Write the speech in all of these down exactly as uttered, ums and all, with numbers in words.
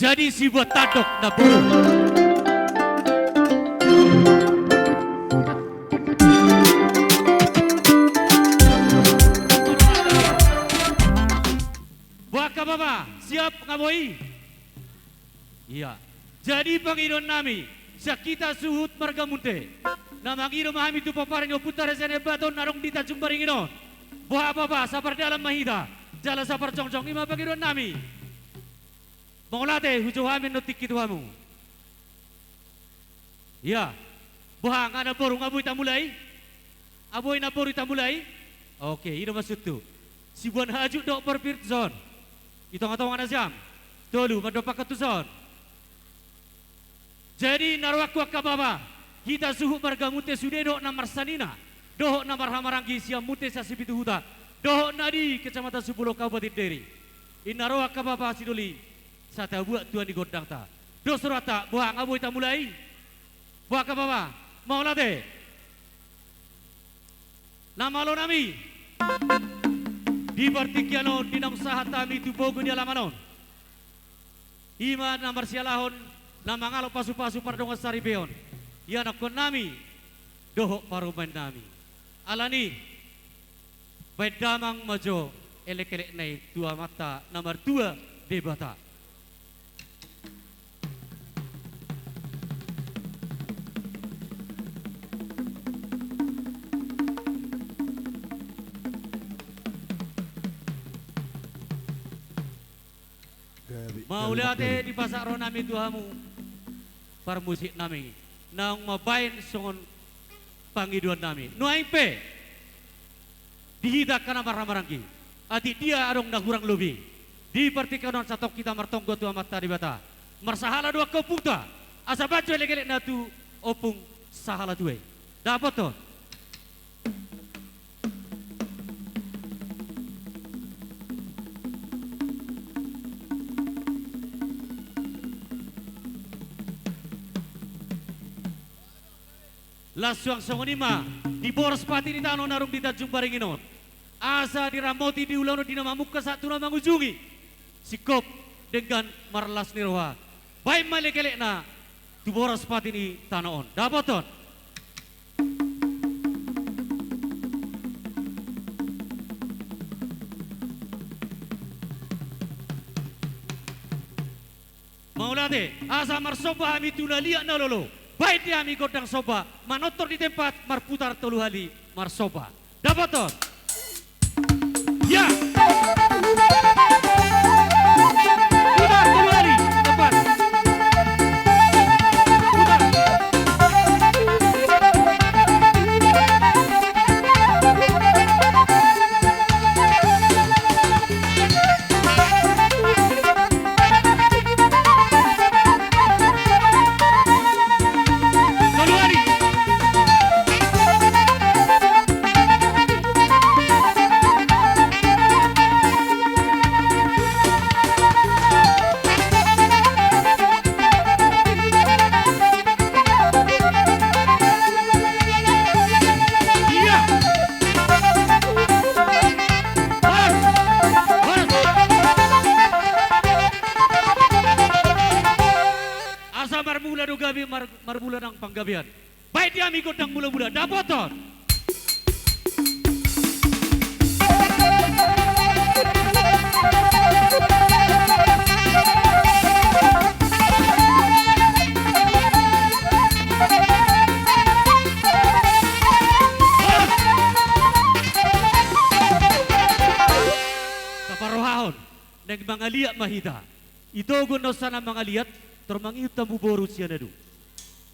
Jadi sibuat tandok na boru. Boha angka bapa, siap nga boi? Ia. Jadi pangidoan nami, sian hita suhut marga Munte, na mangido ma hami tu pomparan ni ompunta Raja Nai Ambaton na adong di Tanjung Baringin on. Boha bapa, sapardalan ma hita, jala saparjongjong, i ma pangidoan nami. Mauliate, hujou hami annon tingki tu hamu. Ia. Boha, nga na boru, nga boi tamulai? Nga boi na boru tamulai? Oke, i do maksudhu. Sibuan hajut dohot parpir tuson. I tonga-tonga na jam tolu, mandompakhon tuson. Jadi na rohangku angka bapa, hita suhut marga Munte sude dohot na marsanina, dohot na marhahamaranggi sian Munte sian Sipituhuta, dohot na di Kecamatan Simbolon Kabupaten Dairi. I na ro angka bapa sidoli, satabuat tua ni gondangta. Dos rohanta, boha nga boi tamulai? Boha angka bapa, mauliate. Na malo nami. Di partingkian on, di naung sahat hami tu pogu ni alaman on. I ma na marsialahon, na mangalap pasu-pasu pardongan saripeon. Ianakkon nami, dohot parumaen nami. Alani, baen damang ma jo elek-elekna i tu Amanta na martua Debata. Mauliate dipasahat roha nami tu hamu, parmusik nami, naung mambaen songon pangidoan nami. Nuaeng pe, di hita angka na marhahamaranggi, atik dia adong na hurang lobi, di partingkian on satongkin hita martonggo tu Amanta Debata. Marsahala do angka ompunta, asa baen jo elek-elekna tu ompung sahalatua i. Dapothon. Las suang songon i ma di boras pati ni tano na adong di Tanjung Baringin on. Asa diramoti di ulaon on di na mamungka sahat tu na mangujungi. Singkop denggan marlas ni roha. Baen ma elek-elekna tu boras pati ni tano on. Dapothon. Mauliate, asa marsomba hami tu na liat na lolo. Baen di hami gondang somba, manortor di tempat, marputar tolu hali, marsomba. Dapothon. Ya. Putar tolu hali, tempat. Putar. Tolu hali. Iya. Horas. Horas. Asa marmula do gabe, mar-, marmula nang panggabean. Baen di hami gondang mula-mula. Dapothon. Taparrohahon, naeng mangaliat ma hita. Itogu na usaha na mangaliat, tor mangihut hamu boru sian adu.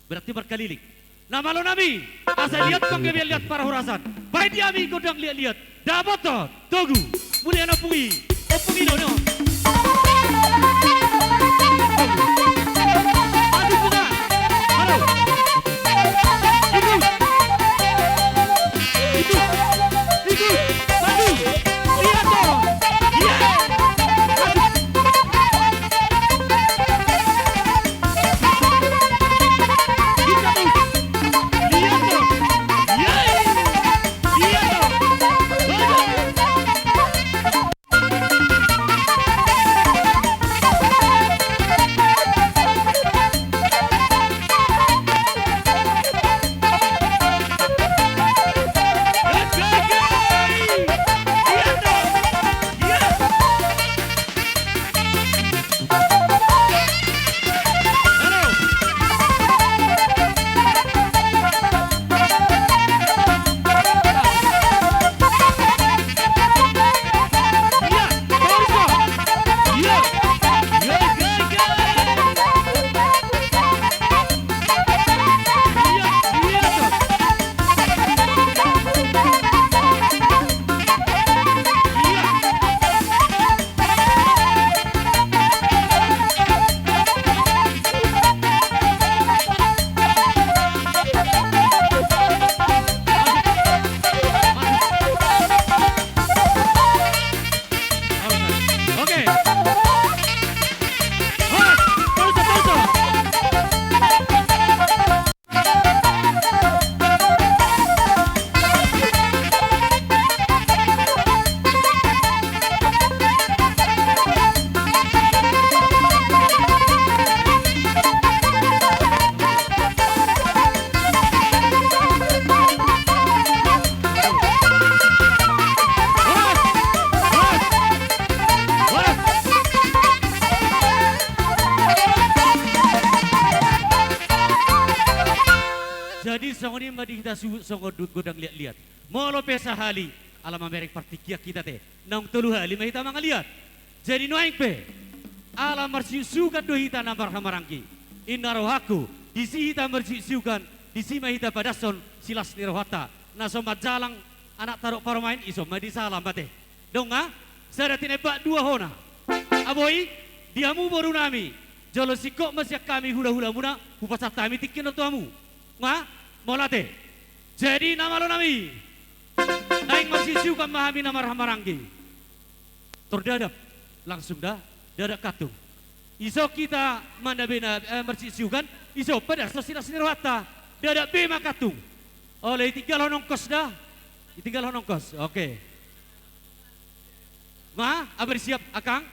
Berarti markaliling. Na malo nami, asa liat panggabean liat parhorasan. Baen di hami gondang liat-liat. Dapothon, togu, mulian ompung i. Ompung i do, no. Aduh, buka. Halo. Ibu. Ibu. Ibu. Aduh. Liat do. Iya. Aduh. Di hita suhut songon gondang liat-liat. Molo pe sahali, ala mamereng partingkian hita te. Naung tolu hali ma hita mangaliat. Jadi nuaeng pe, ala marsiuksiukan do hita na marhahamaranggi. Inna rohangku, disi hita marsiuksiukan, disi ma hita padashon silas ni rohanta. Na so manjalang anak tadok parumaen, dison ma disalam ate. Dong nga, sada tinembak dua hona. Aboi, di hamu borunami, jolo singkop ma sian hami hulahulamuna, hupasahat hami tingki on tu hamu. Nga, mauliate. Jadi na malonami, naeng marsiuksiukan ma hami na marhahamaranggi. Tor dadap, langsung da, dadap kantung. Iso hita mandabe na, eh, marsiuksiukan, iso padashon silas ni rohanta, dadap be ma kantung. Olo, itinggalhon ongkos da. Itinggalhon ongkos. Oke. Ma, abar siap, Akang?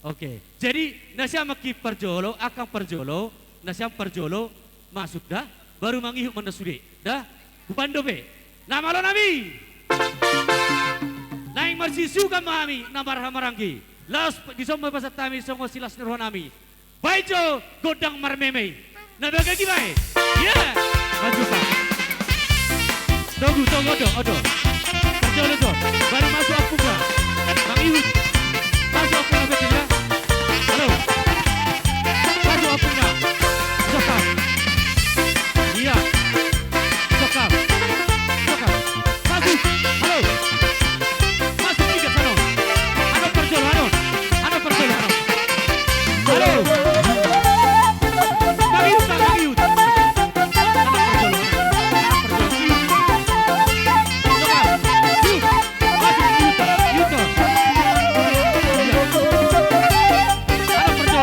Oke. Jadi, nasiam anggi parjolo, Akang parjolo, nasiam parjolo, masuk da, baru mangihut ma na sude, da? Hubaen dope. Na malonami. Naeng marsiuksiukan ma hami, na marhahamaranggi. Laos dison ma pasahat hami songon silas ni rohanami. Baen jo gondang marmeme i. Na bagak i baen. Iya. Maju, Pak. Togu, togu, odo, odo. Parjolo jo. Baru masuk ompungna. Mangihut. Masuk ompungna, betul ya? Halo. Masuk ompungna. Masuk, Pak. Iya. Masuk, Pak. Masuk, Pak. Masuk. Halo. Masuk tiga, halo. Halo, parjolo, halo. Halo, parjolo, halo. Halo. Mangihut, Pak, mangihut. Halo, parjolo, halo. Halo, parjolo, mangihut. Halo, Pak. Yuk. Masuk, mangihut, Pak. Mangihut, Pak. Iya. Halo, parjolo.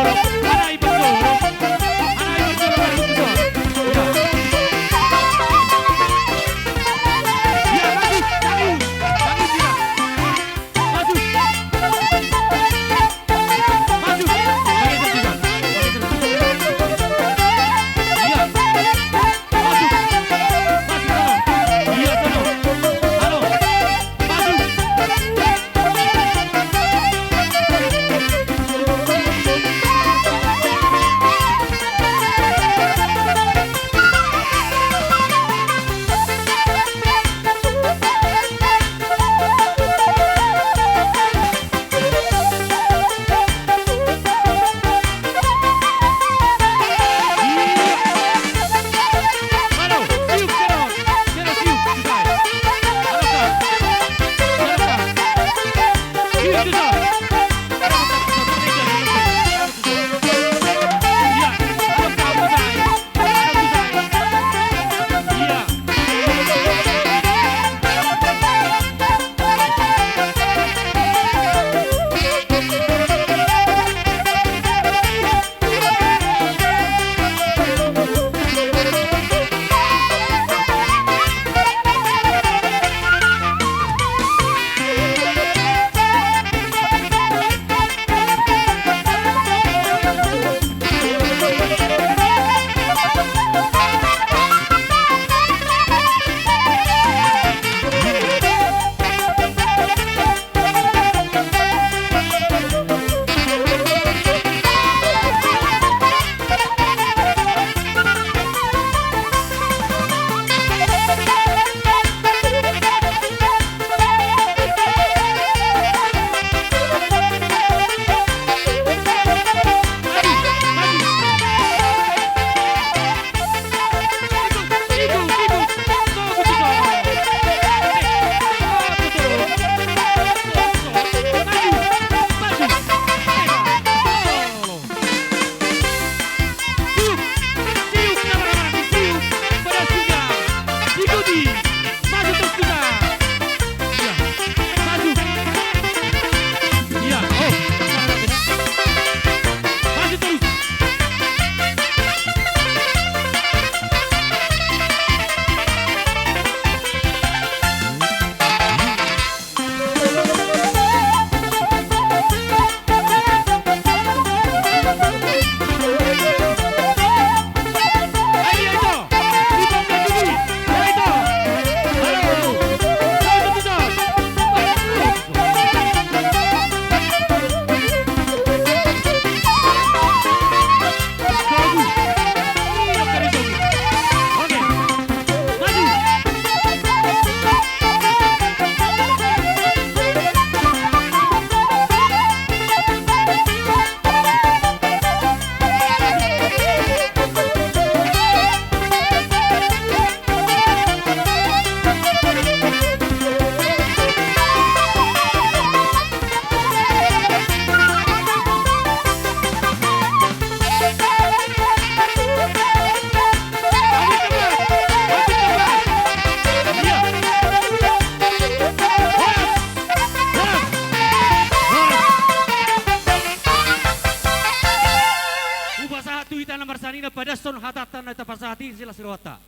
padashon hatanta na tapasahat i silas ni rohanta.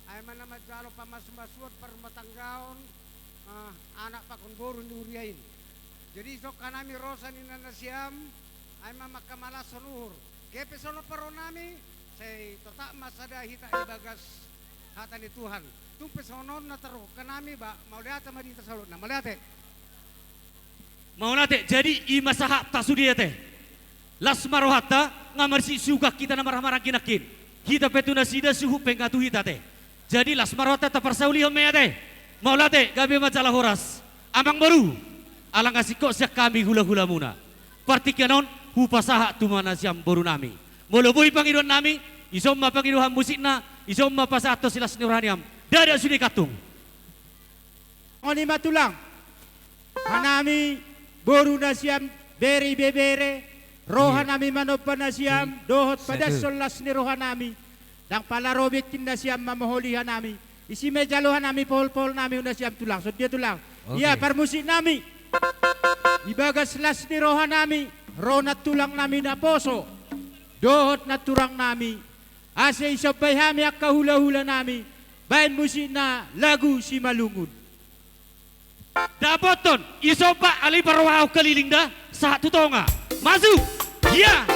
Ai ma na manjalo pamasumasuon parrumatanggaon, eh, anak pakon boru ni huria i. Jadi, songkan hami ro sian inanasiam, ai ma mangkamalashon uhur. Gabe songon parro nami, sai totap ma sada hita di bagas hata ni Tuhan. Tung pe songon on na tarungkap hami, ba, mauliate ma di hita saluhutna. Mauliate. Mauliate, jadi i ma sahat ta sude ate. Las ma rohanta, nga marsiusukan hita na marhahamaranggi nangkin. Hita pe tu nasida, suhut pe nga tu hita ate. Jadi las ma rohanta, taparsaulihon ma i ate. Mauliate, gabe ma jala horas. Amangboru, ala nga singkop sian hami hulahulamuna. Partingkian on, hupasahat tu inanasiam boru nami. Molo boi pangidoan nami, dison ma pangidoan musikna, dison ma pasahathon silas ni rohaniam. Ndada sude kantung. Songon i ma tulang. Hanami, boru nasiam, bere ibebere, ro hanami manomba nasiam, dohot padashon las ni roha nami. Ndang pala ro bengkin nasiam mamoholi hanami. Disi ma jalo hanami pohol-pohol nami tu nasiam tulang. Songon dia tulang. Ia parmusik nami. Di bagas las ni roha nami, ro nantulang nami naposo. Dohot nanturang nami. Ase disomba hami angka hulahula nami, baen musikna lagu Simalungun. Dapothon, disomba, alai parrohahon haliling da, sahat tu tonga. Masuk. Ia.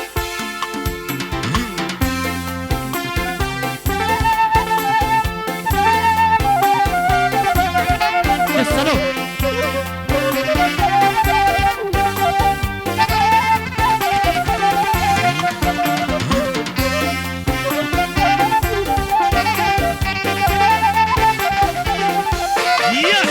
Yes, halo. Ia,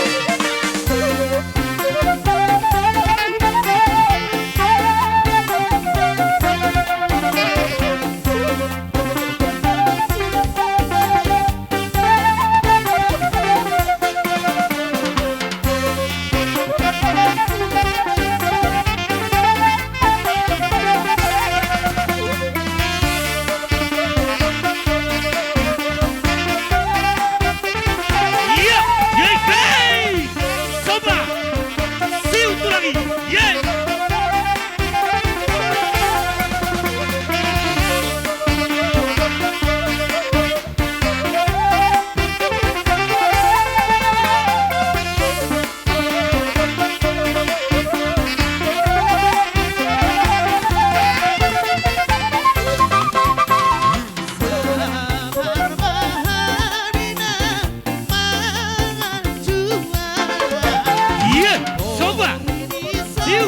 ia, hei! Somba! Siu tu langit! Ia! Ia, somba! Siu!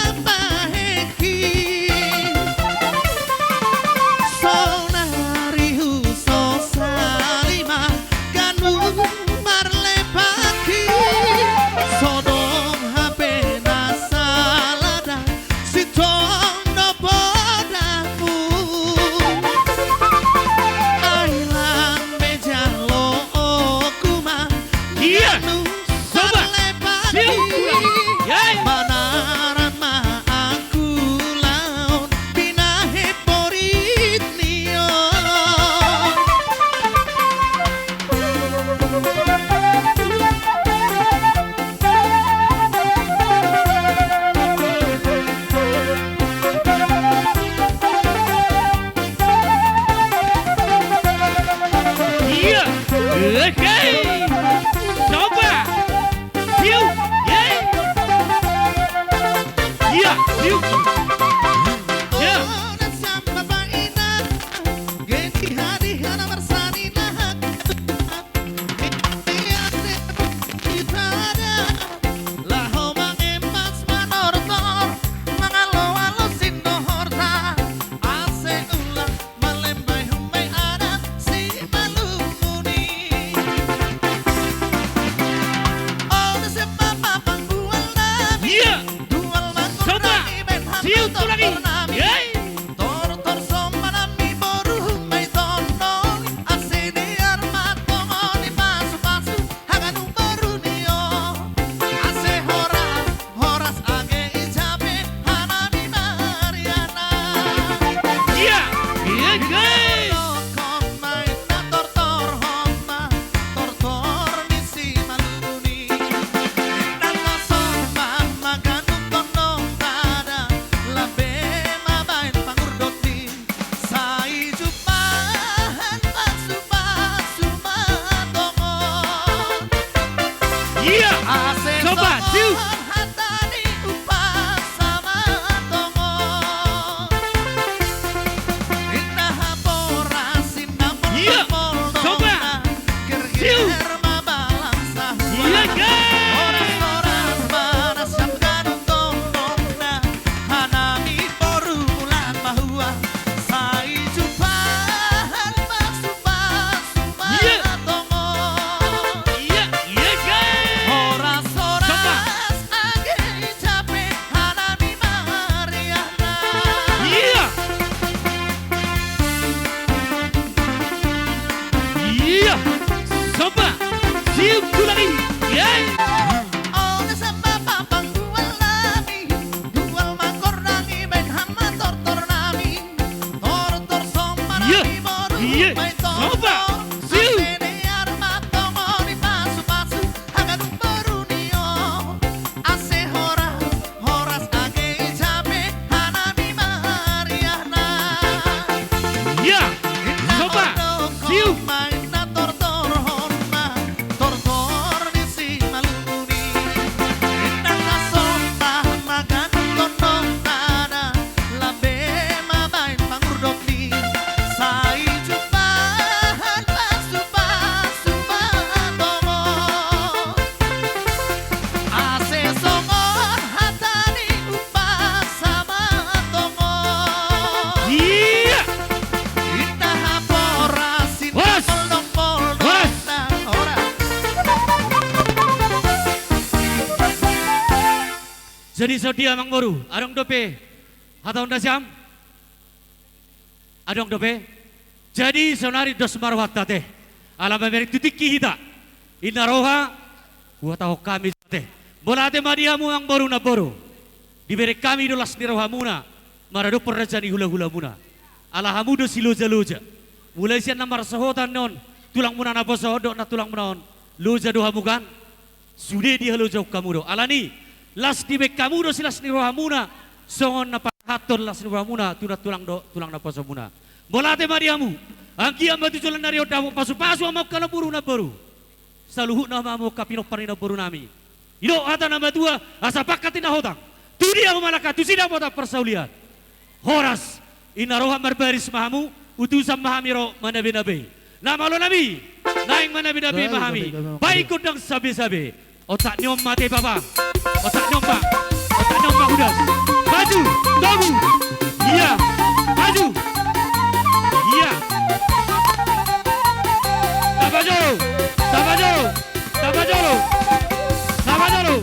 Pambaheki. Saonari huso salima ganup marlepakhi. So dong hape na salada sintong do podahmu. Ai lam be jalo oku ma. Ia. Ganup Somba. Siu. Ia. Manaran ma angkulaon binahen borit ni on. Ia. Oke. Somba. Siu, ye. Ia, siu. Ia. Laho mangemas manortor, mangaloalo sindohorta, ase ulang malembai humbai adat Simalungun i. Hei! Olo samba panggual nami, gual ma gordang i baen hamu tortor nami. Tortor somba nami boru, iye, baen tortor somba. Siu. Ase dear ma tongon i pasupasu, haganup boru ni on. Ase horas, horas age i jabe hanami mariahna. Iya. Inna somba. Siu. Inna tortorhon ma tortor ni simalungun i. Inna na somba ma ganup tondongna, lambe ma baen pangurdot ni. Sai jumpang pasupasu ma tongon. Ase songon hata ni umpasa ma tongon. Iya. Inna haporas, inna horas, poldong-poldong, horas, na horas. Jadi songon dia amang boru, adong dope hata on da siam? Adong dope? Jadi sonari dos ma rohanta ate. Ala mamereng tu tingki hita. Inna roha, huhatahon hami ate. Mauliate ma di hamu amang boru namboru. Dibereng hami do las ni rohamuna maradophon raja ni hulahulamuna. Ala hamu do silojaloja. Mulai sian na marsohotan on, tulangmuna naposo on dohot nantulangmuna on. Loja do hamu kan? Sude dihalojahon hamu do. Alani, las dibaen hamu do silas ni rohamuna, songon na pasahathon las ni rohamuna tu nantulang dohot tulang naposomuna. Mauliate ma di hamu. Anggiat ma tu joloan ni ari on dapot pasupasu hamu angka namboru namboru. Saluhutna ma hamu angka pinompar ni namboru nami. Didok hata ni na matua, asa pangkat ni na hotang, tu dia humalangka tusi dapotan parsaulian. Horas, inna roha marbaris ma hamu, utusan ma hami ro manabenabe. Na malo nami, naeng manabenabe ma hami, baen gondang sabesabe. Otak ni on ma ate papa. Otak ni on ma. Otak ni on ma hudas. Maju, togu. Iya. Maju. Iya. Tapajolo. Tapajolo. Tapajolo. Tapajolo.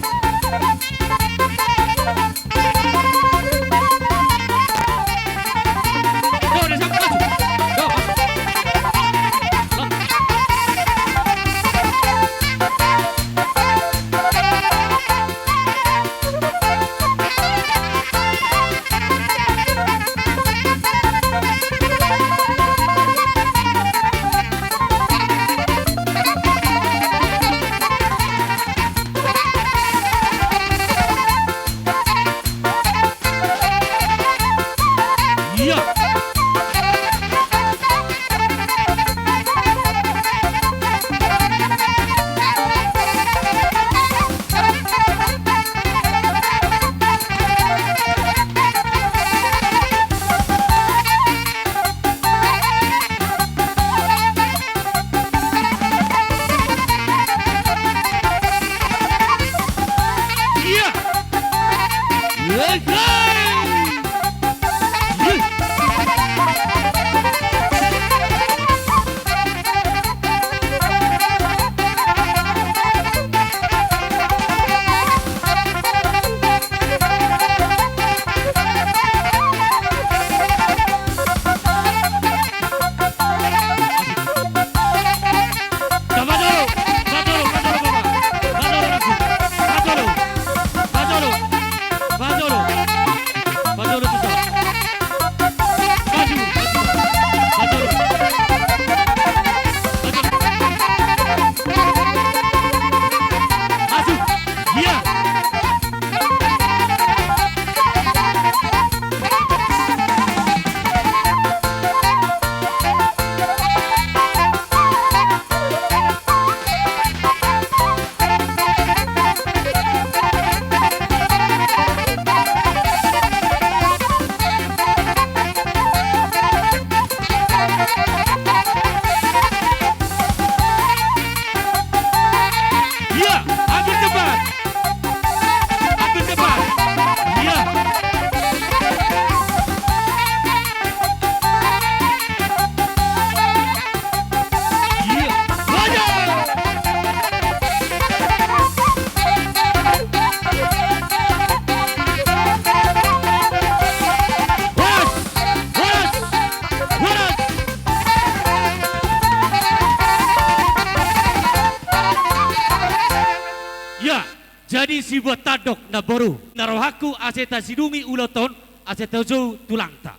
Sibuat tandok namboru, na rohangku ase tasidungi ulaon on, ase tajou tulangta.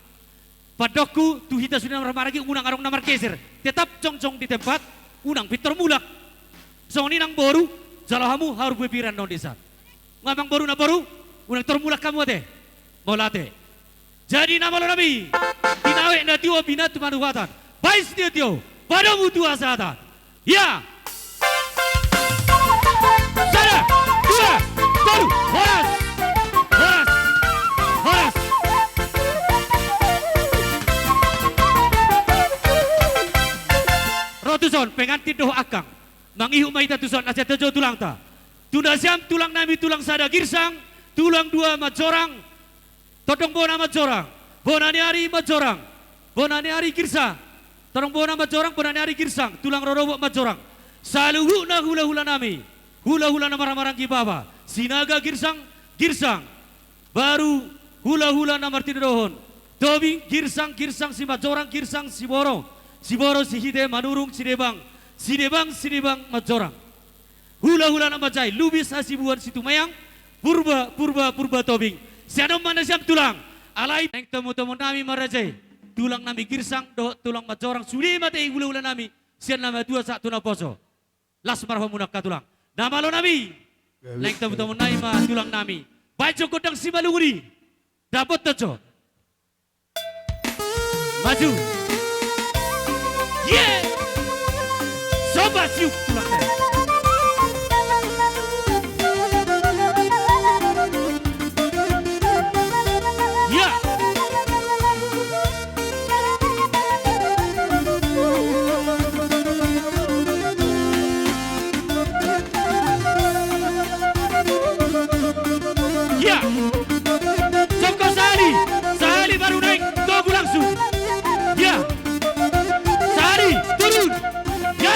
Pandokku tu hita sude na marhamaranggi, unang adong na margeser, tetap jongjong di tempat, unang pintor mulak. Songon i nang boru, jalo hamu haru bue piran non desa. Nga amangboru namboru, unang tor mulak hamu ate. Mauliate. Jadi na malo nami, tinawek na tio, binatu manuhatan, bais tio-tio, padomu tu hasahatan. Ia. Sada, dua, tolu, horas. Horas. Horas. Ro tuson pengantin dohot angkang. Mangihut ma hita tuson asa tajou tulangta. Tu nasiam tulang nami, tulang sada Girsang, tulang dua Manjorang, tondong bona Manjorang, bona ni ari Manjorang, bona ni ari Girsang, tondong bona Manjorang, bona ni ari Girsang, tulang rorobot Manjorang. Saluhutna hula-hula nami, hula-hula na marhamaranggi baba, Sinaga Girsang, Girsang, baru hula-hula na martinodohon, Tobing, Girsang, Girsang Simanjorang, Girsang Siboro, Siboro Sihite, Manurung, Sidebang, Sidebang, Sidebang Manjorang. Hula-hula na manjai, Lubis Hasibuan Situmeang, Purba, Purba, Purba Tobing. Sian on ma nasiam tulang. Alai naeng tomu-tomu nami ma raja i, tulang nami Girsang dohot tulang Manjorang, sude ma ate i hula-hula nami, sian na matua sahat tu na poso. Las ma rohamuna angka tulang. Na malo nami. Naeng tomu-tomu nami ma tulang nami. Baen jo gondang simalungun i. Dapothon jo. Maju. Ye. Soba siuk tulang te. Ya. Ya. Jongkol sahali, sahali baru naik, togu langsung. Ya. Sahali, turun. Ya.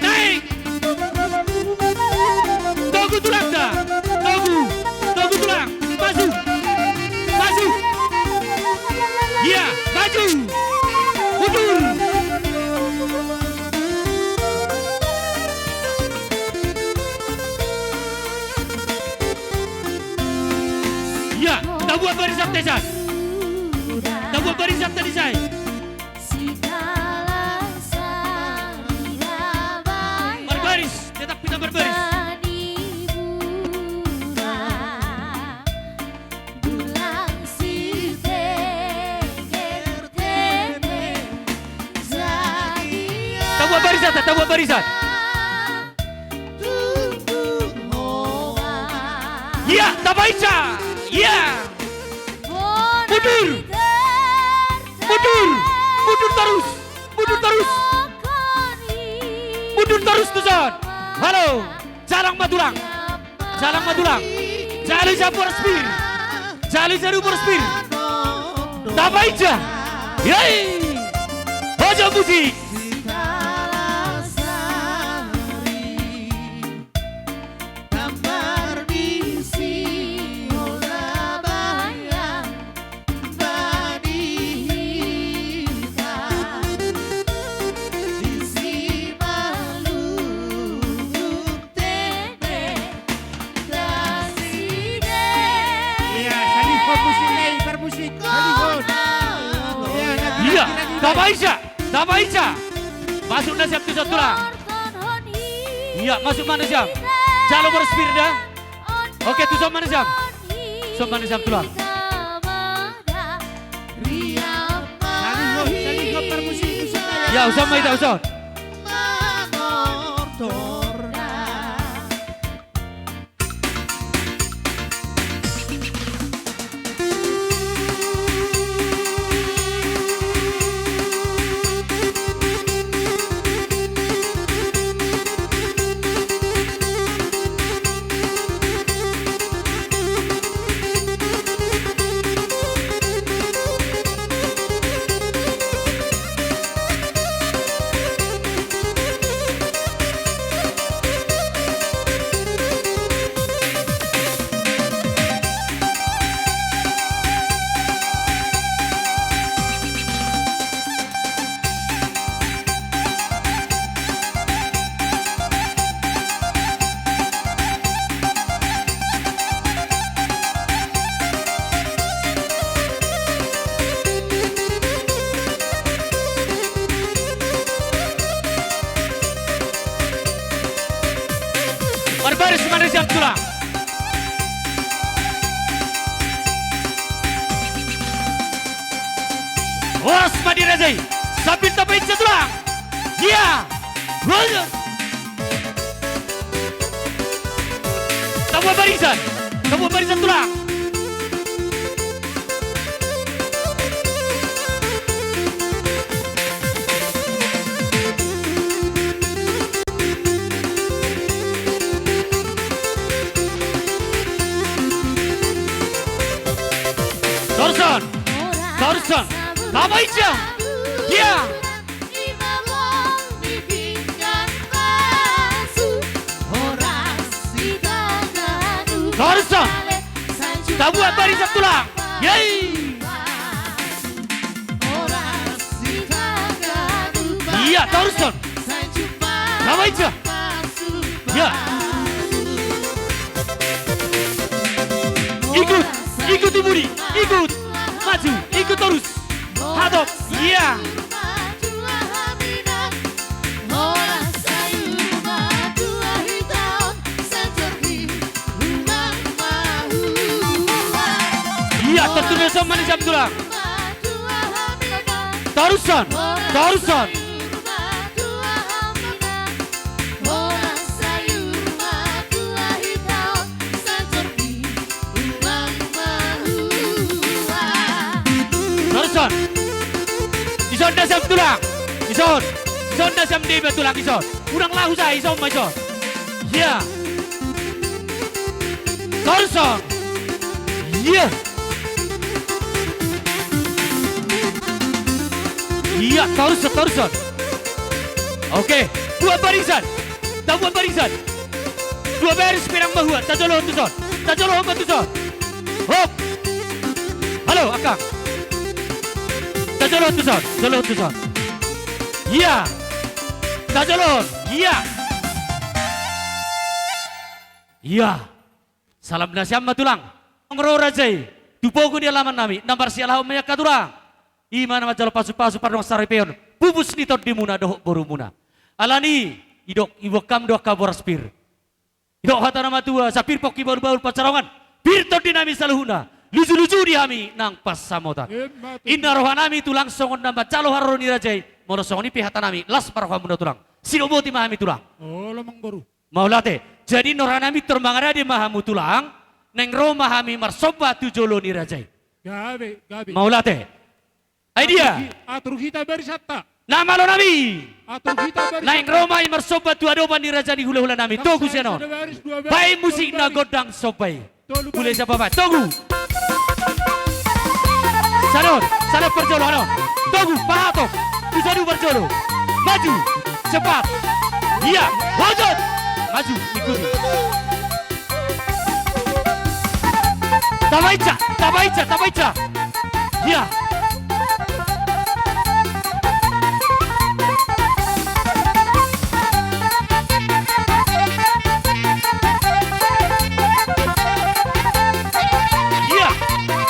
Naik. Togu tulangta. Togu. Togu tulang. Masuk. Masuk. Ya, maju. Mundur. Ya, tabuat barisan te, san. Tabuat barisan te, san. Marbaris, tetap kita marbaris. Tabuat barisan, tabuat barisan. Ia, tabaen sa. Ia. Mundur. Mundur. Mundur torus. Mundur torus. Mundur torus tuson. Halo. Jalang ma tulang. Jalang ma tulang. Jalo i sa boras pir. Jalo i sa du boras pir. Tabaen sa. Yai. Hoja musik. Ia, salihon musik, lai, parmusik, salihon. Ia, tabaen sa, tabaen sa. Masuk nasiam tuson tulang. Ia, masuk ma nasiam. Jalo boras pir da. Oke, tuson ma nasiam. Tuson ma nasiam tulang. Salihon, salihon parmusik, tuson ma. Ia, tuson ma hita, tuson. Baris ma na sian tulang. Horas ma di raja i. Sambil tapainsa tulang. Ia. Horas. Tabo barisan. Tabo barisan tulang. Torson. Torson. Tapainsa. Ia. Torson. Tabuat barisan tulang. Yei. Ia, torson. Tapainsa. Ia. Ikut, ikut i budi, ikut. Maju, ikut torus. Hatop, ia. Ia, torus ma na sian tulang. Torson, torson. Torson. Ison na sian tulang. Ison. Ison na sian deba tulang ison. Unang laho sa, ison ma ison. Ia. Torson. Ia. Ia, torson, torson. Oke, buat barisan. Tabuat barisan. Dua baris pedang mahua, tajolo tuson. Tajolo ma tuson. Hop. Halo, angka. Tajolo tuson, jolo tuson. Ia. Tajolo, ia. Ia. Salam na sian ma tulang. Ro raja i. Tu pogu ni alaman nami. Na marsialahon ma i angka tulang. I ma na manjalo pasupasu pardongan saripeon. Pupus ni tondimuna dohot borumuna. Alani i, didok, diboan hamu do angka boras pir. Didok hata na matua, sapir pongki bahulbahul pansamotan. Pir tondi nami saluhutna. Lujuluju di hami nang pansamotan. Emma tutu. Inna roha nami tulang songon na manjalo haroro ni raja i. Molo songon i pe hata nami, las ma rohamuna tulang. Sidok boti ma hami tulang. Olo amangboru. Mauliate. Jadi inna roha nami tor mangarade ma hamu tulang. Naeng ro ma hami marsomba tu jolo ni raja i. Gabe, gabe. Mauliate. Ai dia. Atur hi-, atur hita barisanta. Na malo nami. Atur hita barisanta. Naeng ro ma i marsomba tu adopan ni raja ni hulahula nami. Togu sian on. Sada baris, dua baris, tolu baris. Baen musik na gondang somba i. Tolu baris. Mulai siapa baen? Togu. Sanon, sanon parjolo, sanon. Togu, pahatop. Tu sada parjolo. Maju. Cepat. Ia, hojot. Maju, ikuti. Tapainsa, tapainsa, tapainsa. Ia. Ia.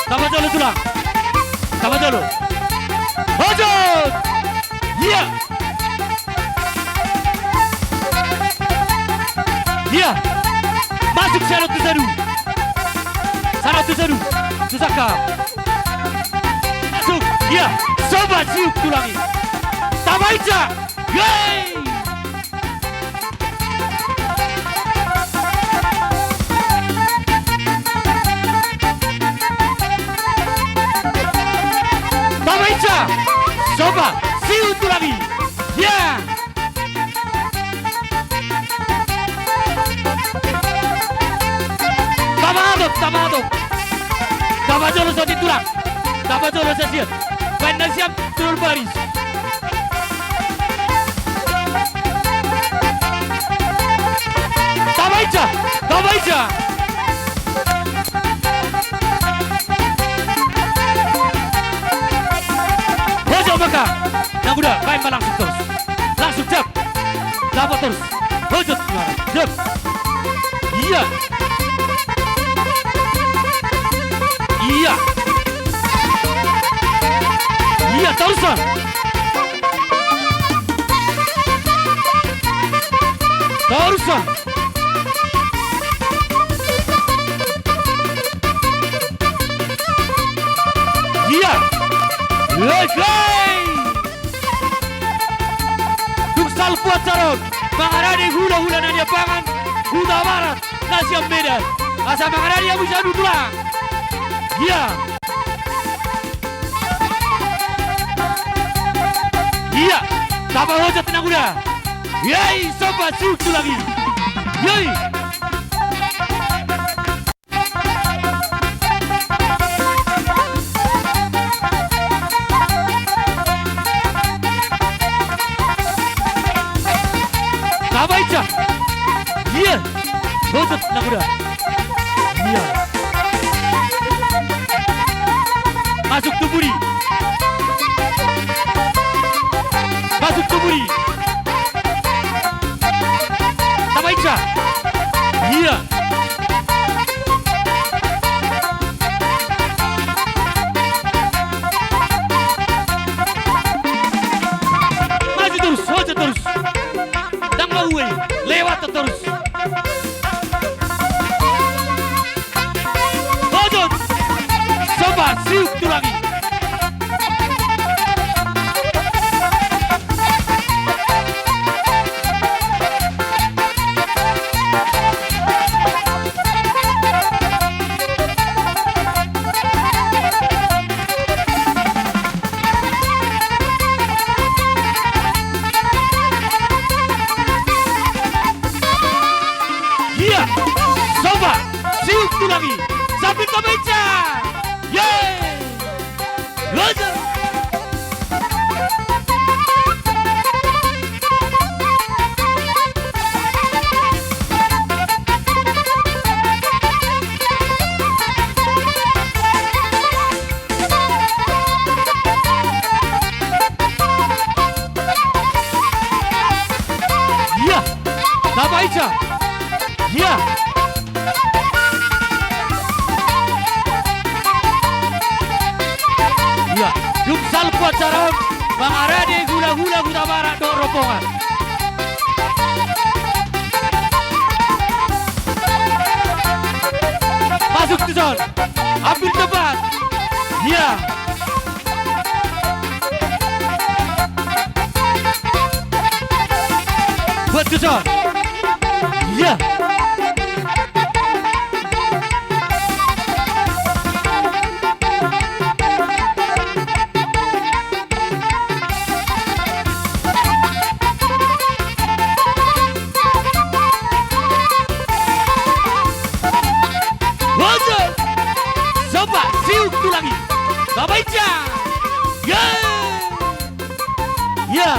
Tapajolo tulang. Tapajolo. Hojot. Ia. Ia. Masuk sian on tu sada. Sian on tu sada. Tu sada. Masuk. Ia. Somba siuk tulang i. Tapainsa. Yeay. Tapainsa. Somba. Siuk tulang i. Ia. Tapahatop, tapahatop. Tapajolo songon i tulang. Tapajolo songon i. Baen na sian tolu baris. Tapainsa, tapainsa. Hojot ma angka. Nang uda, baen ma langsung torus. Langsung jab. Dapot torus. Hojot. Jab. Ia. Ia. Ia, torus on. Torus on. Let's go! Dung salpu acara on, mangarade hulahula na niambangan Hutabarat na sian Medan. Asa mangarade hamu sian Hutabarat. Ia. Ia. Tapa hojat na kuda. Ia, i, sopa, siuk tu lagi. Ia, i. Tama ica. Ia. Hojat na kuda. Ia. Masuk tu pudi. Masuk tu pudi. Tama ica. Ia. Maju terus, maju terus. Ndang mau, eh. Lewat terus. Hojat. Sopa, siuk tu lagi. Ia, sopa, siuk tu lagi, sambil tama ica. Ye. Roger. Ia, tama ica. Ia. Ia, dung salpu acara on, mangarade hulahula Hutabarat dohot rombongan. Masuk tu son. Ambil tempat. Ia. Buat tu son. Ia. Ojo! Sopa, siuk tu lagi. Tama ica. Ye! Ia.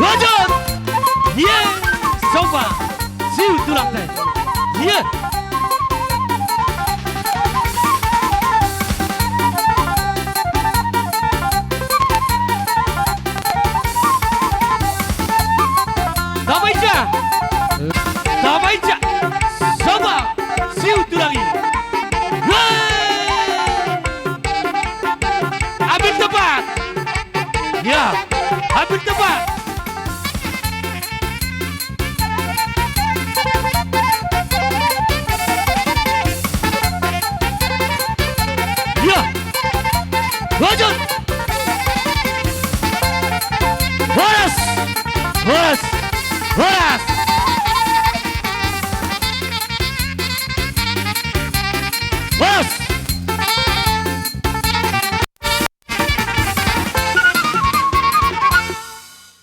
Ojo! Ye! Sopa. Siuk tu lagi. Ia. Tama ica. Tama ica. Sopa. Siuk tu lagi. Wee. Ambil tempat. Ia. Ambil tempat. Ia. Lanjut. Horas. Horas. Horas. Horas.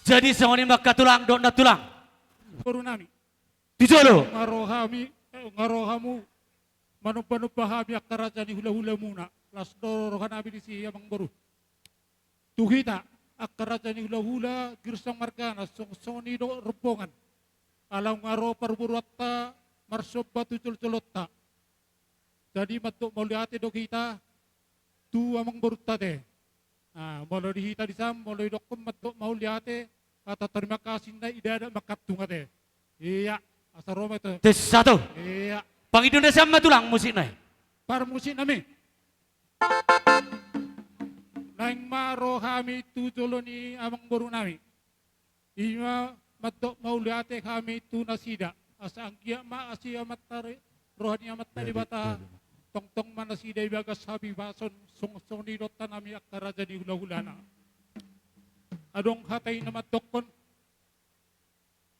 Jadi songon i ma angka tulang dohot nantulang. Boru nami. Tu jolo. Nga ro hami, eh, nga ro hamu manombanomba hami angka raja ni hulahulamuna. Las do roha nami disi amangboru. Tu hita angka raja ni hulahula, Girsang margana, songon i do rombongan. Ala nga ro parboruonta marsomba tu jolojolonta. Jadi mandok mauliate do hita tu amangborunta ate. Ah, molo di hita disi, molo didokkon mandok mauliate, kata terima kasih na i ndada mangkantung ate. Ia, asa ro ma i tu. Tes satu. Ia. Pangido nasiam ma tulang musik nai. Parmusik nami. Naeng ma ro hami tu jolo ni amangboru nami. I ma mandok mauliate hami tu nasida, asa anggiat ma asi amanta ri-, roha ni Amanta Debata, tongtong ma nasida di bagas habibason, songon songon i do hata nami angka raja ni hulahulana. Adong hata i na mandokkon,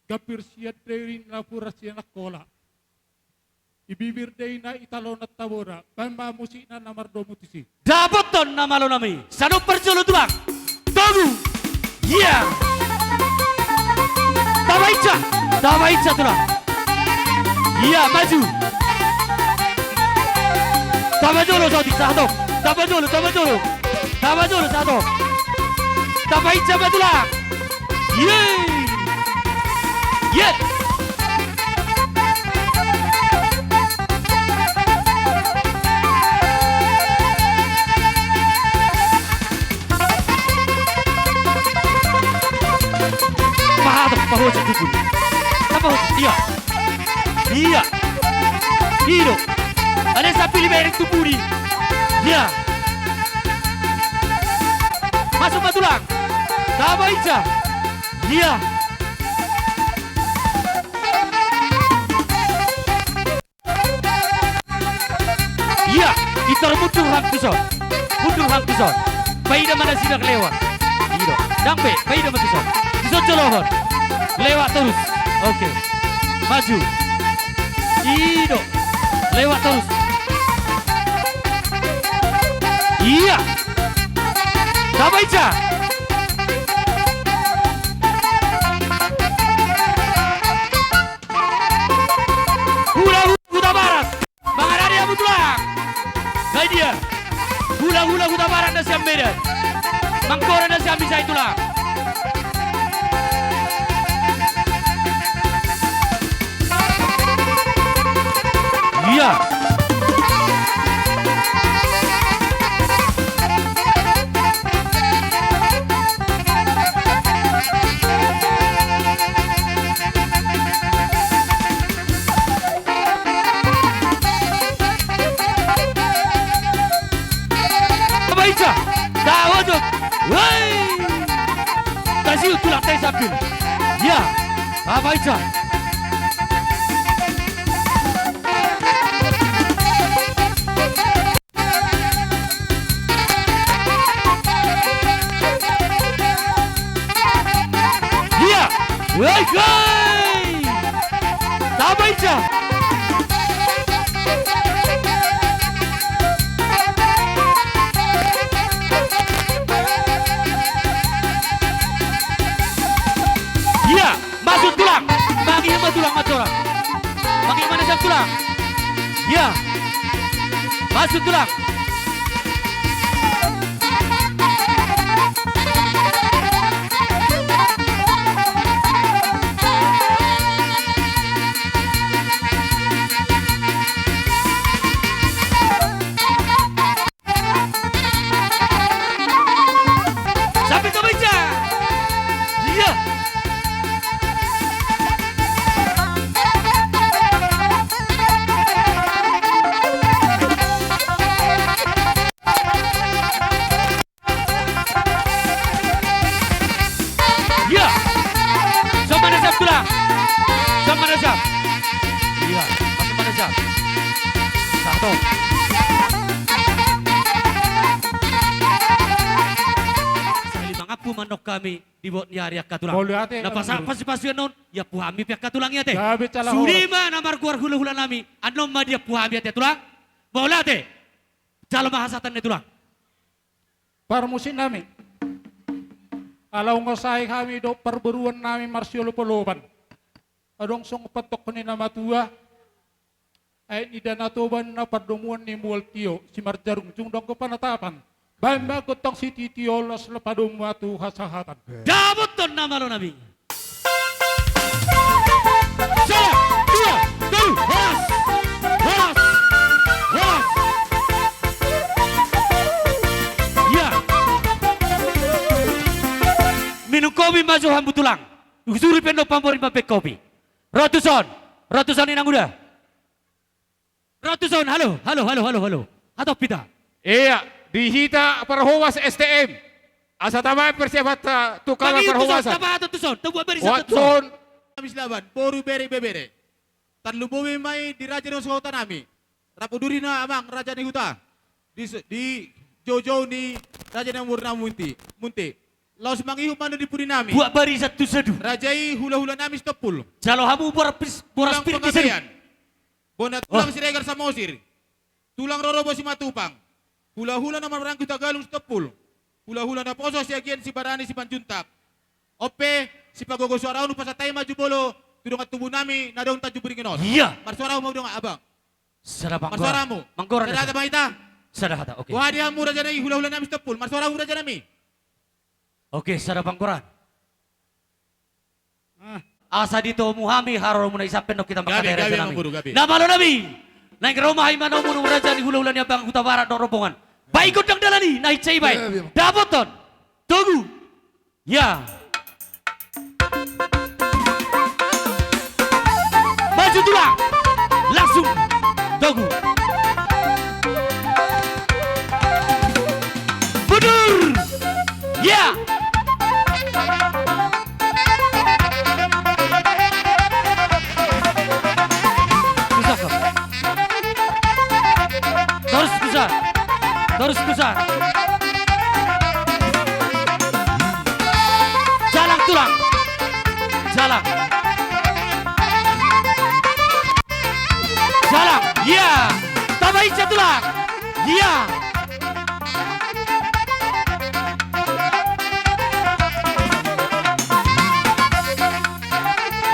gambir sian riring, napuran sian Angkola. Di bibir do i na italon na taboda, baen ma musikna na mardomu tusi. Dapothon na malo nami, sahat parjolo tulang. Togu. Ia. Tama hinsa, tama hinsa tulang. Ia, maju. Tama jolo, sahat, sahat. Tama jolo, tama jolo. Tama jolo, sahat. Tama hinsa ma tulang. Ye. Ye. Pahatok, pahosa tubu. Pahosa, ia. Ia. I do. Ada sapi di bereng tubu i. Ia. Masuk ma tulang. Tama hinsa. Ia. Ia, itor mundur hamu tuson. Mundur hamu tuson. Paida ma nasida lewat. I do. Dang pe, paida ma tuson. Tuson jolohon. Lewat terus. Oke. Maju. I do. Lewat terus. Ia. Tama hinsa. Hula-hula Hutabarat. Mangarade hamu tulang. Baen dia. Hula-hula Hutabarat na sian Medan. Mangkoda na sian Misa i tulang. Ia. Tama hinsa. Tama jolo. Woi. Tasi tulang, tasi sapi. Ia. Tama hinsa. Ia. Woi, woi. Tama hinsa. Ia. Masuk tulang. Mangihi ma tulang, mansora. Mangihi ma na sian tulang. Ia. Masuk tulang. Sampai ke meja. Iya. Iya. Siap, mana siap, tulang? Siap, mana siap? Iya, siap, mana siap? Satu. Sahali mangampu ma annon hami di bot ni ari, angka tulang. Mauliate. Na pasa-, pasi-pasi annon, diampu hami pe, angka tulang, i ate. Gabe cala horas. Sude ma na margoar hula-hula nami, annon ma diampu hami ate, tulang. Mauliate. Jalo ma hasahatan ni, tulang. Parmusik nami. Ala huansai hami dohot parboruon nami marsiolop-olopan. Adong songon pandohan ni na matua. Aek ni Danau Toba ninna, pardomuan ni mual tio, simarjarung jung donggo panatapan. Baen ma gontang sititi, las laho padomu ma tu hasahatan. Dapothon na malo nami. Sada, dua, tolu, horas. Horas. Horas. Iya. Minum kopi ma jo hamu, tulang. Husuru pe annon pamborit ma pe kopi. Ro tuson. Ro tuson, inanguda. Ro tuson, halo, halo, halo, halo, halo. Hatop hita. Iya, di hita parhobas S T M. Asa tama persiapanta tu kabar parhobasan. Tama tuson, tama tuson. Watson. Kamis laban, boru bere ibebere. Tarlumobi ma i di raja ni huta nami. Rap duri na amang raja ni huta. Di, di joujou ni raja ni umur na munti. Munti. Laos mangihut ma nu di pudi nami. Buat barisan tu sadu. Raja i hulahula nami Sitompul. Jalo hamu boras pir, boras pir di sadu. Tulang Panggabean. Bona tulang Siregar Samosir. Tulang rorobot Simatupang. Hulahula na marmaranggi Hutagalung Sitompul. Hulahula na poso Siagian Sibarani Simanjuntak. On pe, sipagogo suara on hupasahat hami ma jumolo, tu dongan tubu nami, na adong Tanjung Beringin on. Iya. Marsuara hamu ma dongan abang. Sada panggoran. Marsuara hamu. Panggoran. Sada hata ma hita. Sada hata, oke. Boha di hamu raja nami hulahula nami Sitompul. Marsuara hamu raja nami. Oke, sada panggoran. Ah. Asa ditomu hami haroromuna i sampe nunga hita mangkatai raja nami. Gabe, gabe, Amangboru, gabe. Na malo nami. Naeng ro ma hami manomu raja ni hulahula ni abang Hutabarat dohot rombongan. Bahen gondang dalan i, na hinsa i bahen. Gabe, Amang. Dapothon. Togu. Ya. Maju tulang. Langsung. Togu. Mundur. Ya. Bisa kau. Torus bisa. Torus bisa. Jalang tulang. Jalang. Jalang. Iya. Tamba hinsa tulang. Iya.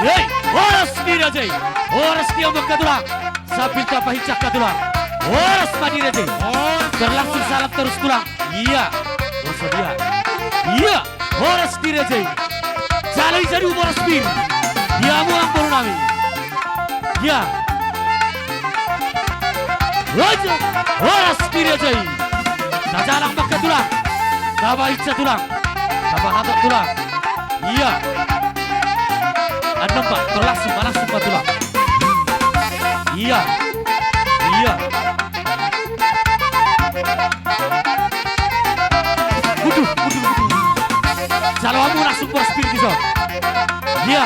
Hei, horas di raja i. Horas di hamu angka tulang. Sambil tamba hinsa angka tulang. Horas ma di raja i. Horas. Berlangsung salam torus tulang. Iya. Horas dia. Iya. Horas di raja i. Jalo i sadu boras pir. Di hamu amangboru nami. Iya. Horas di raja i. Tajalang ma angka tulang. Tamba hinsa tulang. Tamba hatop tulang. Iya. Annon ma, langsung ma, langsung ma tulang. Iya. Iya. Waduh, waduh, waduh. Jalo hamu langsung boras pir dison. Iya.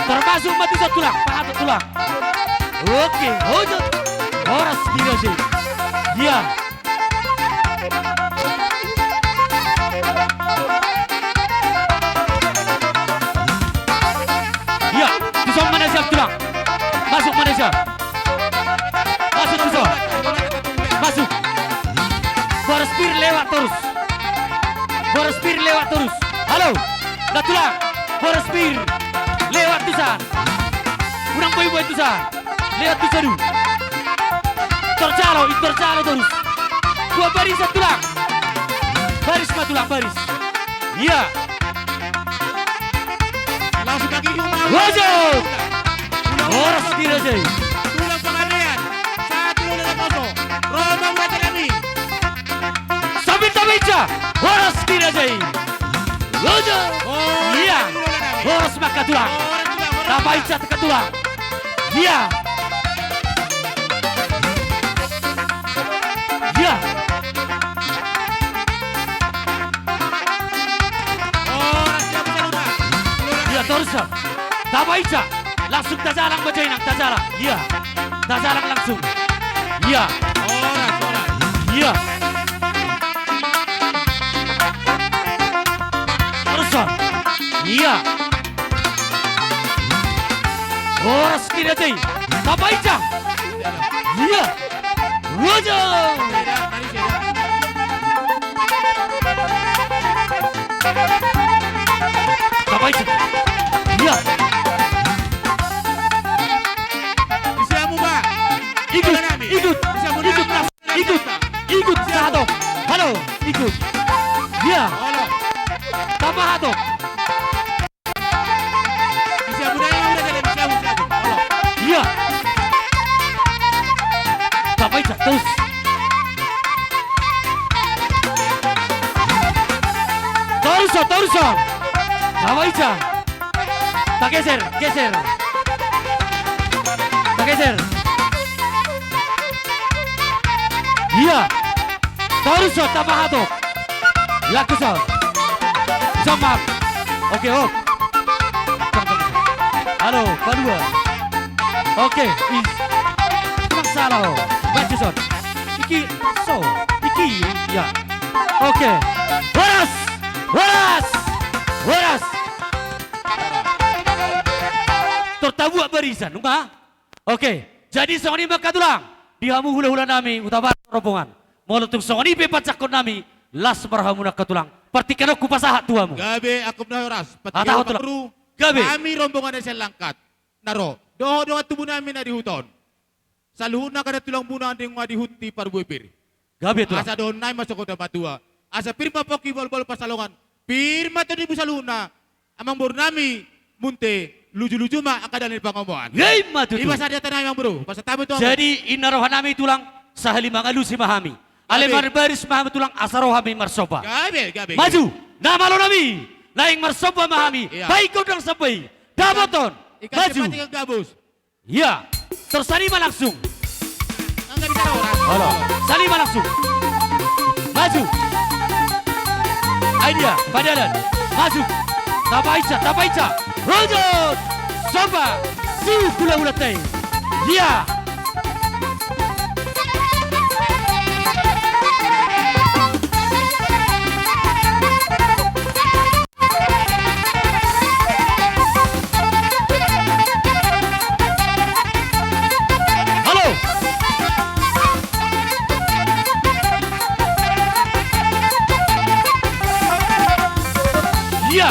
Termasuk ma tuson tulang, pahatop tulang. Oke, hujut. Horas di raja i. Iya. Iya, tuson ma na siap tulang. Masuk ma na siap. Masuk tuson. Masuk. Boras pir lewat torus. Boras pir lewat torus. Halo. Na tulang. Boras pir. Lewat tusan. Unang boi-boi tusan. Lewat tusan. Tor jalo, i tor jalo torus. Dua barisan tulang. Baris ma tulang, baris. Iya. Langsung kaki cuma. Wajo. Horas di raja i. Tulang Panggabean. Satu tulang na poso. Romo buat kami. Sambil tamba hinsa. Horas di raja i. Wajo. Iya. Horas ma angka tulang. Tamba hinsa angka tulang. Iya. Iya. Iya, torus. Tamba hinsa. Langsung tajalang ma jala inang, tajalang. Iya. Tajalang langsung. Iya. Iya. Torus. Iya. Horas di raja i. Tamba hinsa. Iya. Wajo. Tamba hinsa. Iya. Isi hamu, Pak. Ikut, ikut, ikut, ikut, sato. Halo, ikut. Iya. Tamba hatop. Iya. Tamba hinsa, torus. Torus, torus. Tamba hinsa. Tageser, geser. Geser. Ia. Taruson, tapahatop. Ia, kuson. Somang. Oke, op. Halo, palua. Oke, is. Masalah, oh. Bacuson. Iki, so. Iki, ya. Oke. Horas. Horas. Horas. Tor tabuat barisan, nunga? Oke, jadi songon i ma angka tulang, di hamu hulahula nami, Hutabarat Rombongan. Molo tung songon i pe pansakkon nami, las ma rohamu angka tulang. Partingkian on hupasahat tu hamu. Gabe, angkup na horas. Partingkian on, tulang. Gabe. Hami rombongan na sian Langkat. Na ro. Dohot dongan tubu nami na di huta on. Saluhutna angka na tulang muna na di huta i parbue pir. Gabe, tulang. Asa dohonon nami ma songon hata matua. Asa pir ma pongki, bolbol pansalongan. Pir ma tondimu saluhutna. Amangboru nami, Munte, lujuluju ma angka dalan ni pangomoan. Ia, i ma tutu. I ma sahali hata nami, amangboru. Pasahat hamu tu hamu. Jadi, inna roha nami, tulang, sahali mangalusi ma hami. Gabe. Alai marbaris ma hami, tulang, asa ro hami marsomba. Gabe, gabe, gabe. Maju, na malo nami. Naeng marsomba ma hami. Ia. Bahen gondang somba i. Dapoton. Ikan, ikan maju. Ikan gabus. Ia, tor sahali ma langsung. Halo, sahali ma langsung. Maju. Ai dia, padalan. Maju. Tapainsa, tapainsa. Hujut. Somba. Siuk hulahulanta i. Ia. Halo. Ia.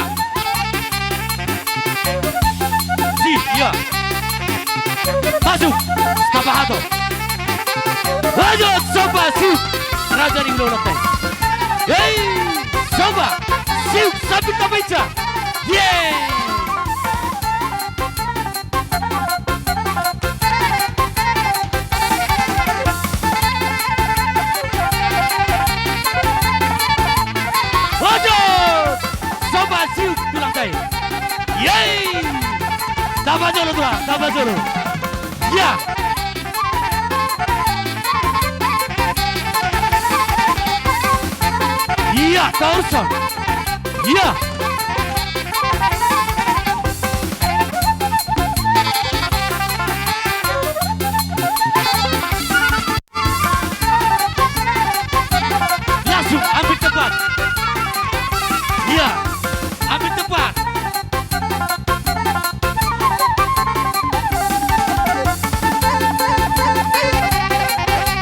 Si, ia. Masuk. Tapahatop. Lanjut, somba, siuk. Raja ni hulahulanta i. Hei, somba, siuk, sambit tapainsa. Ye. Lanjut. Somba, siuk, tulangta i. Ye. Tamba jolo, tulang, tamba jolo. Ia. Ia, taruson. Ia. Langsung ambil tempat. Ia, ambil tempat.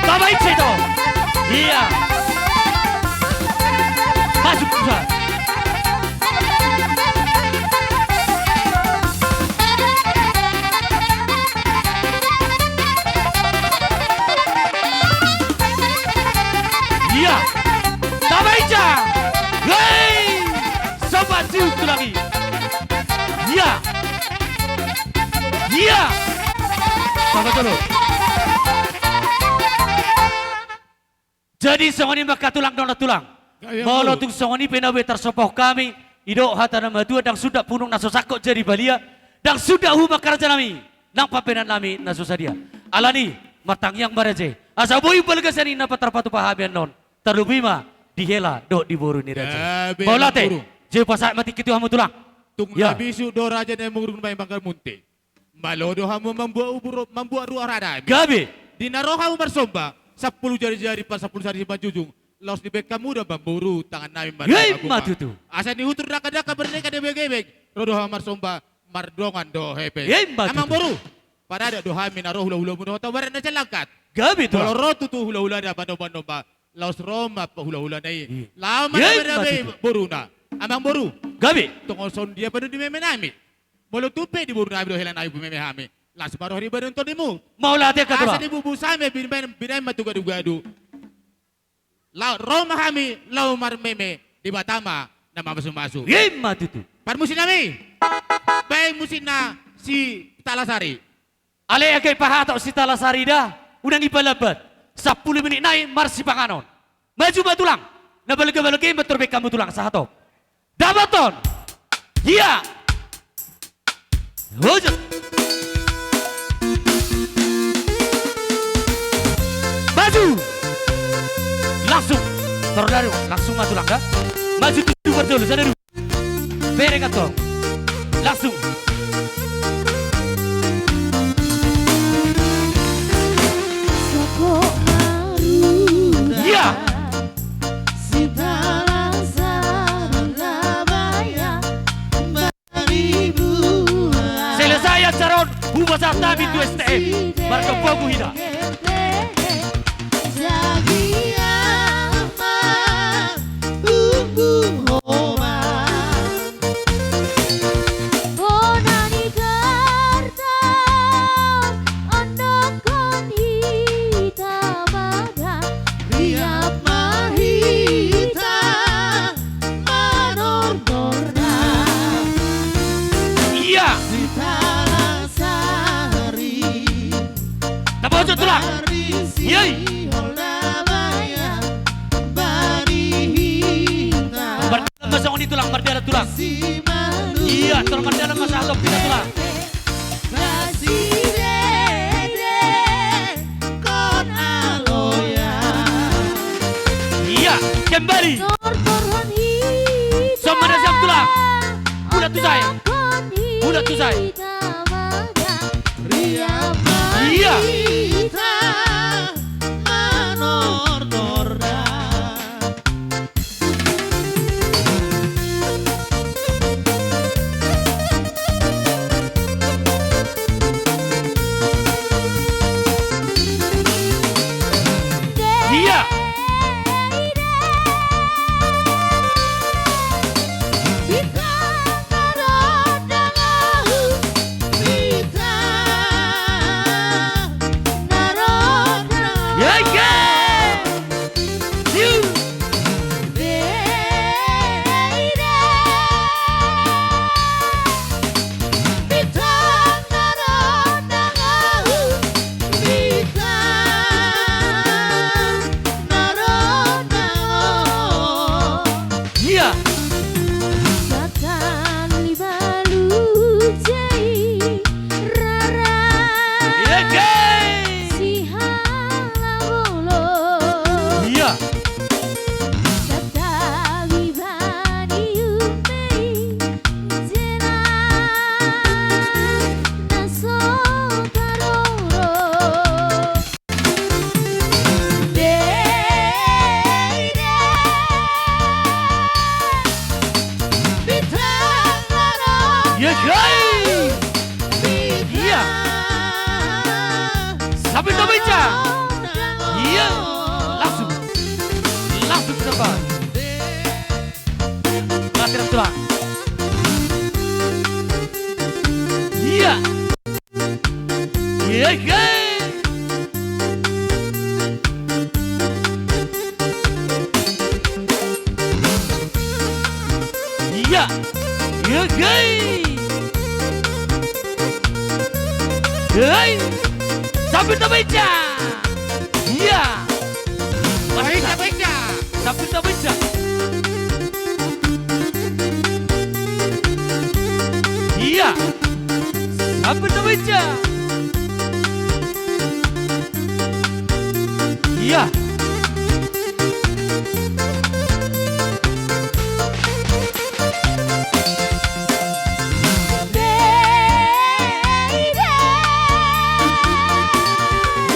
Tamba ise to. Ia. Masuk pusat. Ia. Tamba ija. Hei. Somba siuk tulang i. Ia. Ia. Tamba jolo. Jadi songon i ma angka tulang, dongan tulang. Molo tung songon i pe na boi tarsombahon hami, didok hata na matua, ndang sundat punuk na so sangkot jadi balian, ndang sundat uhum angka raja nami, nang pambahenan nami na so sadia. Alani, martangiang ma raja i, asa boi balga sian i na tarpatupa hami annon, tarlumobi ma di hela dohot di boru ni raja i. Mauliate, jei pasahat ma tingki tu hamu tulang. Tung na bisuk do raja na murung, baen ma angka munte. Malo do hamu mambuat ubur, mambuat ruar hami. Gabe. Di na ro hamu marsomba, sampulu jari-jari, pasampulu jari manjujung. Laos dibaen hamu do mamboru tangan nami. Ima tutu. Asa nihutur dangka-dangka, berneka digebek-gebek. Ro do hamu marsomba, mardongan do hepeng. Ima tutu. Amangboru, parada do hami na ro hula-hula muna Hutabarat na sian Langkat. Gabe tulang. Molo ro tutu hula-hula na manomba-nomba, laos ro ma hula-hula na i. Laho ma na meme boruna. Amangboru. Gabe. Tongon songon dia pe do di meme nami. Molo tung pe di boru nami do hela nami, meme hami, las ma roha ni badan tondimu. Mauliate angka tulang. Asa dibubus hami, binaen, binaen ma tu gadu-gadu. Laho, ro ma hami laho marmeme, Debata ma na mamasu-masu. Ima tutu. Parmusik nami. Baen musikna si Talasari. Alai anggiat pahatop si Talasari da, unang ipalambat. Sampulu menit nai marsipanganon. Maju ma tulang. Na balga-balga i ma tor baen hamu tulang sahatop. Dapoton. Ia. Hujut. Langsung. Torus lalu, langsung ma tulang da. Maju tuju, bertolu, sada dua. Bere kantong. Langsung. Iya. Selesai acara on, hupasahat hami tu S T M. Marga Pogu hita. Riap ma hita manortor da. Iya. Sitalang sahari. Tamba ojot tulang. Iya. Mardalan ma songon i tulang, mardalan tulang. Iya, tol mardalan ma sahat tu hita tulang. Iya, kembali. Son ma na siap tulang. Bulat tu sai. Bulat tu sai. Iya. Iya. Iya, iya. Siu. Iya. Iya, oke. Iya. Iya, hai. Iya. Sambil tabaca. Iya. Langsung. Langsung kita, Pak. Latihan tulang. Iya. Iya, iya. Iya. Iya, iya. Hei. Sambil tabaca. Iya. Masih bisa. Tabaca. Sambil tabaca. Iya. Sambil tabaca. Iya.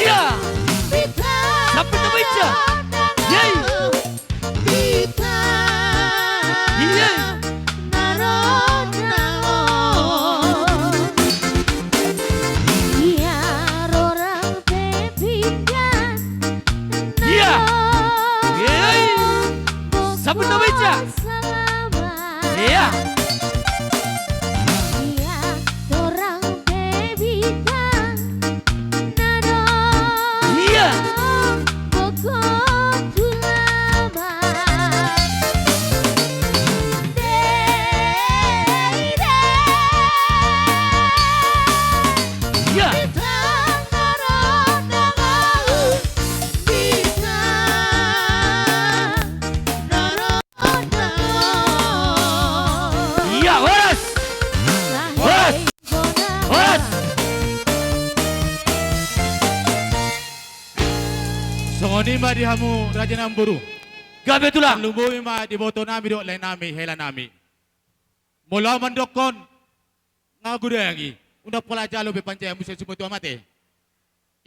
Iya. Sambil tabaca. Yeay. Iya. Iya. Yeay. Sambil tabaca. Iya. Iya. Iya. Songon i ma di hamu raja nami, boru. Gabe, Tulang. Tarlumobi ma di iboto nami dohot lae nami, hela nami. Molo ahu mandokkon, nga godang i. Unang pola jalo be panjae muse simatua, ate.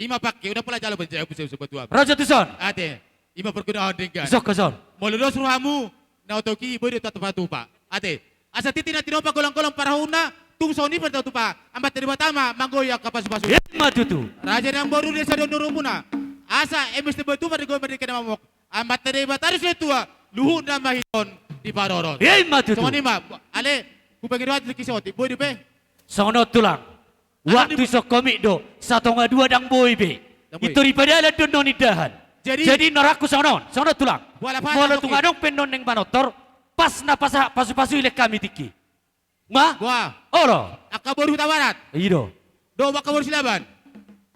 I ma pangke, unang pola jalo panjae muse simatua. Ro jo tuson. Ate. I ma pargonahon denggan. Isok ka son. Molo dos rohamu, na oto i boi do tatupa-tupa. Ate. Asa tintin na tinopa, golang-golang pangarahutna, tung songon i pe tatupa, Amanta Debata ma manggohi angka pasu-pasu. I ma tutu. Raja nami, boru, di sadondoronmuna. Asa eme sitamba tupa di gohi ma di kena mamok. Amanta Debata do sai tua, luhutna ma hiton diparorot. I ma tutu. Songon i ma, ale, hupangido hata di kisoti, boi dope? Songon on, Tulang. Waktu ison homi do, satonga dua ndang boi be. Ndang boi. Ito dipadalan do annon indahan. Jadi? Jadi, norangku songon on, songon on, Tulang. Molo tung adong pe annon naeng manortor, pas na pasahat pasu-pasu, ilehon hami tingki. Ma? Boha? Olo. Angka boru Hutabarat. I do. Dohot angka boru Silaban.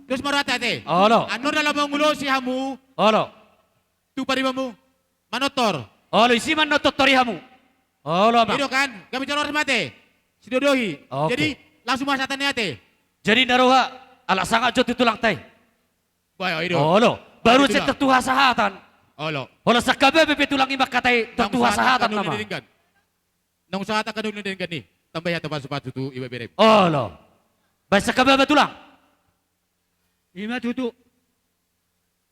Dos ma rohanta, ate. Olo. Annon na laho mangulosi hamu. Olo. Tu paribanmu. Manortor. Olo, disi ma annon tortori hamu. Olo, Amang. I do kan? Gabe jala horas ma, ate. Sidodohi. Oke. Jadi, langsung ma sahatan i, ate. Jadi, na roha, ala sangap jo tu tulangta i. Boha, i do. Olo. Baru sai tartuha sahatan. Olo. Olo, sangkababa pe, Tulang, i mangkatai tartuha sahatan nama. Naung sahat angka na uli na denggan i, tambai hata pasu-pasu tu ibeberem. Olo. Baen sangkababa, Tulang. I ma tutu.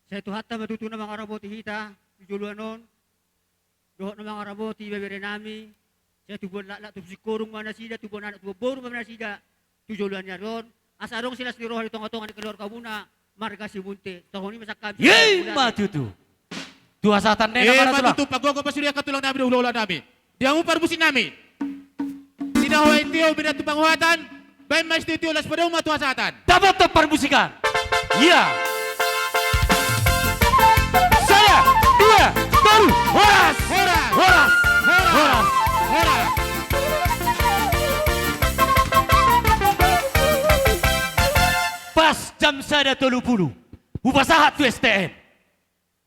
Sai Tuhanta ma tutu na mangaramoti hita tu joloan on. Dohot na mangaramoti ibebere nami. Sai tubuan laklak, tubu singkoru ma nasida, tubuan anak, tubuan boru ma nasida tu joloan ni ari on. Asa adong silas ni roha di tonga-tonga ni keluargamuna marga Simunte. Songon i ma sangkababa. I ma tutu. Tuha sahatan na i ma, Tulang. I ma tutu, panggogo pasude angka tulang nami dohot hula-hula nami. Di hamu parmusik nami. Di na hoa i tio, beda tu panguhatan, baen ma sitio-tio, laos padomu ma tuha sahatan. Dapothon parmusikan. Ia. Sada, dua, tolu, horas. Horas. Horas. Horas. Horas. Pas jam sada tolu pulu. Hupasahat tu S T M.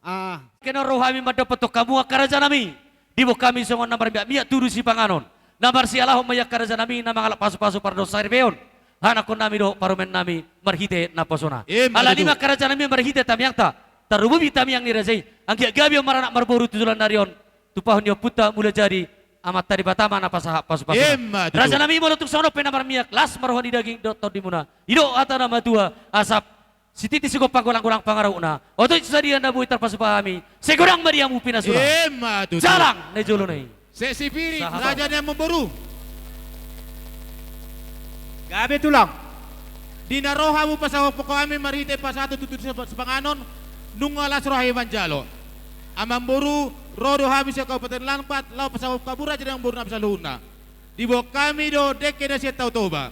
Ah. Kena ro hami mandapothon hamu angka raja nami. Diboan hami songon na marmiak-miak tudu sipanganon. Na marsialahon ma i angka raja nami na mangalap pasu-pasu pardongan saripeon. Anakkon nami dohot parumaen nami marhite naposona. Emma tutu. Alani i ma angka raja nami marhite tangiangta. Tarlumobi tangiang ni raja i. Anggiat gabe on maranak marboru tu joloan ni ari on. Tumpahon ni Ompunta Mulajadi, Amanta Debata ma na pasahat pasu-pasuna. Emma tutu. Raja nami, molo tung songon on pe na marmiak, las ma roha ni daging dohot tondimuna. Didok hata na matua, asa sititi sigompa, golang-golang pangarahutna. Oto i sadia na boi tarpasupasu hami. Sai godang ma di hamu pinasuna. Emma tutu. Jalang na di jolo na i. Sai sipiri, sahat, raja ni amangboru. Gabe, Tulang. Di na ro hamu pasahathon hami marhite pasahathon tutu sipanganon, nunga las roha i manjalo. Amangboru, ro do hami sian Kabupaten Langkat, laho pasahathon hamu raja ni amangboru nami saluhutna. Diboan hami do dengke na sian Tao Toba.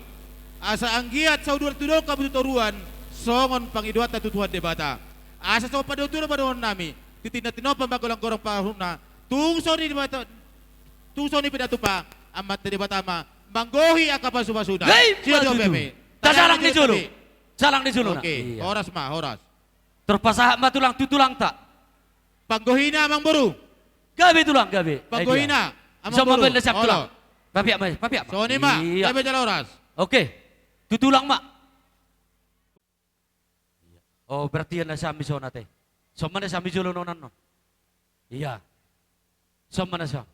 Asa anggiat sauduan tu dolok hamu tu toruan, songon pangidoanta tu Tuhan Debata. Asa songon pandohan-pandohan nami, tintin na tinopa ma golang-golang pangarahutna, tung songon i Debata, tung songon i pe na tupa, Amanta Debata ma manggohi angka pasu-pasuna. Emma tutu. Sida dua pe. Tajalang di jolo. Jalang di jolo na. Oke, horas ma, horas. Tarpasahat ma, Tulang, tu tulangta. Panggohina, amangboru. Gabe, Tulang, gabe. Panggohina, amangboru. Olo. Papiak ma, papiak ma. Songon i ma. Ia. Gabe jala horas. Oke. Tu tulang ma. Ia. Oh, berarti ia na sami sonate. Songon i ma na sami jolo nonan non. Ia. Songon i ma na sami.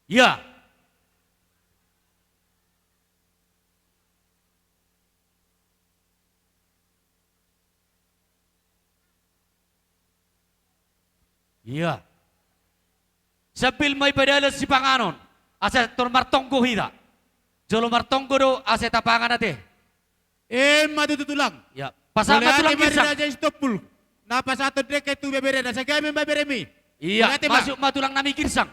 Ia. Ia. Sambil ma i padalan sipanganon, asa tor martonggo hita. Jolo martonggo do asa tapangan ate. Emma tutu, Tulang. Ia. Pasahat ma, Tulang, Girsang. Raja Sitompul. Na pasahathon dengke tu beberena, sai gabe ma beberemi. Ia, masuk ma, Tulang nami, Girsang.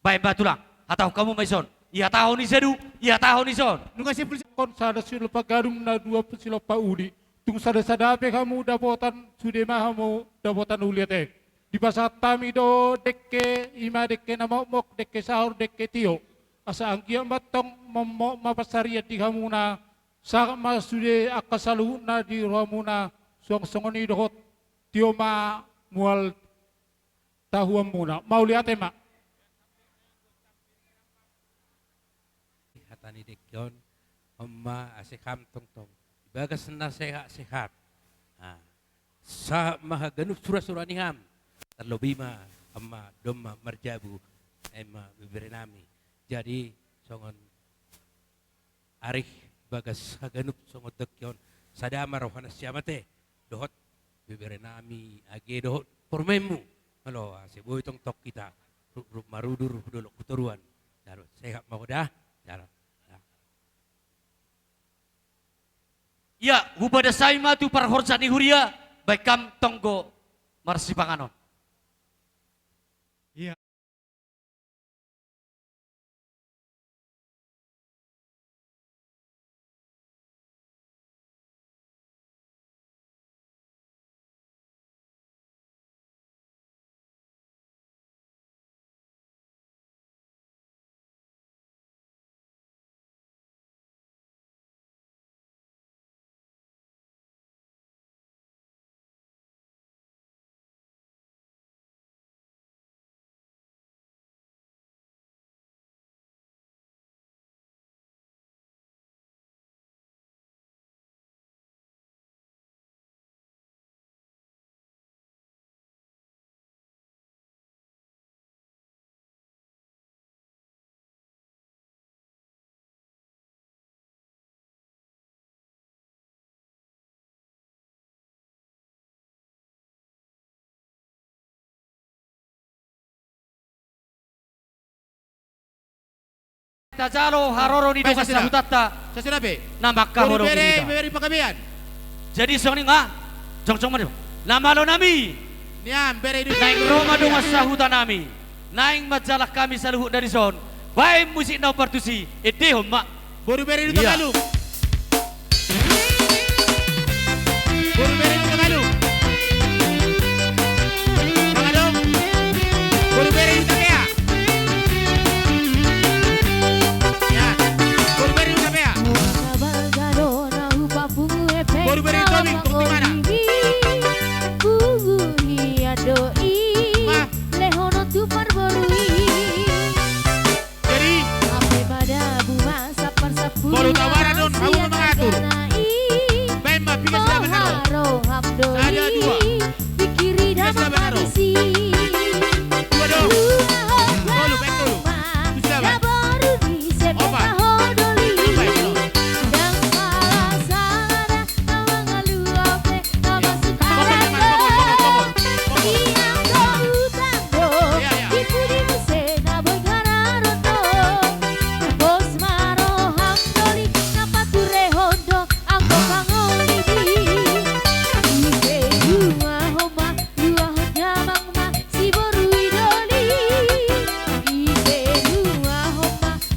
Baen ma, Tulang, hatahon hamu ma ison. Ia taho ni sadu, ia taho ni son. Nunga simpul si- Kon sada silompa gadung, na dua silompa uli. Tung sada-sada pe hamu dapotan, sude ma hamu dapotan uli ate. Dipasahat hami do dengke, i ma dengke na mokmok, dengke sahur, dengke tio. Asa anggiat ma tong mokmok ma pansarian di hamuna, sahat ma sude angka saluhutna di rohamuna, suang songon i dohot tio ma mual tahuanmuna. Mauliate ma. Hata ni dengke on, on ma asa hami tongtong di bagas na sehat-sehat. Ah. Sahat ma haganup sura-sura ni hami. Tarlobi ma, Ama, Doma, Marjabu, Emma, beberenami. Jadi, songon arih bagas haganup songon dengke on, sada ma roha nasiam ate, dohot beberenami age dohot parumaenmu. Olo, ase boi tongtong hita, rup-rup marudur, dolok hu toruan. Jalo, sehat ma ho da. Jalo. Ia, hupadas hami ma tu parhorja ni huria, baen hamu tonggo marsipanganon. Ia. Tajalo haroro ni dongan sahutanta. Sasuda pe. Na mangkaholongi hita. Boru bere, bere Panggabean. Jadi songon i nga, jongjong ma di. Na malo nami. Nian, bere di. Naeng ro ma dongan sahutanami. Naeng manjalang hami saluhutna dison. Baen musik na hombar tusi, endehon ma. Boru bere Hutagalung. Boru bere Hutagalung. Mangalong. Boru bere Hutapea. Ya. Boru bere Hutapea. Boru bere Hutobing, Bukti Mana. Wah. Jadi, molo tawaran on, hamu ma mangatur. Baen ma, piga sada ma na ro. Sada, dua. Piga sada ma na ro. Dua, dua. Tolu, baen tolu. Sada ma. Opat. Opat, tolu.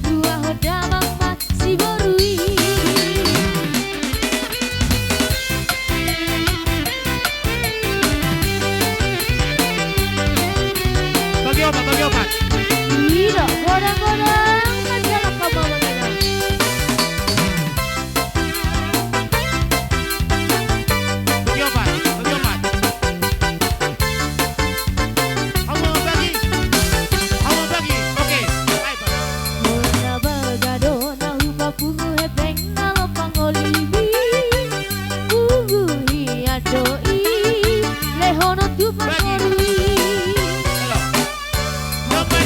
Luahon damang ma si boru i. Bagi opat, bagi opat. Ida, godang-godang, na jalan kau mau mengenal. Bagi opat, bagi opat. Hamu bagi. Hamu bagi. Oke. Baik, Pak. Hona bagado na hupapungu hepeng na lompang olibi. Pungu hian do i. Lehonon tu parboru i. Halo. Domba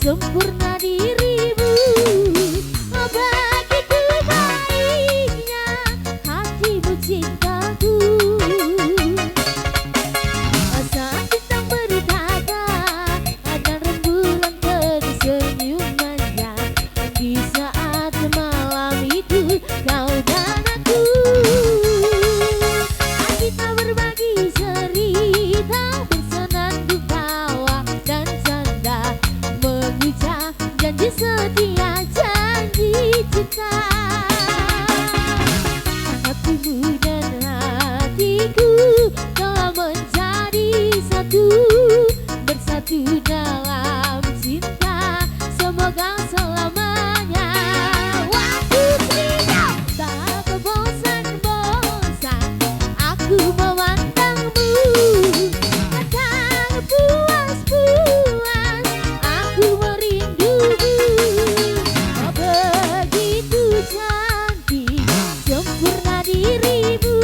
sempurna dirimu. Oh, begitu baiknya hatimu, cintaku. Saat bintang berkata dan rembulan penuh senyum manja, di saat malam itu kau dan aku, kita berbagi cerita, bersenandung tawa dan canda, mengucap janji setia, janji cinta. Hatimu dan hatiku telah menjadi satu, bersatu dalam cinta, semoga selamanya. Waktu singa tak bosan-bosan aku memandangmu, tak puas-puas aku merindumu. Oh, begitu cantik, sempurna dirimu.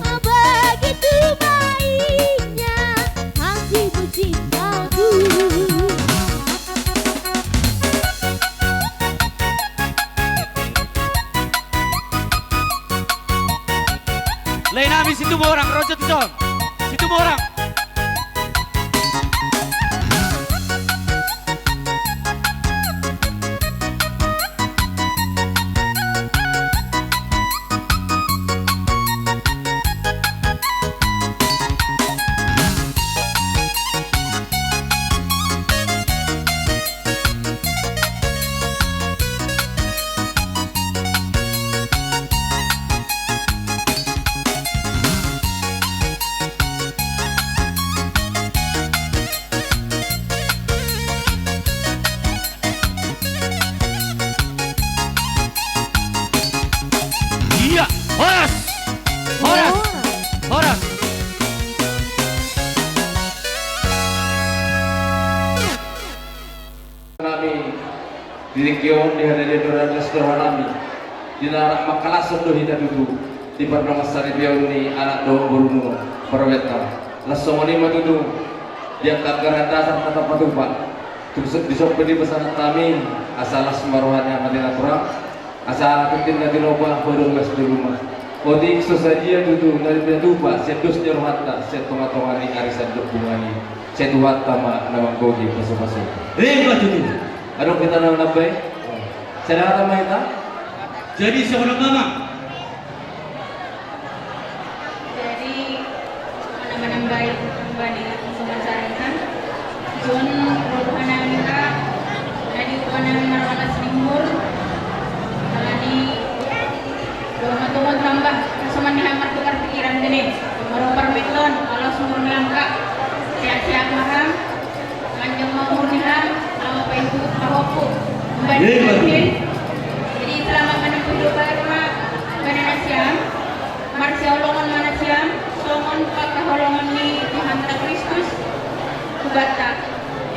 Oh, begitu baiknya hatimu, cintaku. Lae nami Situmorang, ro jo tu son. Situmorang. Iya, horas. Horas. Horas. Nami, di tingki on, di hadapan ni roha nami, di na rap mangkalashon do hita tutu di pardongansaripeon ni anak dohot boru ni parubetta. Laos songon i ma tutu di angka anggaran dasar na tapatupa. Tung so-, dison pe dipasahat hami asa las ma roha ni amanta na tua, asa tingki na tinopa, baru las ni ruma. Otik so sadia tutu na pinatupa sian dos ni rohanta sian tongatonga ni ari sandok bungani. Sai Tuhanta ma na manggohi pasupasu. Emma tutu. Adong hita na manambai? Sada hata ma hita. Jadi songon on ma, Amang. Jadi, manambai, manambai, manambai, songon saritan. Songon roha nami, na diupa nami marlas ni umur. Alani, dohot ma tamba, songon i, martukar pikiran, dene. Marombar piton, alas umur ni angka. Sehat-sehat ma hami. Manjang ma umur ni hami, ala ma paihut pahompu. Iya, iya. Jadi, selamat menempuh hidup baru ma, bani nasiam. Marsiholongan ma nasiam, songon pangkaholongan ni Tuhanta Kristus hubanta.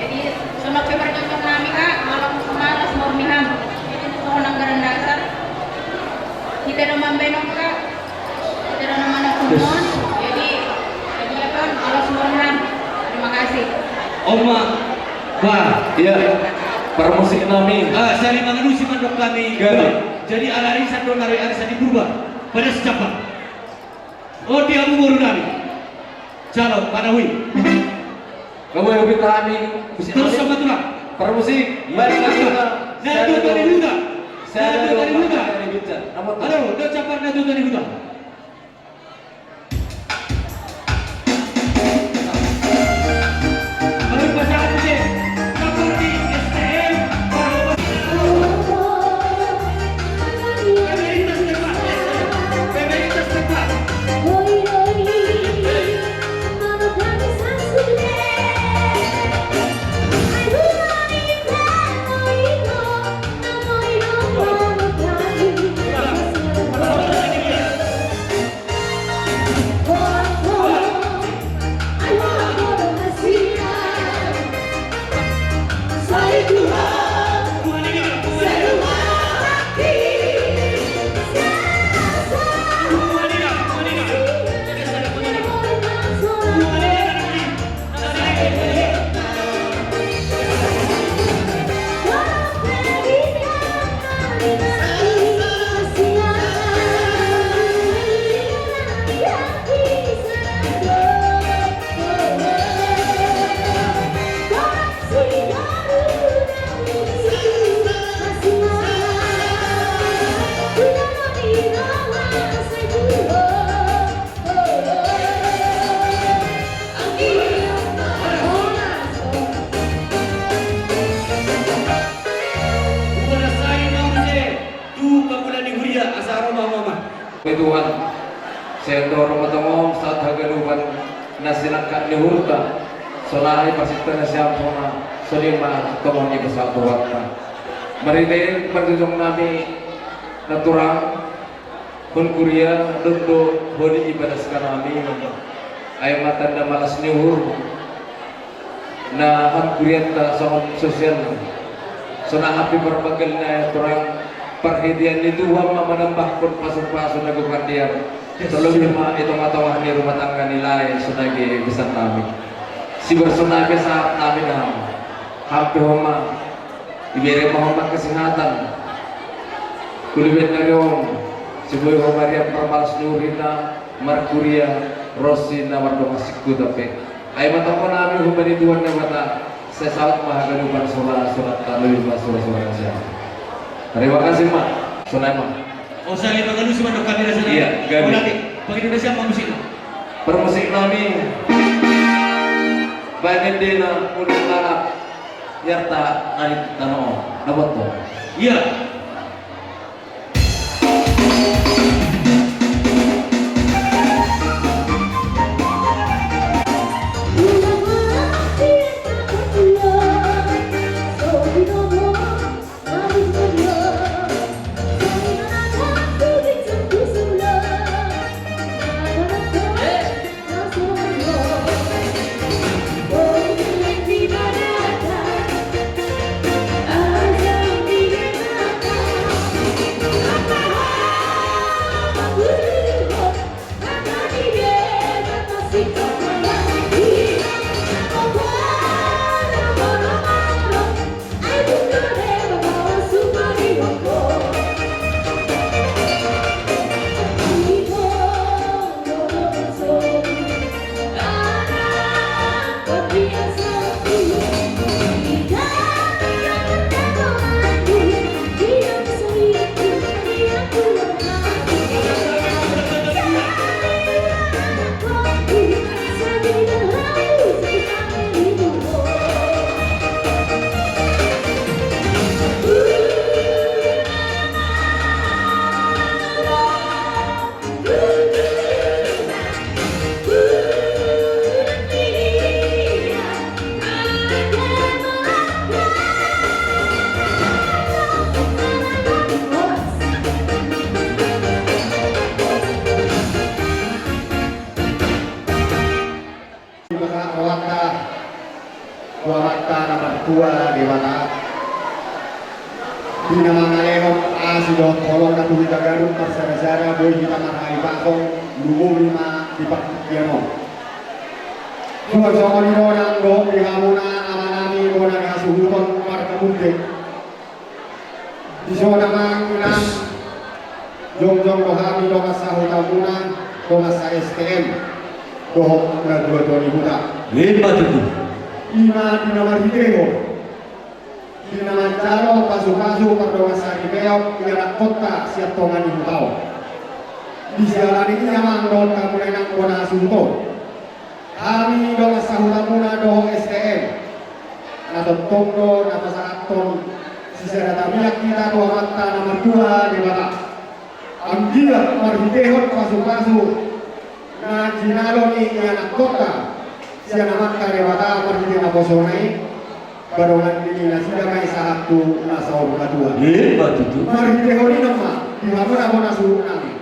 Jadi, songon pe parjongjongan nami, Kak, malas, malas umur ni hami. Jadi, songon anggaran dasar. Hita do mambahen on, Kak. Jadi, jadi apa? Alas umur ni hami. Terima kasih. Oma, ba. Iya. Parmusik nami. Ah, sari mangalusi mandok hami. Jadi, ala arisan do, nari arisan di Purba. Pada secapa. Oh, dia umur nami. Calo, panawi. Gabe hupinta hami. Terus sama tulang. Parmusik. Iya. Balik lagi. Nah, itu dari Huta. Saya dari Huta. Halo, udah capat, nah, itu dari Huta. Tuhan, sai andorang ma tongon sahat haganupan na sinangkap ni uhurta, sonai pasinta nasiam, songon i ma tongon i pasahat rohanta. Marhite parjojong nami na turang, hon kuria, dohot holi ibadah sian nami, ai ma tanda malas ni uhur na hon kurianta songon sosial. Sonang hape parbanggal na turang, parhitean ni Tuhan ma manambahkon pasupasu na gokan di ari. Terlebih ma i tongatonga ni rumah tangga ni lae sonai be besan nami. Sibar sonai be sahat nami na hape homa ibere ma homa kesehatan. Hulehon na ri on, sai boi homa rian parmalas ni uhur i na markuria, ronsi na mardongan singkutan pe. Ai ma tongko nami humbani Tuhan Debata, sai saut ma haganupan sola-solanta, lobi ma sola-sola nasiam. Terima kasih ma. Sonai ma. O, sai lima ganusi mandok kami rasanya. Iya, gabe. Oke, bagi Indonesia ma musikna. Parmusik nami. Baen ende na unik lalap. Biar ta narik tano. Dapat to. Iya. Pasahat rohanta tu Amanta na martua Debata. Di na mangalehon asi dohot holong na tu hita ganup marsada-sada, boi hita marhalipasong, lumobi ma di partingkian on. Suang songon i do nang dohot di hamuna amanami bona ni hasuhuton marga Munde. Dison amang inang, jongjong do hami dongan sahutamuna, dongan sa-S T M dohot natuatua ni huta. Ima tutu. Ima di na marhitehon di na manjalo pasupasu pardongansaripeon ianakhonta sian tonga ni huta on. Di siala ni i amang dohot hamuna inang bona hasuhuton, hami dongan sahutamuna dohot S T M, na tongtong do na pasahathon sisada tamiang hita tu Amanta na martua Debata. Anggiat marhitehon pasupasu na jinalo ni ianakhonta sian Amanta Debata marhite naposona i, ba dongan ni nasida ma i sahat tu na saur matua. Ima tutu. Marhitehon i ma di hamuna bona suhut nami.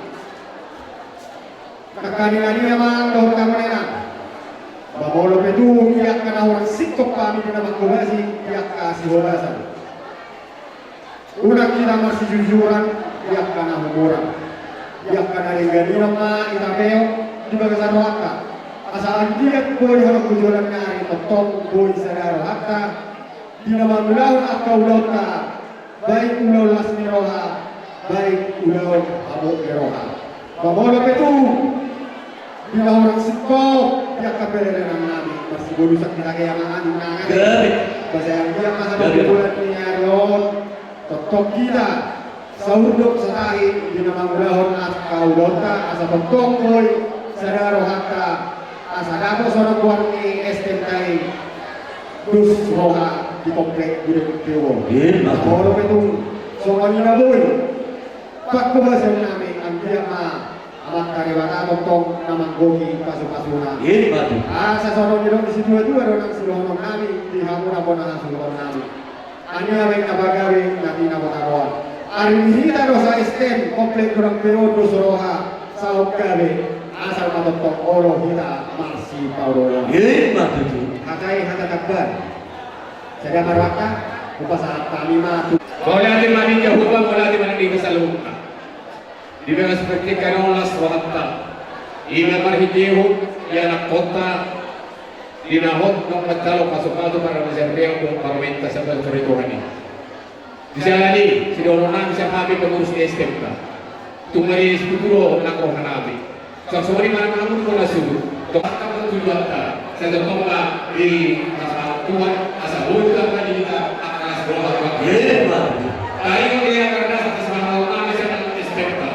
Nangkaningan i amang dohot hamuna inang, ba molo pe tung di angka na hurang singkop hami di na manghobasi, di angka sihobasan, unang hita marsijujuran di angka na humurang, di angka na denggan i ma hita peop di bagasan rohanta. Asa anggiat boi harohon tu joloan ni ari tongtong boi sada rohanta di na mangulahon angka ulaonta, baik ulaon las ni roha, baik ulaon habot ni roha. Ba molo pe tung di na hurang singkop di angka pelerenan nami, marsibolusang hita age amang inang. Gabe. Ba sai anggiat ma harohon tu joloan ni ari on tongtong hita saur dohot satahi di na mangulahon angka ulaonta, asa tongtong boi sada rohanta, asa dapot sonang goar ni S T M-ta i, dos roha di komplek Gudang Tio. Ima. Molo pe tung songon i na boi panghobasan nami, anggiat ma Amanta Debata tongtong na manggohi pasupasuna. Ima tutu. Asa songon nidok ni situatua do nang sidohononnami di hamuna bona hasuhutonnami. Ania baen na pagabe na pinabota roha. Ari ni hita do sa-S T M komplit godang pe on dos roha sahat gabe. Asal ma tongtong olo hita marsipaolooloan. Ima tutu. Hata i hata tamban. Sada ma rohanta, hupasahat hami ma tu. Mauliate ma di Jahowa, mauliate ma di hasalamuna. Di bagas partingkian on las rohanta. Ima marhitehon ianakkonta di na hot naung manjalo pasupasu paramaserean dohot parmenta sabalas sore Tuhan i. Di siala ni i, sidohononnami sian hami pengurus ni S T M-ta. Tung maringan situtu do nang rohanami. Songon i ma nang hamu na suhut. Dohot hata ma tujuanta. Sai tongtong ma di pasahat Tuhan asa boi do angka di hita angka las roha. Ima tutu. Taringot di angka na dasar pasahatonnami sian S T M-ta.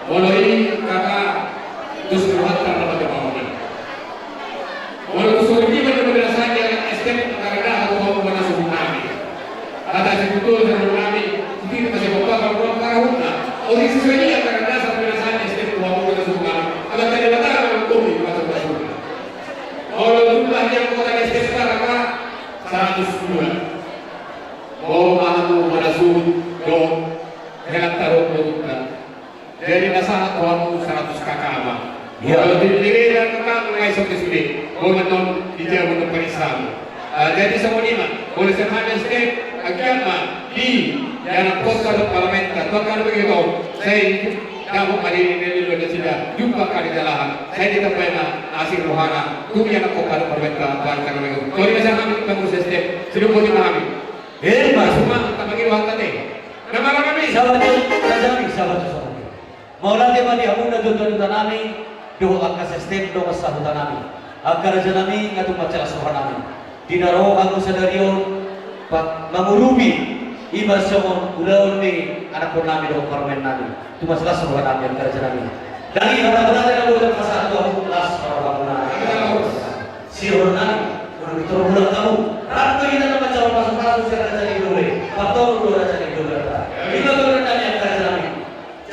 Molo i kaka dos rohanta na pake pahonan. Molo tu songon i ma na pinasahat ni angka S T M angka na dasar tu hamu na suhut nami. Hata situtu songon nami, tingki ma sian bapa, kalau kurang parahutna. Ori sesuai ni angka na dasar pinasahat ni S T M tu hamu na suhut nami. Amanta Debata ma manggohi pasupasuna. Molo jumlah ni anggota ni S T M-ta kaka saratus dua. Molo ma hamu na suhut dohot hela taruhon dohot. Jadi na sahat tu hamu saratus kaka ma. Iya. Molo di lelena kaka nunga isok di sude. Molo non di jabu na panisam. Ah, jadi songon i ma. Molo sian hami S T M, anggiat ma di ianakkonta dohot parmenta. Tuan kan begitu. Sai dapot ma di lelena nasida. Jumpa angka di jalahan. Sai ditambai ma asi rohana. Tu ianakkonta dohot parmenta. Tuan kan begitu. Molo sian hami pengurus S T M. Sidung boti ma hami. Ima tutu. Suma, tamangi rohanta te. Na marhaha nami. Sabar tu raja nami, sabar tu sabar. Mauliate ma di hamu na tuatua nami, dohot angka S T M dohot sahuta nami. Angka raja nami, nga tung mansai las roha nami. Di na ro hamu sadari on, pa-, mangurupi, ima songon ulaon ni anakkon nami dohot parumaen nami. Tung mansai las roha nami, angka raja nami. Dang i hata mauliate na boi pasahat tu hamu, las roha nami. Sidohonon nami, molo di torop bulan tahu, rap do hita na manjalo pasupasu sian raja ni dole, partongon do raja ni dole ra. Ima tutu nami angka raja nami.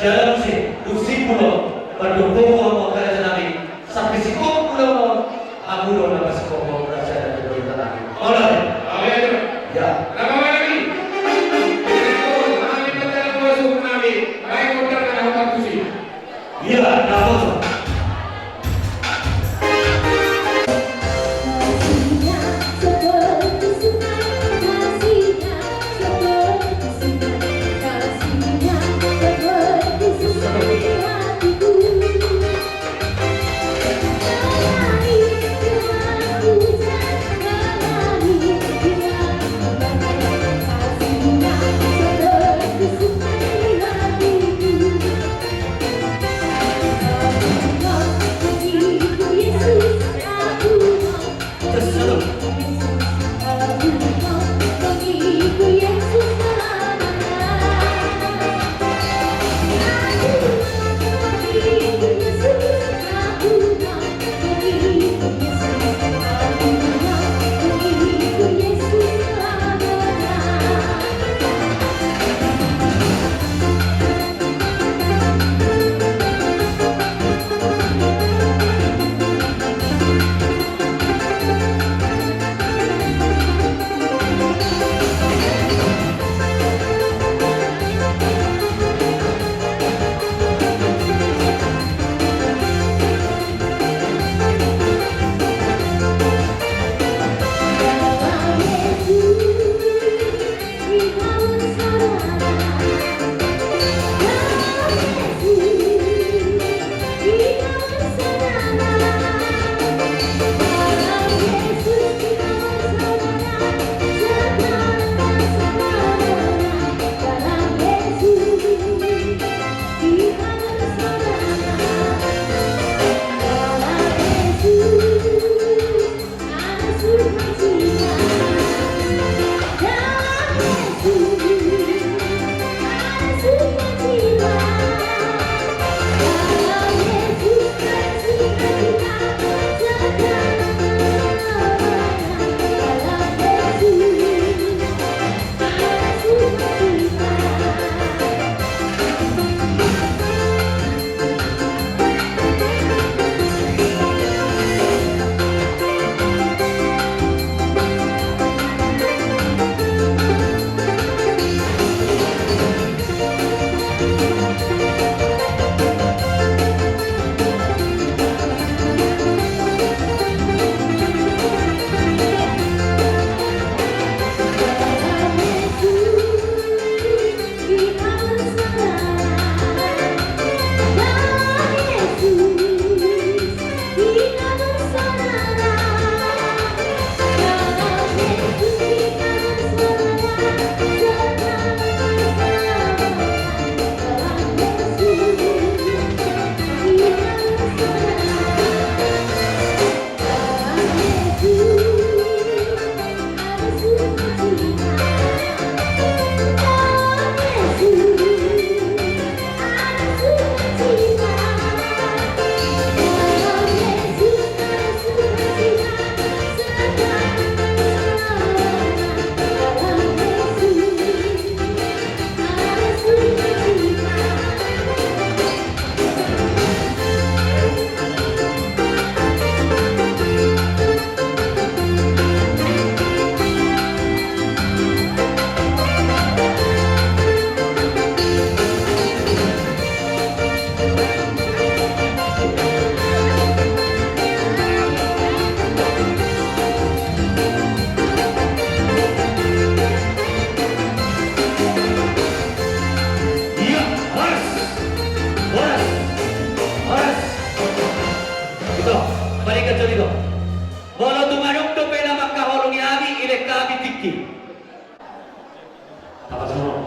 Jala muse, dung simpul on, mandok hamu angka raja nami, sampe singkop bulan on, hamu do na pasingkop on raja ni dole nami. Olo. Ya. Iya, dapot.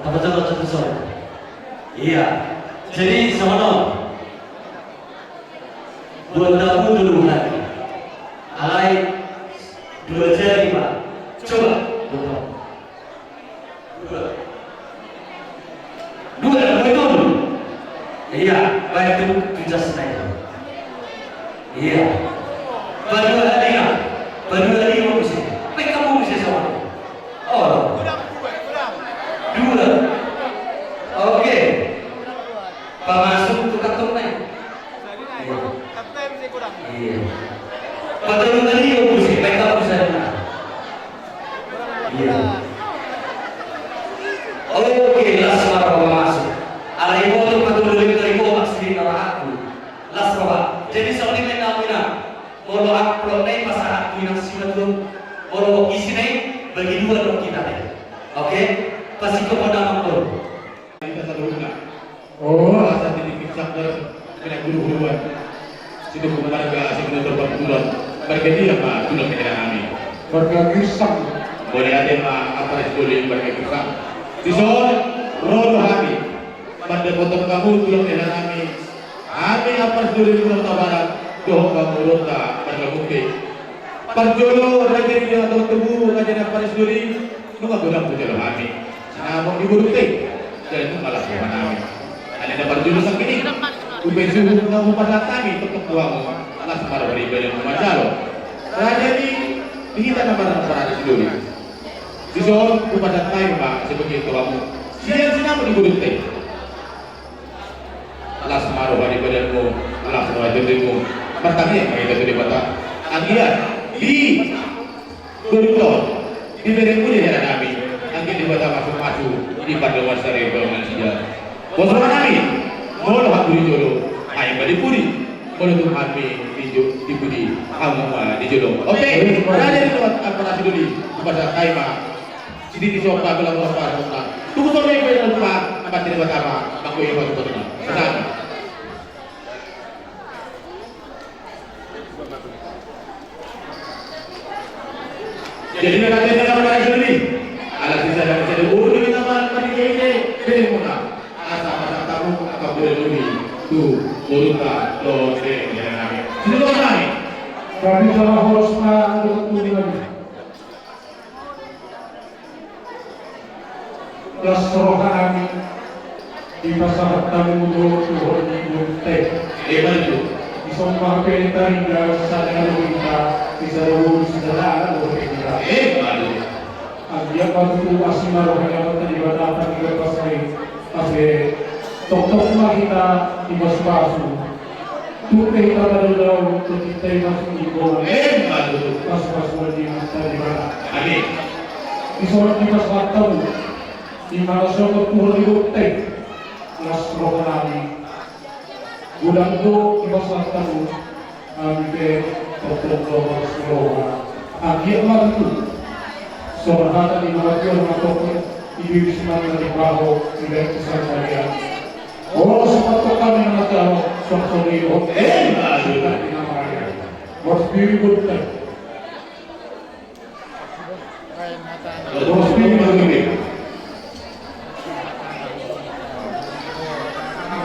Apa coba satu soal? Iya. Jadi sama dong. Buat tamu dulu lagi. Alai dua jari, Pak. Coba. Dua. Dua, dua itu. Iya, baik itu tujuh saya. Iya. Padua lagi ya. Padua lagi mau bisa. Baik kamu bisa sama. Oh. Dua. Oke. Pamasuk tu kantong naik. Iya. Iya. Patolu tadi ya, Bos, baik kamu bisa dengar. Iya. Oke, las ma roha pamasuk. Alai boto patolu lagi dari kau masih dengar aku. Las roha. Jadi soal ini namanya. Molo amplop na i pasahat tu inang simatua, molo isi na i bagi dua dong hita deh. Oke? Pasikop ma nama ko. Hita saluhutna. Oh. Asa titik pisak ber, kena guru-guruan. Situ marga, situ terbantuan. Marga dia ma, tulang ni hela nami. Marga Girsang. Boleh ada ma, apa resiko di marga Girsang. Dison, ro do hami. Mandapothon hamu tulang ni hela nami. Hami Amparsidoli Borunta Barat, dohot hamu Borunta marga Munte. Parjolo raja ni hata tubu, raja ni Amparsidoli, nunga godang hujalo hami. Sinamot ni Borunta i, jadi nunga las roha nami. Alai na parjolo sangkini, upe suhut na hupasahat hami, tongtong tu hamu, las ma roha ni badanmu manjalo raja ni, di hita na marga Amparsidoli. Dison, hupasahat hami ma, sebagai tu hamu. Sian sinamot ni Borunta i. Las ma roha ni badanmu, las roha ni tondinmu. Martangiang ma hita tu Debata. Anggiat di Borunta on, di berengmu di hela nami, anggiat Debata masu-masu di pandohan sari pandohan sida. Pos roha nami, molo hami di jolo, ai ma di pudi. Molo tung hami di jo-, di pudi, hamu ma di jolo. Oke, raja ni Amparsidoli, hupasahat hami ma. Sididi somba, gelang somba, somba. Tunggu somba, ibu, ibu, lupa. Apa tidak pertama? Aku yang baru pertama. Sesama. Jadi, mereka tidak akan ada sendiri. Alas bisa dapat satu guru di taman pendidikan ini. Pilih muna. Asa masa tamu, apa boleh lebih? Tuh, Borunta, lo, sini, ya, kami. Sini, lo, kami. Kami telah horos, Pak, untuk tujuan. Las roha nami, dipasahat hamu do tu ho ni Borunta. Emma tutu. Dison ma pe tarida sada do hita, di sada boru sada anak do hita. Emma tutu. Anggiat ma tutu asi ma roha ni Amanta Debata panggilan pasai. Ase tongtong ma hita dipasu-pasu. Tung pe hita madao-dao, tung hita i masuk di bola. Emma tutu. Pasu-pasuan ni Amanta Debata. Amin. Dison dipasahat hamu, di mana songon tu ho ni Borunta i. Las roha nami. Godang do dipasahat hamu. Anggiat tongtong do las roha. Anggiat ma tutu. Songon hata ni na matua na tongtong, idiris ma na di baho, ibaen tu sangkalian. Horas ma tongtong hami na matua, songon i dohot. Emma tutu. Horas diri Borunta. Horas diri Borunta.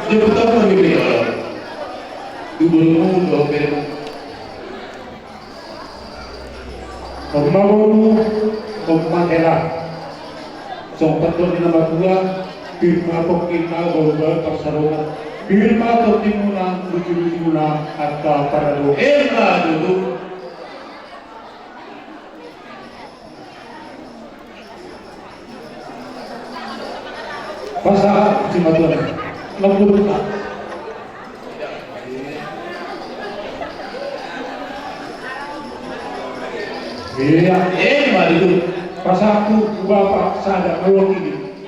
Dia bertemu lagi dia. Dua puluh, dua puluh. Emma boru, emma hela. Songon pandok ni na matua, pir ma pongki na, baru-baru parsaroan. Pir ma tondimuna, lucu-lucuna, angka paradu. Emma tutu. Pasahat simatua. Lembut, Pak. Iya. Emma tutu. Pasahat tu bapak sada mewakili.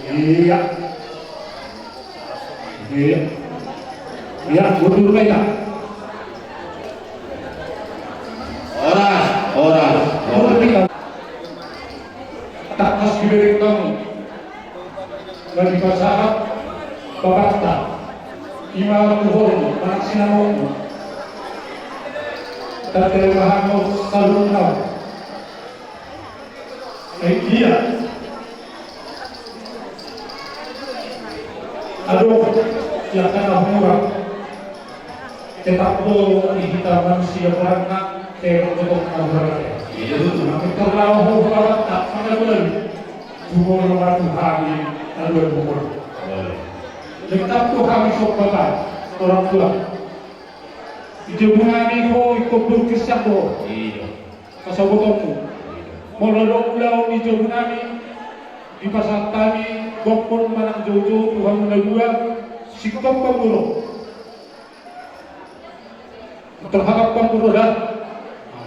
Iya. Iya. Iya, mundur ma hita. Horas, horas, horas. Mundur ma hita. Tangkas dibereng hamu. Bagi pasahat bapakta. Ima tu ho, anak sinamotmu. Tarima hamu saluhutna. Ai dia? Adong, ia kan na murah. Tetap do di hita manusia, barang na tebok-tebok na murah. Iya, betul. Tapi terlalu murah, tak mana boleh. Jumolo ma tu hami na dua jumolo. Tetap tu hami sombatan orang tua. Di jabu nami do, ingkon berkisah do. Iya. Asa botomu. Molo adong ulaon di jabu nami, dipasahat hami gokhon manang joujou tu hamu na dua, singkop pamuruk. Terhadap pamuruk dah.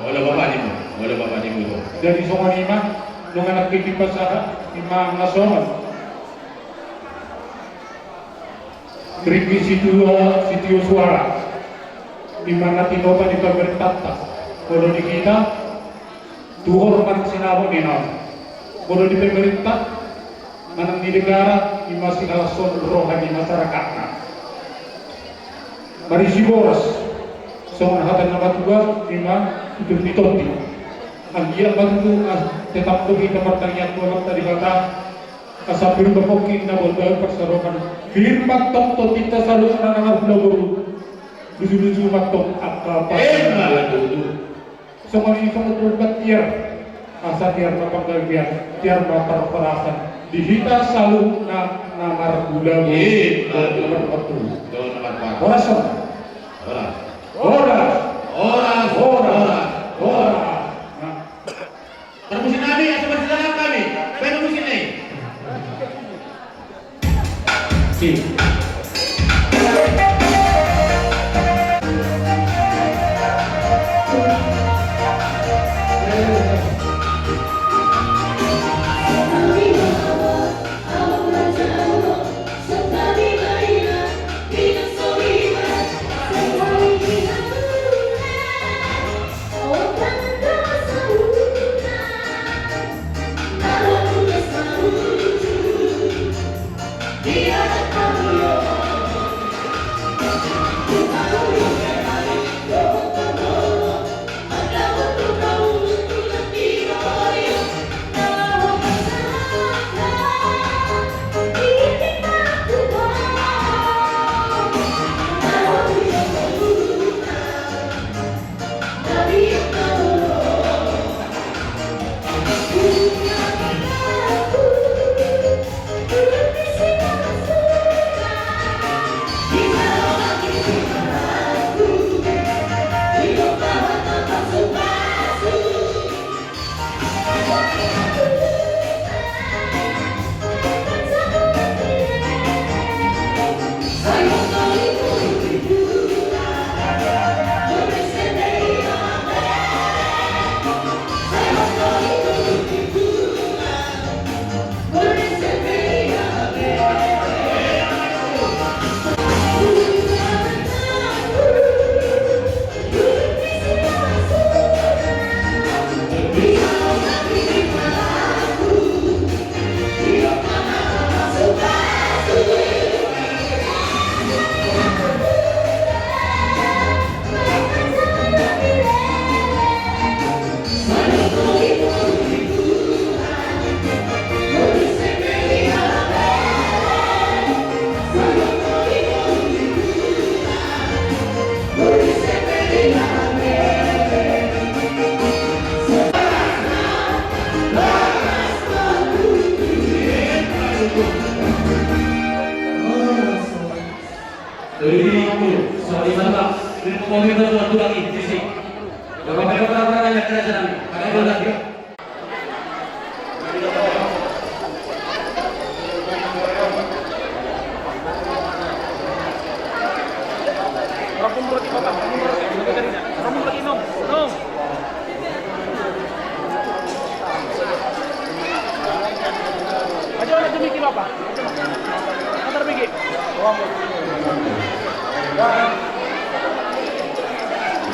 Molo bapa ni, molo bapa ni muruk. Jadi songon i ma, nunga nangkin dipasahat, i ma na songon. Ringgit sitio, sitio suara. I ma na tinopa ni pamarentanta. Molo di hita, tuhor manang sinamot ninna. Molo di pamarenta, manang di negara, i ma sihalashon roha ni masyarakatna. Marisi boras, songon hata na matua, i ma tutur ni tondi. Anggiat ma tutu, ah, tetap do hita martangiang tu Amanta Debata, asa pir ma pongki na baru-baru parsarohon. Pir ma tong tondinta saluhutna na marhula boru. Luju-luju ma tong angka. Emma tutu. Songon i songon turbat tiar. Asa tiar ma panggabean, tiar ma parhorasan. Di hita saluhutna na marhula boru. Emma tutu. Horas. Horas. Horas. Horas. Horas. Horas. Nah. Parmusik nami, asa marsidangan hami. Baen musik nai. Si.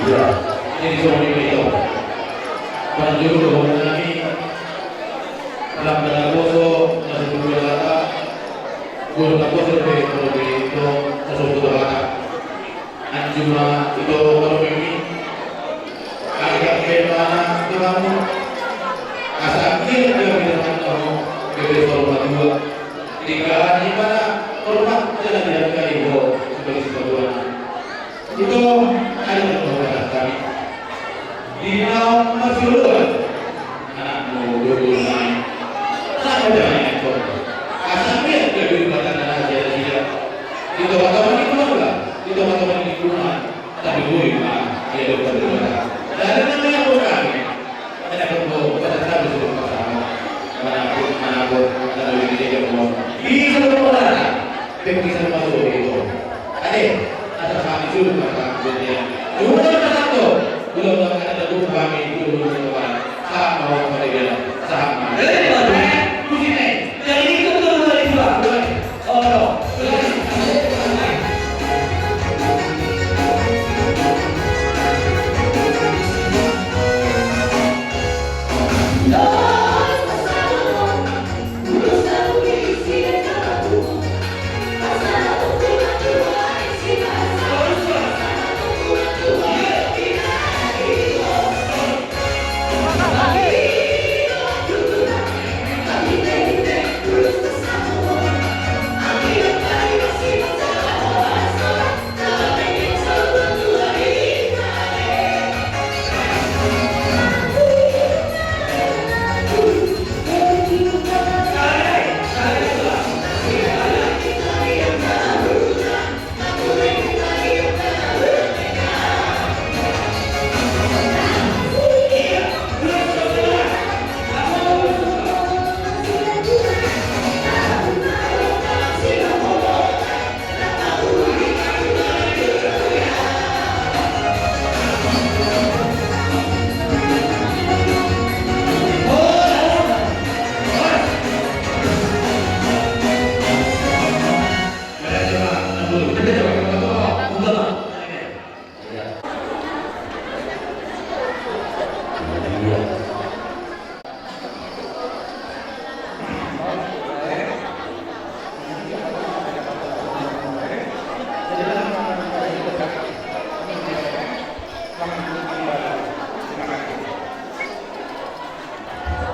Iya, jadi songon i ma i. Parjolo dohonon nami, lam na naposo na so tu dua lata, guru naposo dope dope ito na so tu dua lata. Anju ma ito dope mi. Angka pe mana tu hamu. Asa angka pe Di galan i ma na hormat jala dihargai ho sebagai sipatuana. Ito, adi na hormat hami. Di naung marsioloan anakmu, dua puluh nai. Sapa jala ingkon asa melihat gabe jembatan na raja raja. Di tonga-tonga ni keluarga, di tonga-tonga ni lingkungan. Tapi boi ma ia dokter di luar. Dari nama yang kami. Ada kebo pada tahu sudah pasang. Mana pun, mana pun, ada lebih dia kebo. Bisa berkolah. Tapi bisa masuk itu. Ade, ada kami suruh kata dia. Sudah kata tu. Belum ada dulu kami dulu. Sama orang pada dia. Sama. Jadi, Pak, di sini. Jadi itu tuh dari Pak.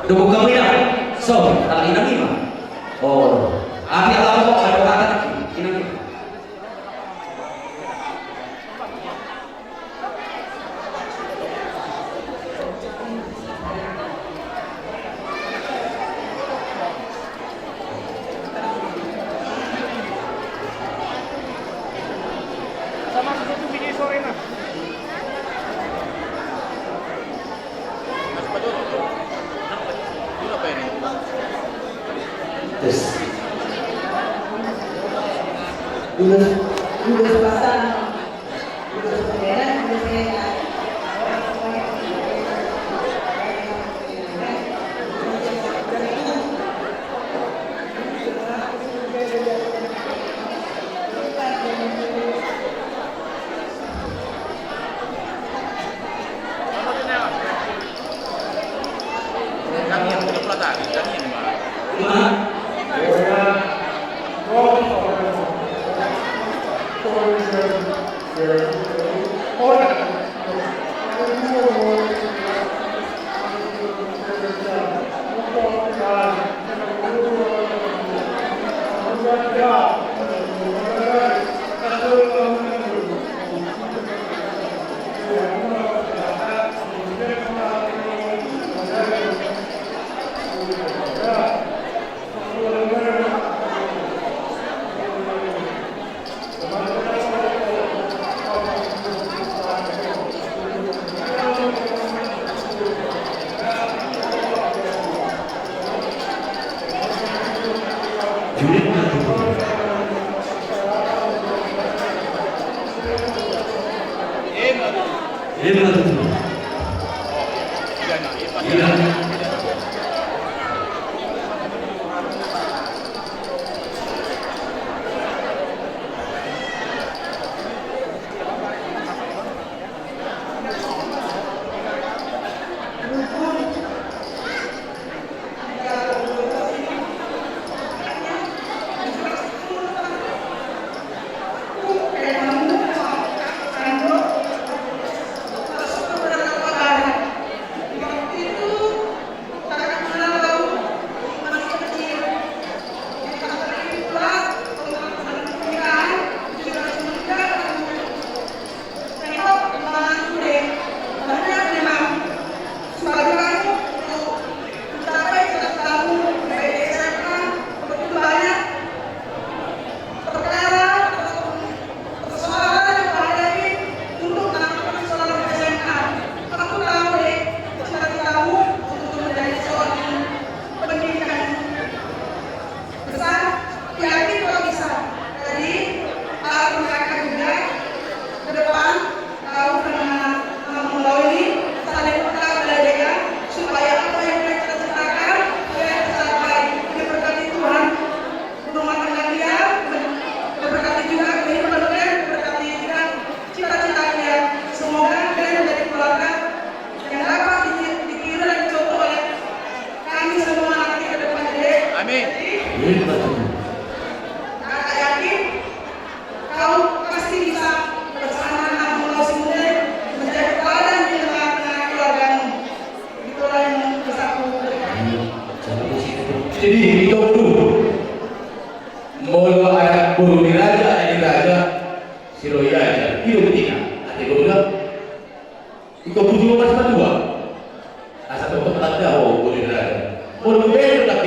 Dukung kami dah. So, tak inang ima. Oh, kami alam kok ada kata inang ima. Tes. Udah, udah pasang. Jadi, ito boru. Molo anak boru ni raja, anak ni raja, siroi aja. Ito tina, ate boru na. Ito puji mas matua. Asa tongtong tanda ho boru ni raja. Molo boru ni raja,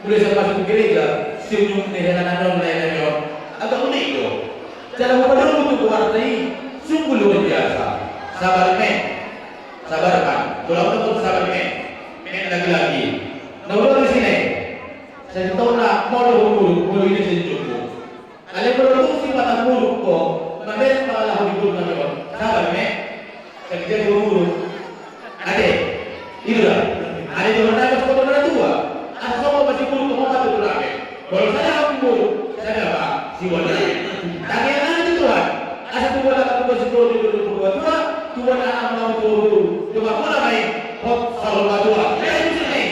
mulai sian masuk gereja, sian nunga ni hela na non, na hela na non. Agak unik do. Jala molo tu keluarga i, sungguh luar biasa. Sabar men. Sabar kan. Molo tu sabar men. Men lagi-lagi. Na ulang di sini. Sai tona molo umur, molo ini sejuk. Alai molo tung si mata buruk ko, mames pangalaho di buruk nami on. Sabar me. Sai jadi buruk. Ate. Ida. Ate, dohot nami on, dohot na tua. Asa songon masiburuk ko, matu tu nami. Molo sada hamu buruk, sada ma siwon nami. Tangiang nami tu Tuhan. Asa tubuan anak tubuan siburuk, tubuan anak tubuan buruk. Tubuan anak tubuan buruk. Tubuan anak tubuan buruk. Hot saur matua. Jadi itu sih.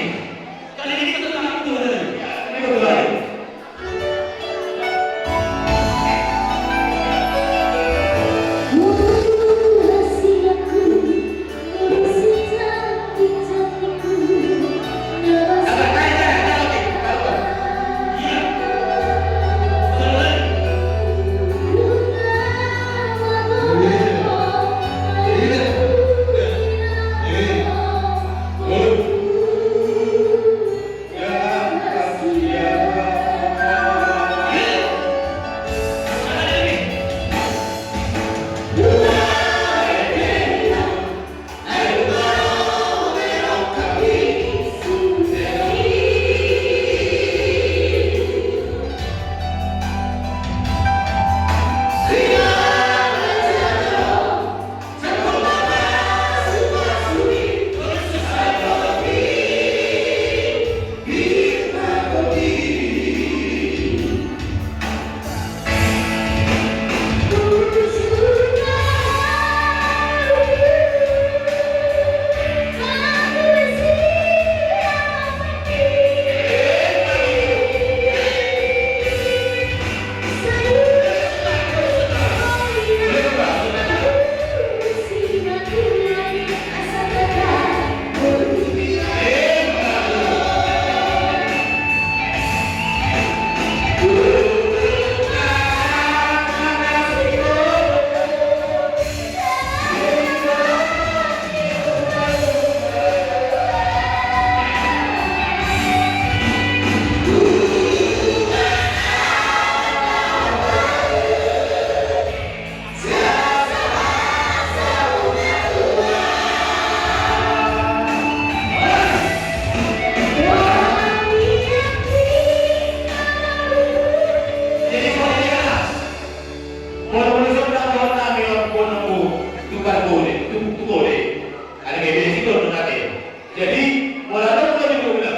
Molo molo songon na dohot nami on, bonomu tukar gole, tukar gole. Ada bebe situ nate. Jadi molo adong gole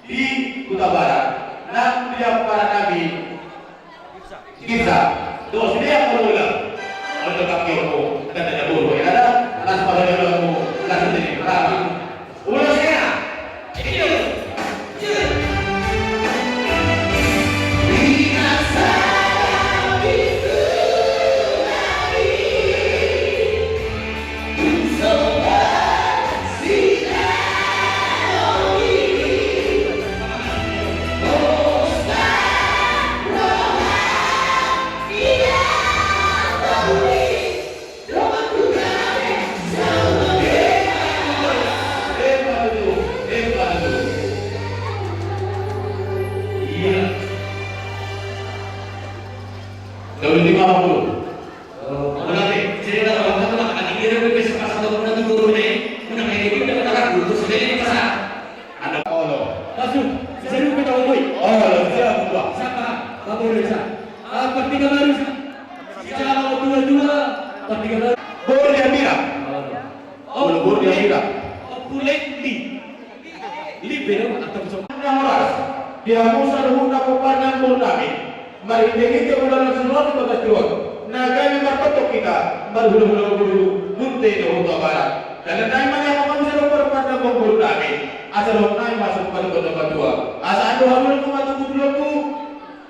di Hutabarat, nang di ampara nami Gisa, dos dia molo ulang. Molo tetap yo ko, tanda na buru ya ada, las pada yo ko, las ini berapa? Ulang ya. Daun lima puluh. Oh, molo ate, jadi na orang kata lah, adi kira be bisa pasal dua puluh tujuh guru ne, menang ini pun dapat akan guru, terus jadi pasal. Ada olo. Masuk, bisa dulu kita ngomong. Olo, siap, Pak. Siapa? Pak Boris, siapa? Ah, Pak Tiga Baru, siapa? Siapa dua-dua, Pak Tiga Baru. Boru ni Ambira. Oh. Boru ni Ambira. Oh, Pulendi. Libero atau so. Na horas, di hamu saluhutna pomparan ni boru nami. Marhite-hite ulaon na sinoa di bagas tuak. Na gabe martongtong hita, marhulahula boru, bonte dohot Hutabarat. Dalan nami ma di hamu saluhutna pomparan ni boru nami. Asa dohot nami ma songon padohan na matua. Asa andor hamu ma tubu tulangku.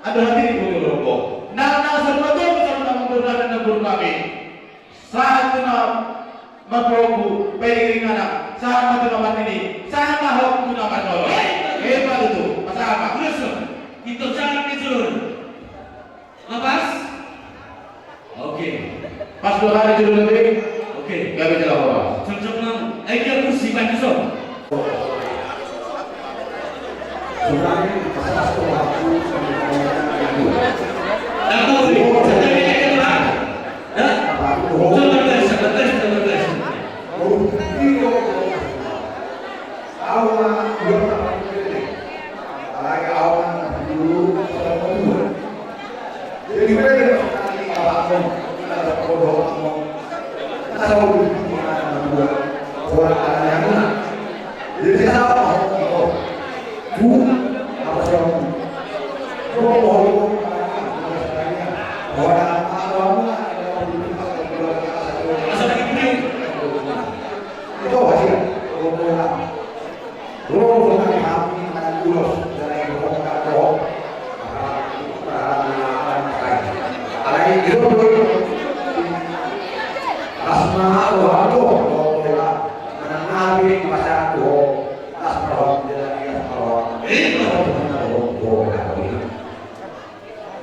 Andor hatimu ma tubu tulangku. Na, na saluhutna, saluhutna boru nami, na boru nami. Sahat tu na marpahompu, pairing-iring anak, sahat ma tu na marnini, sahat ma holan tu na marnono. Hebat itu. Pas apa? Terus, itu cara dia dulu. Lepas. Oke. Pas dua hari dulu lebih. Oke. Gak bisa lah, Pak. Cocok, Bang. Ayo, dia kursi, Pak, besok.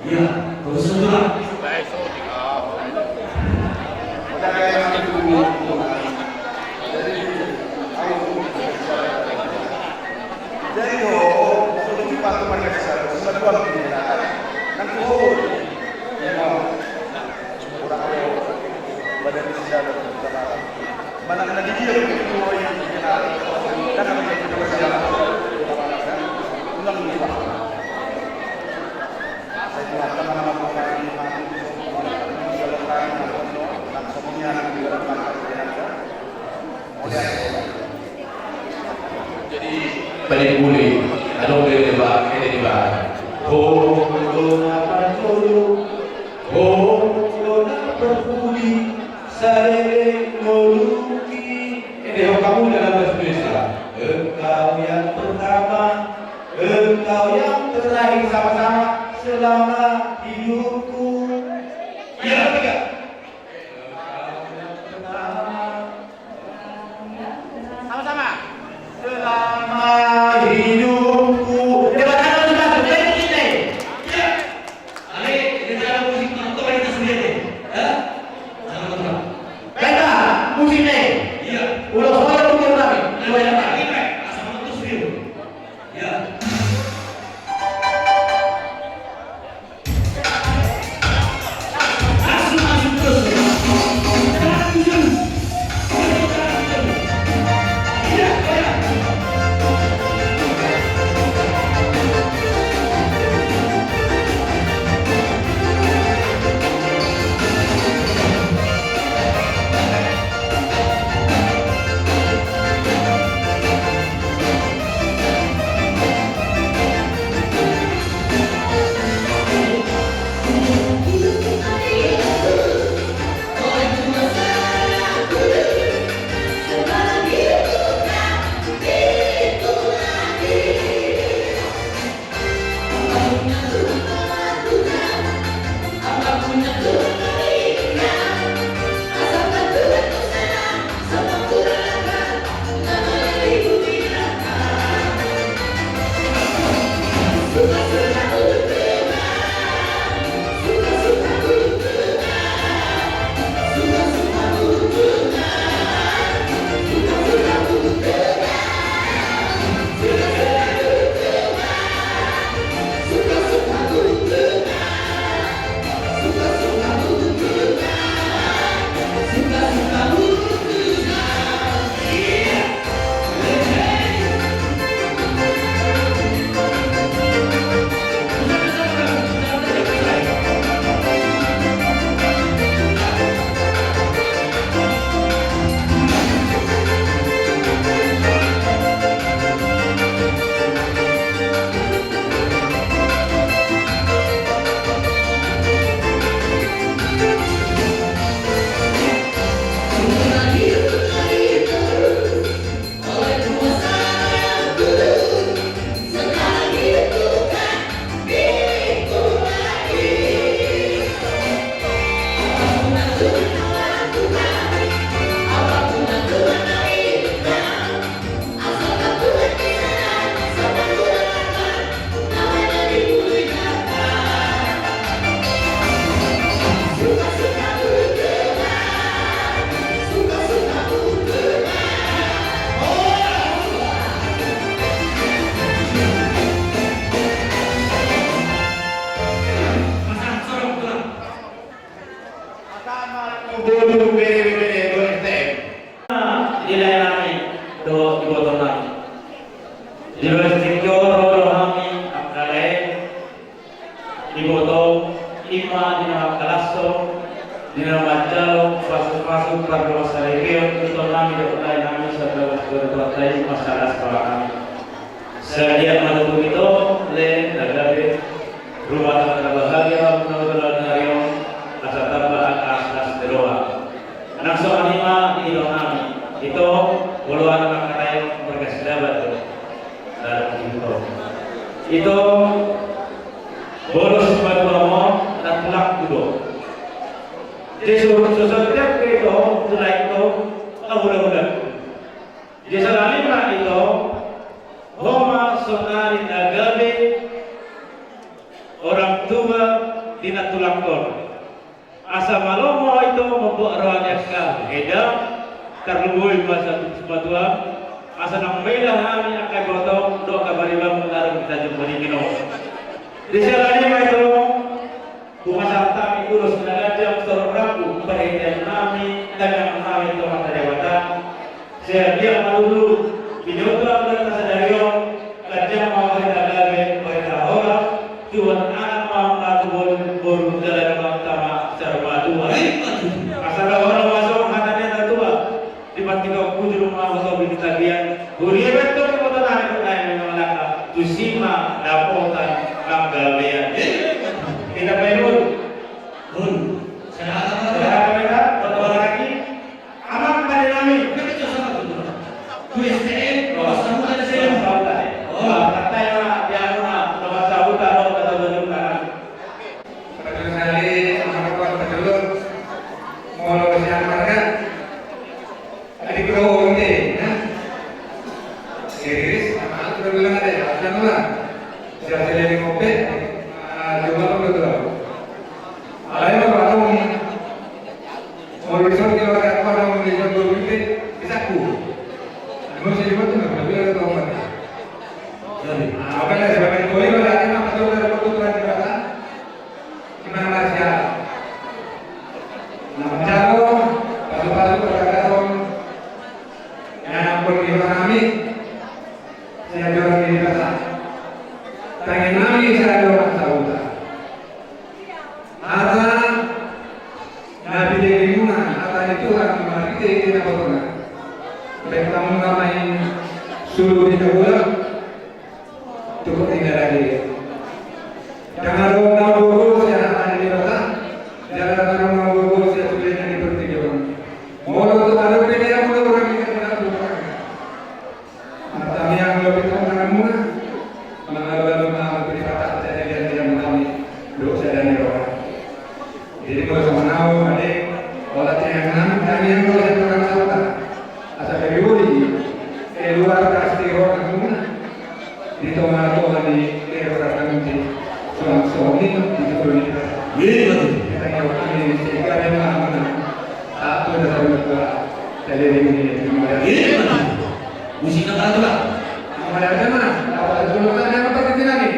Iya, terus saja. Jadi panimbuli, adong do deba, ede deba. Ho, ho, na parjolo, ho, ho, na parpudi, saleleng ngolungki. Ede ho kamu dalam bahasa Indonesia. Engkau yang pertama, engkau yang terakhir, sama-sama. Selama hidupku. Ya, tiga. Sama-sama. Selama hidupku. Coba tangan, coba, coba ini. Iya. Ale, kita ada musik, kita sendiri. Ya? Sama-sama. Kita musik nih. Iya. Ulos, ulos, ulos, ulos. Coba, coba. Iya. Sama-sama sendiri. Ya. Lae nami dohot iboto nami. Di bagasan tingki on ro do hami angka lae, iboto, ima di na mangkalashon, di na manjalo pasupasu pardongansaripeon tu ito nami dohot lae nami sian bagas ni Tuhanta i, marsalaspalas hami. Sai anggiat ma tutu ito, lae, na gabe rumah tangga na bahagia, na gabe na uli on, asa tamba angka las ni roha. Nang songon i ma di ito nami, ito, molo anak angka lae on marga Silaban do. Ito, molo sipatua ma on, na tulangku do. Jadi so, so, so, tiap ke ito, tu lae ito, na hulahulangku. Jadi sahali ma ito, ho ma sonari na gabe orang tua di na tulangkon. Asa malo ma ito mambuat roha ni angka eda, tarlumobi ma sian sipatua, asa nang maila hami angka iboto dohot angka pariban na ro di Tanjung Beringin on. Jadi sahali ma ito, hupasahat hami ulos na ganjang, saur matua, panghataion nami, tangiang nami tu Amanta Debata. Sai anggiat ma tutu, binoto angka sadari on, ganjang ma barita gabe, barita horas, tubuan anak ma, martua boru, jala dongan tama saur matua. Asa dohonon ma songon hata ni na tua. Di partingkian bujur ma boto bintagian, huria bentuk di kota nami, kota nami mangalangka, tusi ma dapotan panggabean. Kita main dulu. Sehat apa? Sehat apa kita? Berdoa lagi. Aman pada nami. Kita sama tuh. Gue S T M, oh, sama ada saya. Oh, kata ya, dia mah, nomor satu taruh, kata tunjuk tangan. Sahali, anak kuat betul. Molo sian marga. Adi ko onde, ya. Serius, anak aku udah bilang ada ya, jangan lah. Siap jadi ngopi, ah, coba lo betul. Alai mah baru. Molo di sana kita pakai apa, molo di sana dua puluh, bisa ku. Molo saya buat tuh, nggak boleh ada tahu, Pak. Jadi, ah, apa ya, siapa yang boleh, ada yang apa tuh, ada foto tuh, ada apa? Ima na marsiala. Na manjalo pasupasu parhataon na nampuna hami sian dongan ni Debata. Tangiang nami sian dongan sahuta. Hata na pinasahatmuna, hata ni Tuhan marhite-hite na botona. Baen hamu ma i solu di na bola. Cukup tinggal lagi. Jangan lupa naung gogo sian hata ni Debata. Jangan lupa naung gogo sian sude na di portibi on. Molo tu ada pilihan, molo orang kita tidak lupa. Mata miang lo kita tangan muna. Mengalu-alu mau beri patah jadi dia tidak mengkami. Dosa dan roha. Jadi molo songon au ate, olat tangiang nami, tangiang do sian dongan sahuta. Asa beri uli keluarga setiap orang muna di tonga-tonga ni keluarga nami. Songon songon i di tutu ni. Iya, betul. Kita nyawa kami sehingga memang muna. Satu dasar mertua. Jadi ini terima kasih. Iya, betul. Musik apa tuh, Pak? Apa ada, Mas? Apa ada, Mas? Ada apa di sini?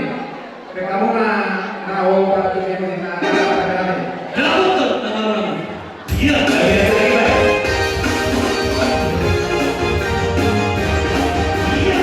Pe kamu na, na, oh, para tu sini, na, na, na, na. Kenapa tuh? Nama lu? Iya, iya, iya, iya. Iya.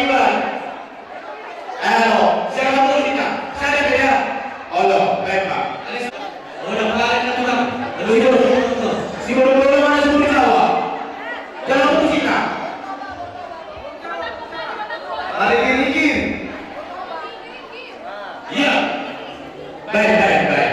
Iban. Alo, siapa tuh kita? Saya beda. Olo, baik, Pak. Olo, Pak, ada tuh, Pak. Lalu itu, si bodoh-bodoh mana semua di Jawa? Jangan putus kita. Mari dikir. Iya. Baik, baik, baik.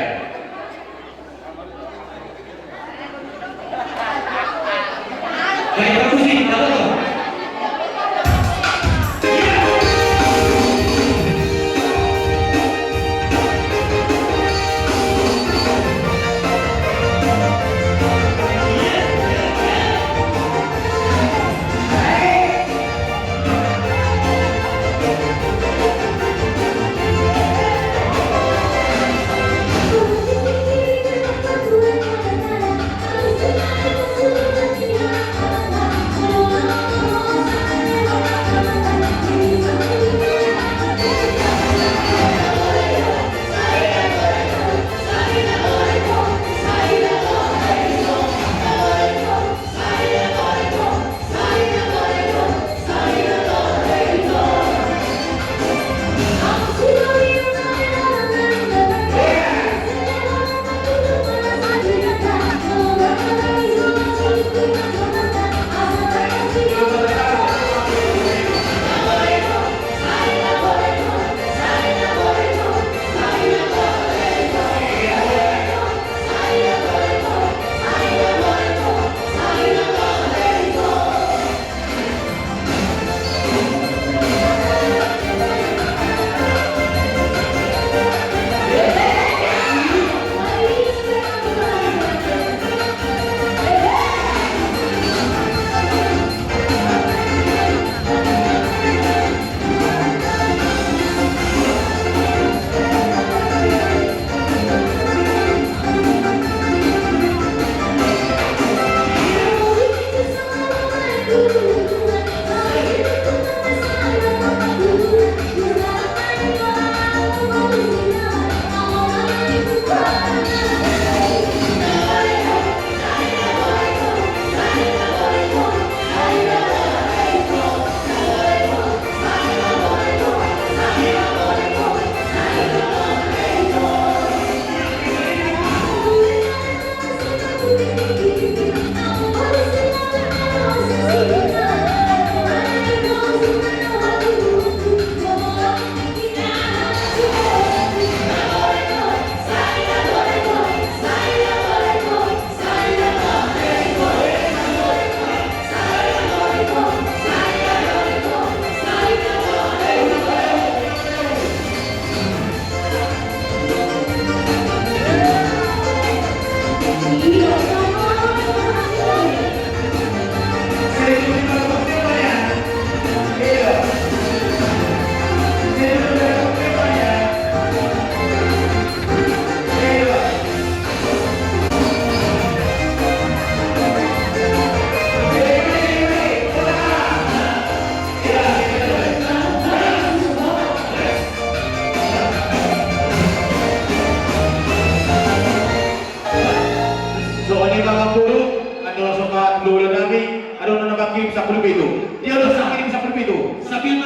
Songon i ma amangboru, andorang songon i ma tulang nami, adong na mangkirim sampulu pitu. Dia do mangkirim sampulu pitu. Sampulu pitu ma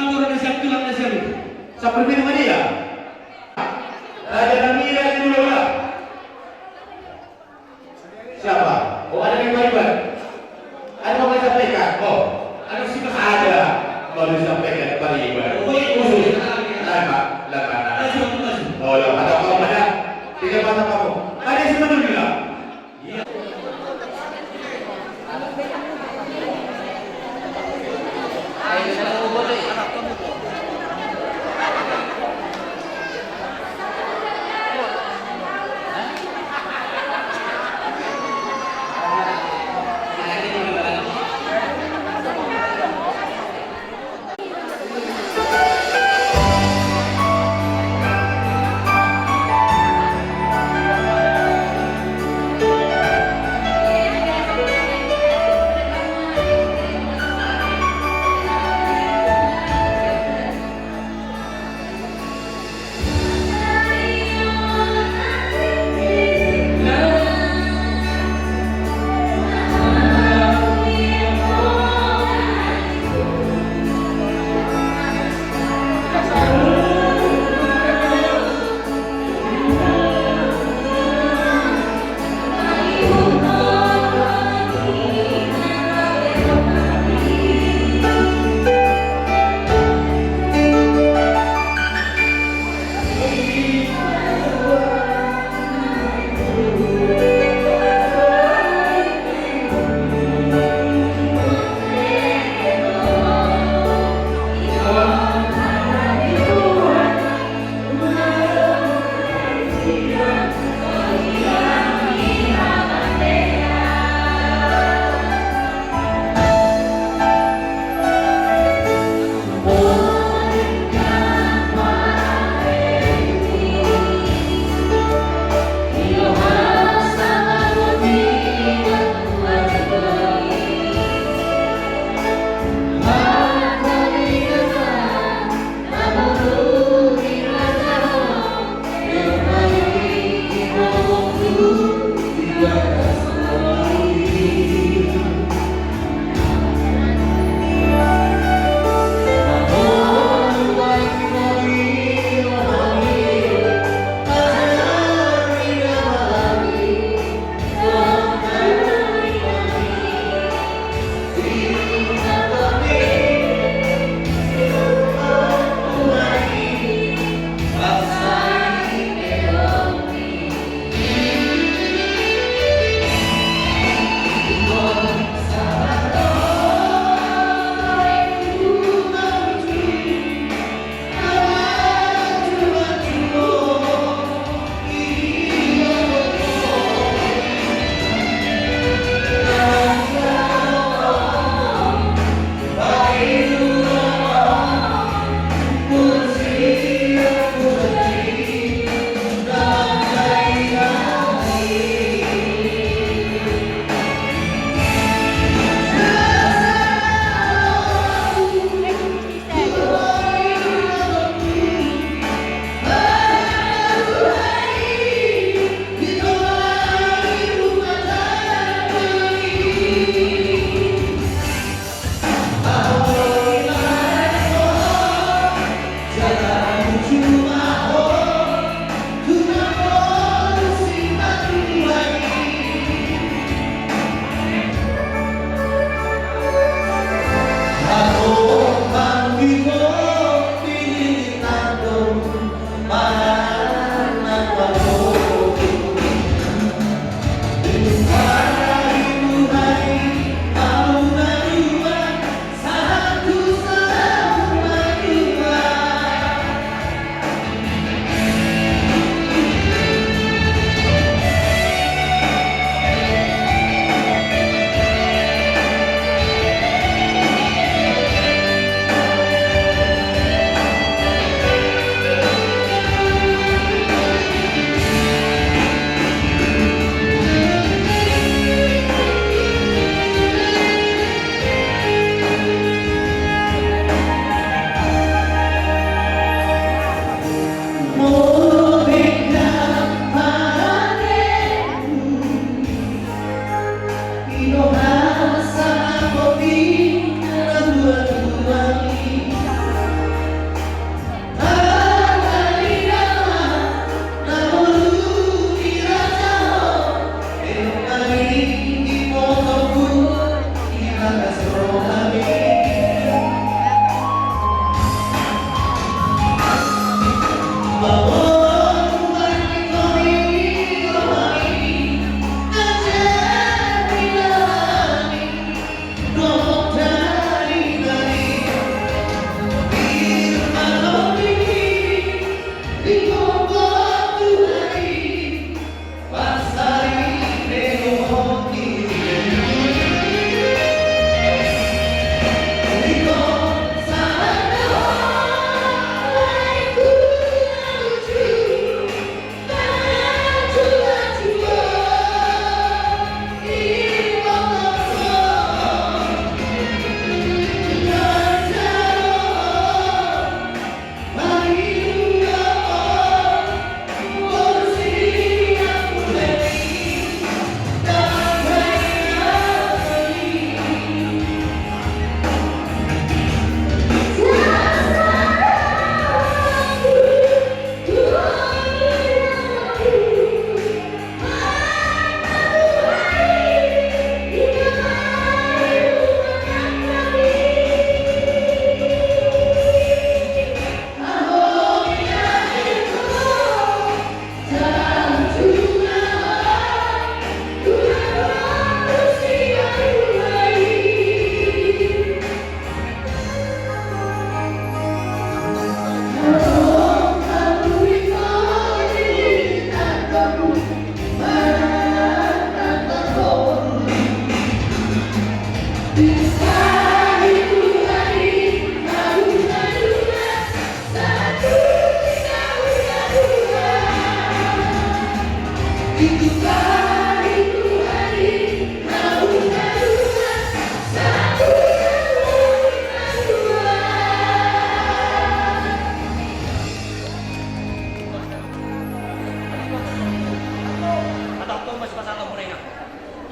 tulang nami. Sampulu pitu ma dia. Raja nami, raja ni ulaula. Siapa? Oh, ada di Pariban. Ada mau saya sampaikan? Oh, ada sih, Mas. Ada. Mau disampaikan Pariban. Oh, iya. Khusus. Lama, lama. Maju, maju. Oh, lama. Ada apa, ada? Tidak apa-apa. Ada yang sih, Madura? Iya.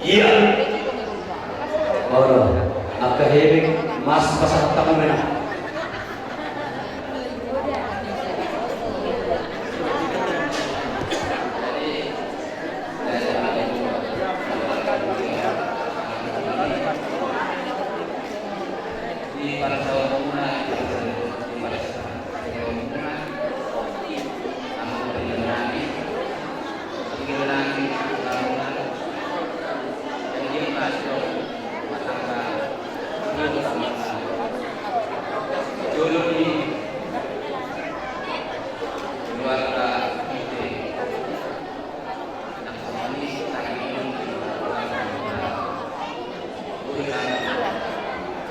Ia. Olo, angka hepeng, mas pasahat hamu ma na.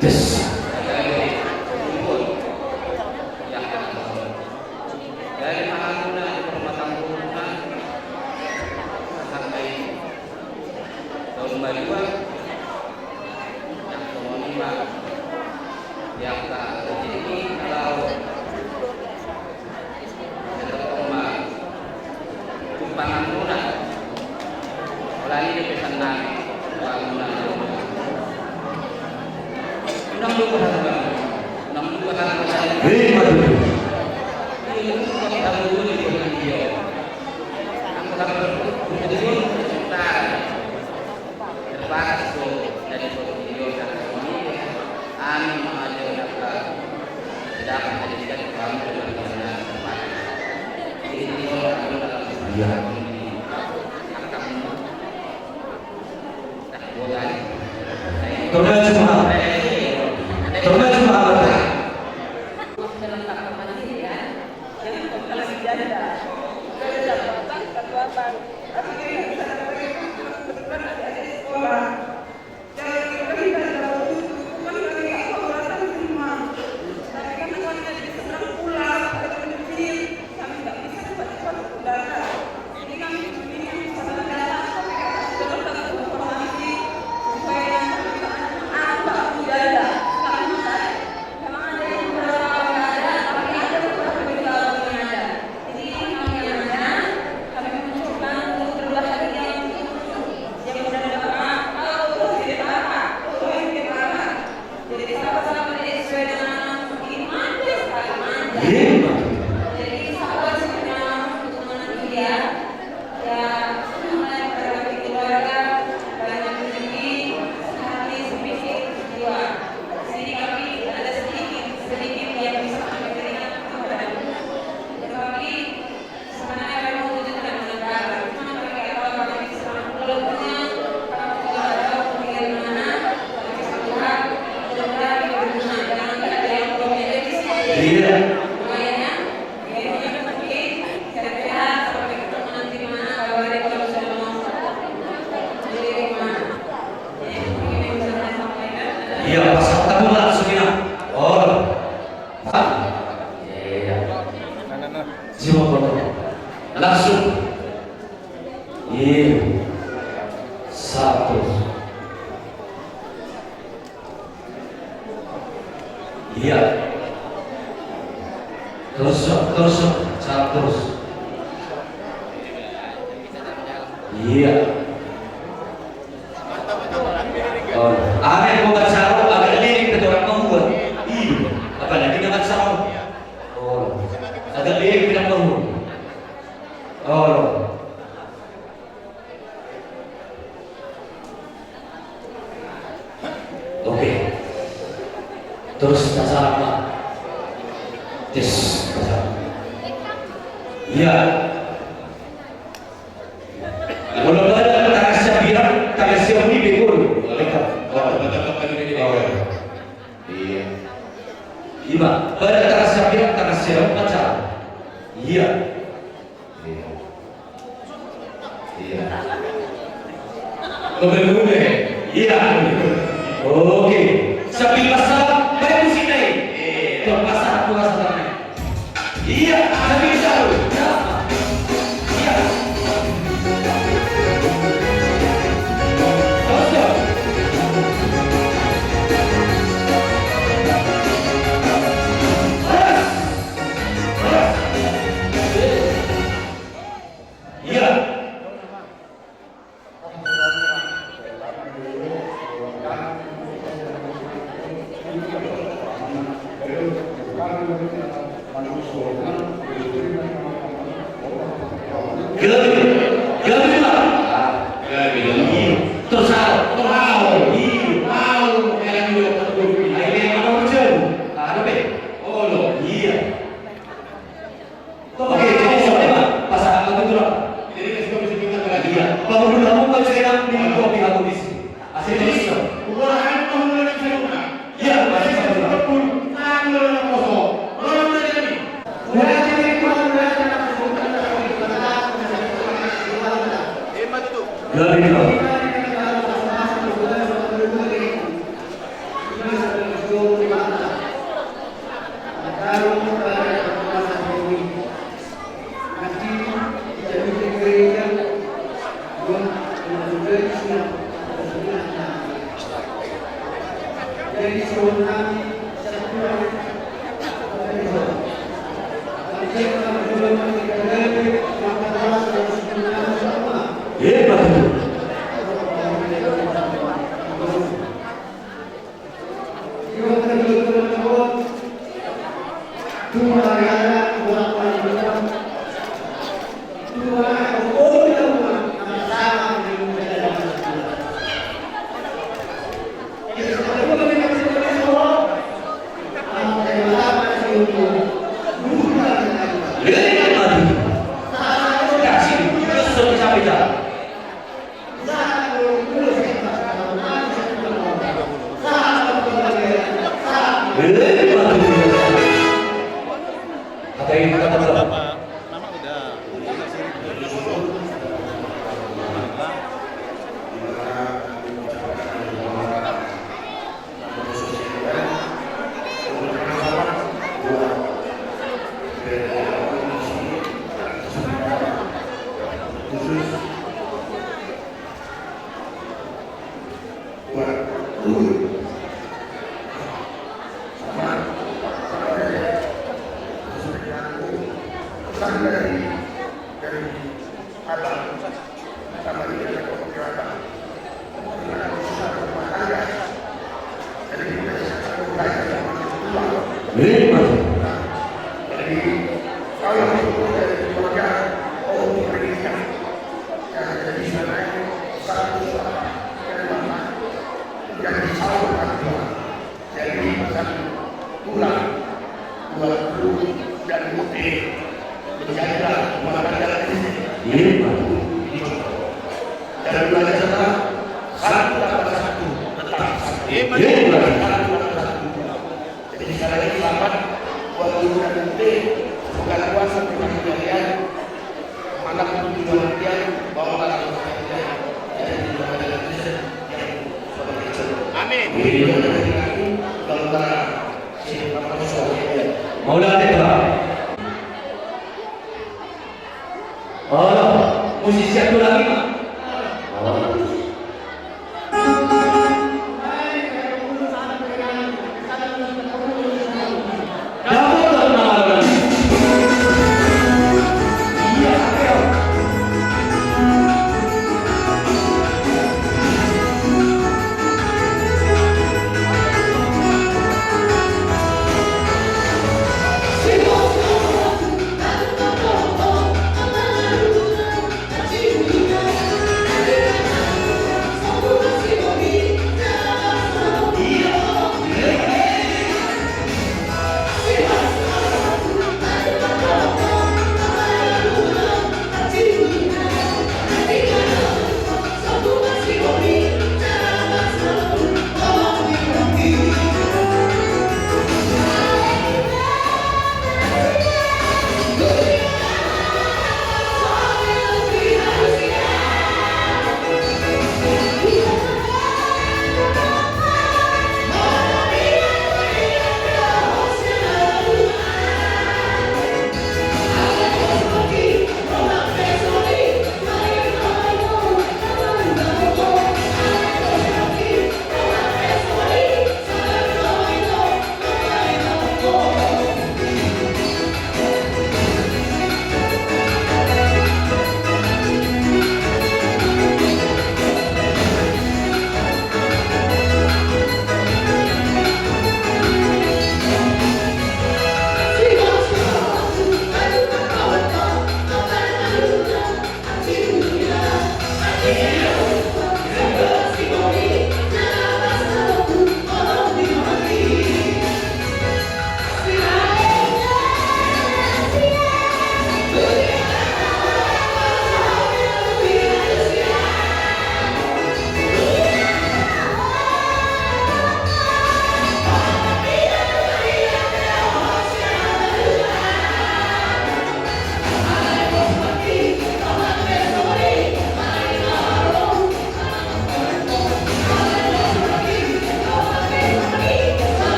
Yes. Dari mahaluna di permatang rumah sampai tahun baruan. Yang semua lima. Yang tak rezeki kalau Terbatas tu dari video dan video. Amin, mengajak dapat. Tidak akan terjadi kamu dengan terbatas. Jadi, ini orang dalam. Iya. Terbatas mahal. Terbatas mahal. Dalam tak mandiri, ya. Jadi, kalau janda, kalau jabatan, ketua bank, Iya. Terus, terus, salam terus. Iya. Oh, amen. Kau baca, agak lirik kata orang mahua. Iya. Apalagi dengan salam. Oh, agak lirik dengan mahua. Oh. Oke. Terus, tasalam, Pak. Yes, tasalam. Iya. Molo badan tangan siap bilang, tangan siap ini bego. Iya. Ima, badan tangan siap bilang, tangan siap baca. Iya. Iya. Iya. Iya. Oke. Sambil masalah, baik musik naik. Iya. Tuh, pasar, tuh, pasar naik. Iya, sambil sahur. Iya. Terus, terus. Iya. Gabe, gabe, Pak. Gabe. Terus, terus. Iya. Ada be. Olo, iya. Oke, jadi siapa, Pak? Pasangan lagi tuh, Pak. Iya. Pak, udah lama nggak saya yang di kopi aku di sini. Asli, terus, Pak. Iya, masih sama, Pak. Iya, iya. Hebat itu. Jadi, pesan pulang buat Bru dan Mute, menjadilah rumah tangga di sini. Iya, Pak. Dan belajarlah satu tambah satu tetap satu. Iya, Pak. Satu tambah satu. Jadi, sekali lagi selamat buat Bru dan Mute. Semoga Tuhan memberkati kalian. Amin. Mauliate, Pak. Olo, musisi satu lagi, Pak. Olo.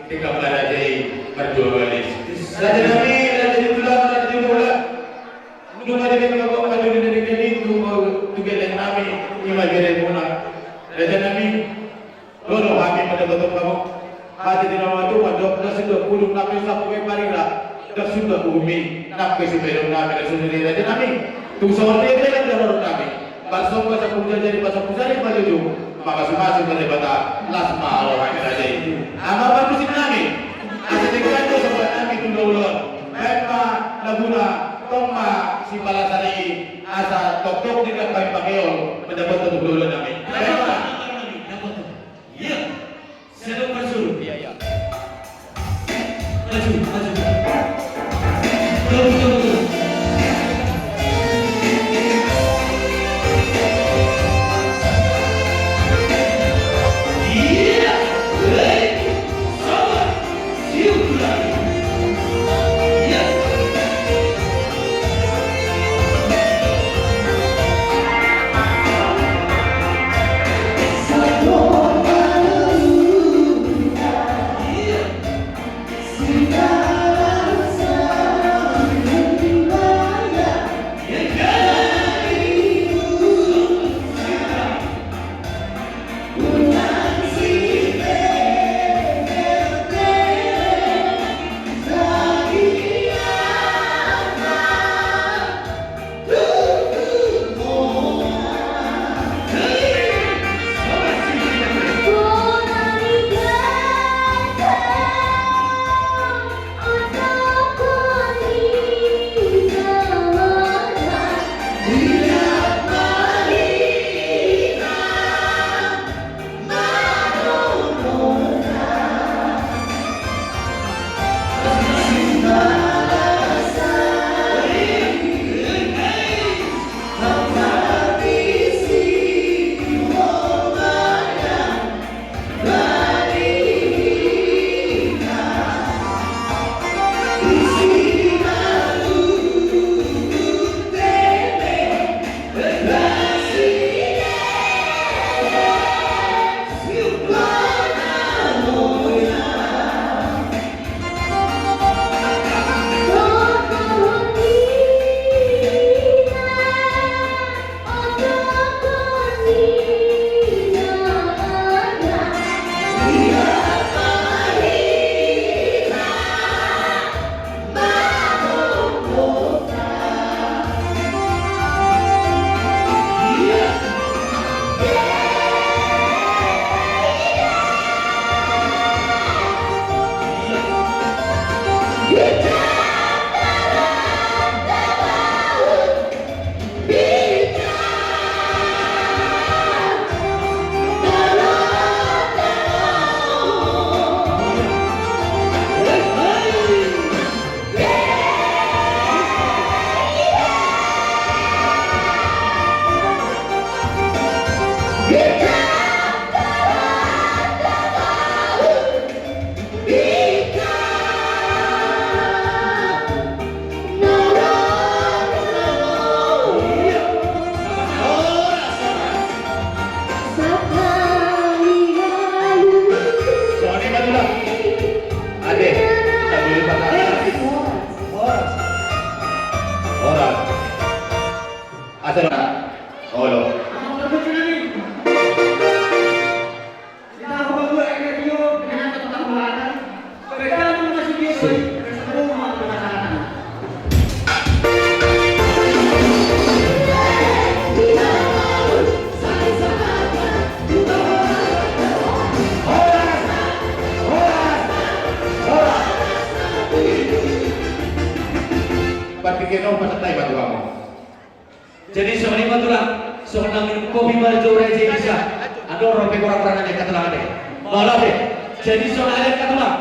Tingkap raja i marjual beli. Raja nami, raja di tulang, raja di tulang. Nunga dibaen hamu, hamu di negeri i, tu, tu gelleng nami, i ma beremuna. Raja nami, olo hami mandapothon hamu. Hata ni na matua mandok, na sundut pudung nami sapu ke marira, na sundut bumi, nang pe sipelong nami, na sundut i raja nami. Tung songon dia dia na jahor nami. Parsomba sampulu jari, pasampulu jari pajuju, mamasumasu ma Debata, las ma roha ni raja i. Amang parmusik nami, asa denggan do somba nami tu ulaon on. Baen ma laguna, tong ma sipalasan i, asa toktok denggan hami pangkeon, mandapothon tu ulaon nami. Baen ma. Iya. Siap, Pak Sur. Iya, iya. Maju, maju. Tunggu, tunggu, tunggu. Iya. Hei. Sabar. Siap, Tulang. Iya. Ade, tabuli patah. Horas. Horas. Asa olo. Partingkian on pasahat ma tu hamu. Jadi songon i ma tulang, songon na minum kopi marjou raja i bisa. Andorang pe kurang-kurang na angka tulang ate. Mauliate. Jadi songon i ma angka tulang.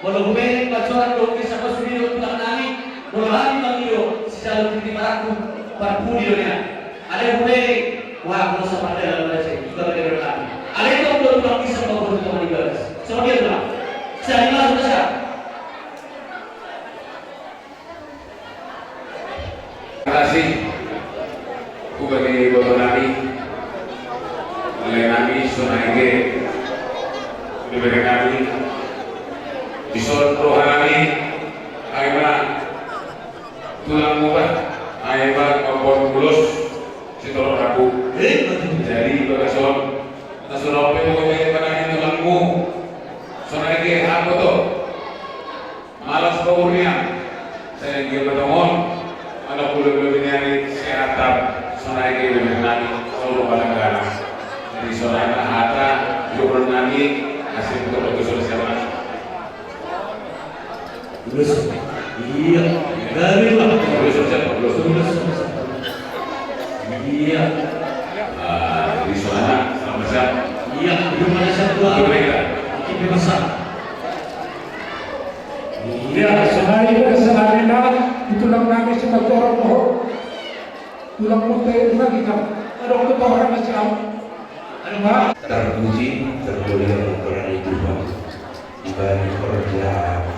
Molo hubereng pansoran dohot gesa pasupasu do tulang nami, molo hami mangido sijalo tintin marangkup, parpudi do nian. Alai hubereng, wah, molo sapandalan ma raja i, iba ma dia do nami. Alai tong do tulang bisa mamboto tonga ni bagas. Songon dia tulang. Jadi masuk ke sana. Terima kasih. Hubagi boto nami, nilai nami, sonai ge, nilai nami, Dison roha nami, ai ma tulangmu bah, ai ma mamboan ulos sitorop rambu. Eh, jadi bagason na so ro pe boto ni manang tulangmu, sonai ge hamu do. Malas do huriang, sai anggiat ma tongon anak ulaon ni ari siatap sonai ge bebek nami, solu manang gana. Jadi sonai ma hata di ulaon nami, asi untuk untuk solu siapa. Terus, iya, dari lah. Terus siapa? Terus. Terus. Iya. Ah, di sana, sama siapa? Iya, di mana siapa? Di mana? Di mana? Iya, sonari pe sonari na, di tulang nami Simanjorok dohot tulang Munte lagi kan. Adong tu orang na siap. Adong, Pak. Terpuji, termulia, Tuhan itu, Pak. Ibani pekerja,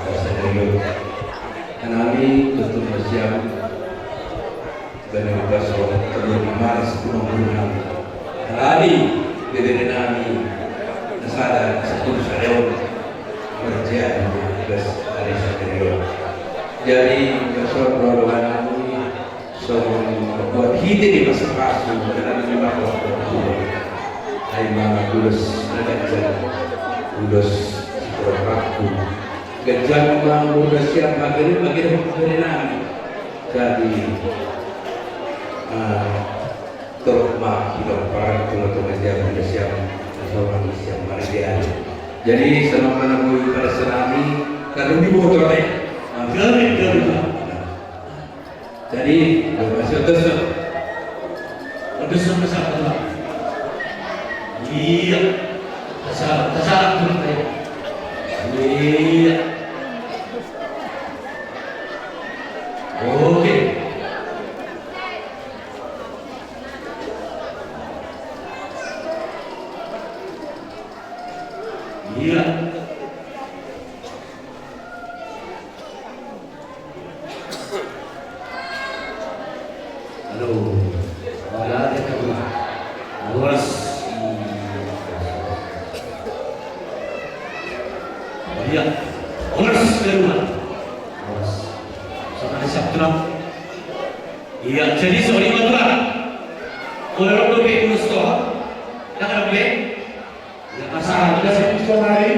pekerja. Nami tutu bersiap. Bani upas roh, kedua di malas, kedua di malas. Alani, bebere nami, na sada, sepuluh sareon, kerja, bes, hari sareon. Jadi, besok, roh, roh, nami, songon buat hite di masa pasu, dan di masa pasu. Ai ma ulos, na ganjang, ulos, si roh, raku. Ganjang ma umur na siap, makin, makin, makin nami. Jadi, ah, torop ma hita parang tonga-tonga siap, hita siap, seorang siap marga. Jadi, selama nami pada senami, kalau di motor, eh, ah, garing, garing. Jadi, masih terus. Terus sama-sama. Iya. Terserah, terserah. Iya. Oke. Iya. Halo. Horas. Iya. Horas, Garuda. Horas. Sama siap, Tulang. Iya, jadi songon i ma, Tulang. Olo, olo, be, ulos to. Jangan, be. Iya, masalah, udah, saya bisa lari.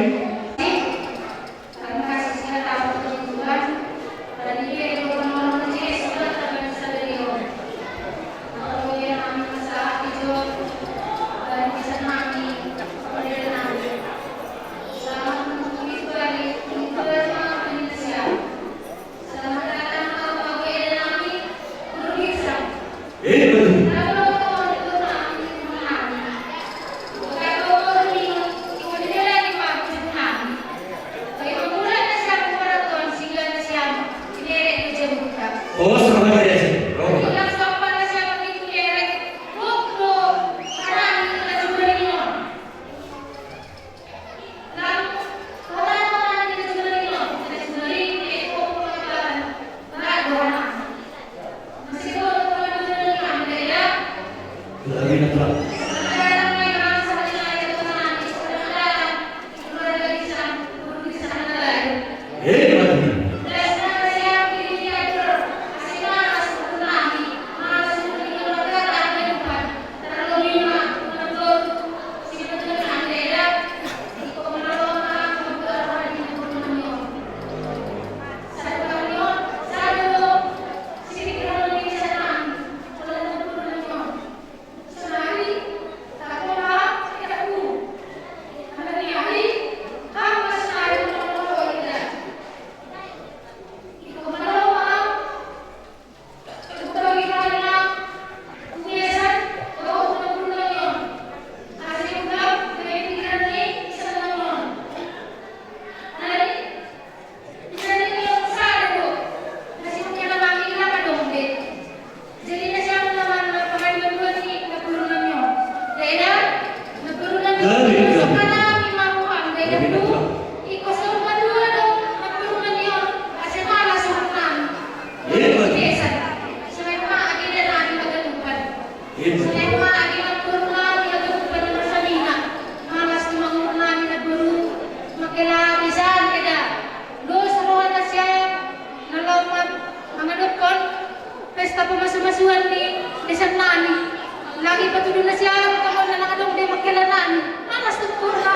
Pamasumasuon ni desa nami. Lagi patudu nasiam, tongtong na adong di mangkela nami. Mana strukturna?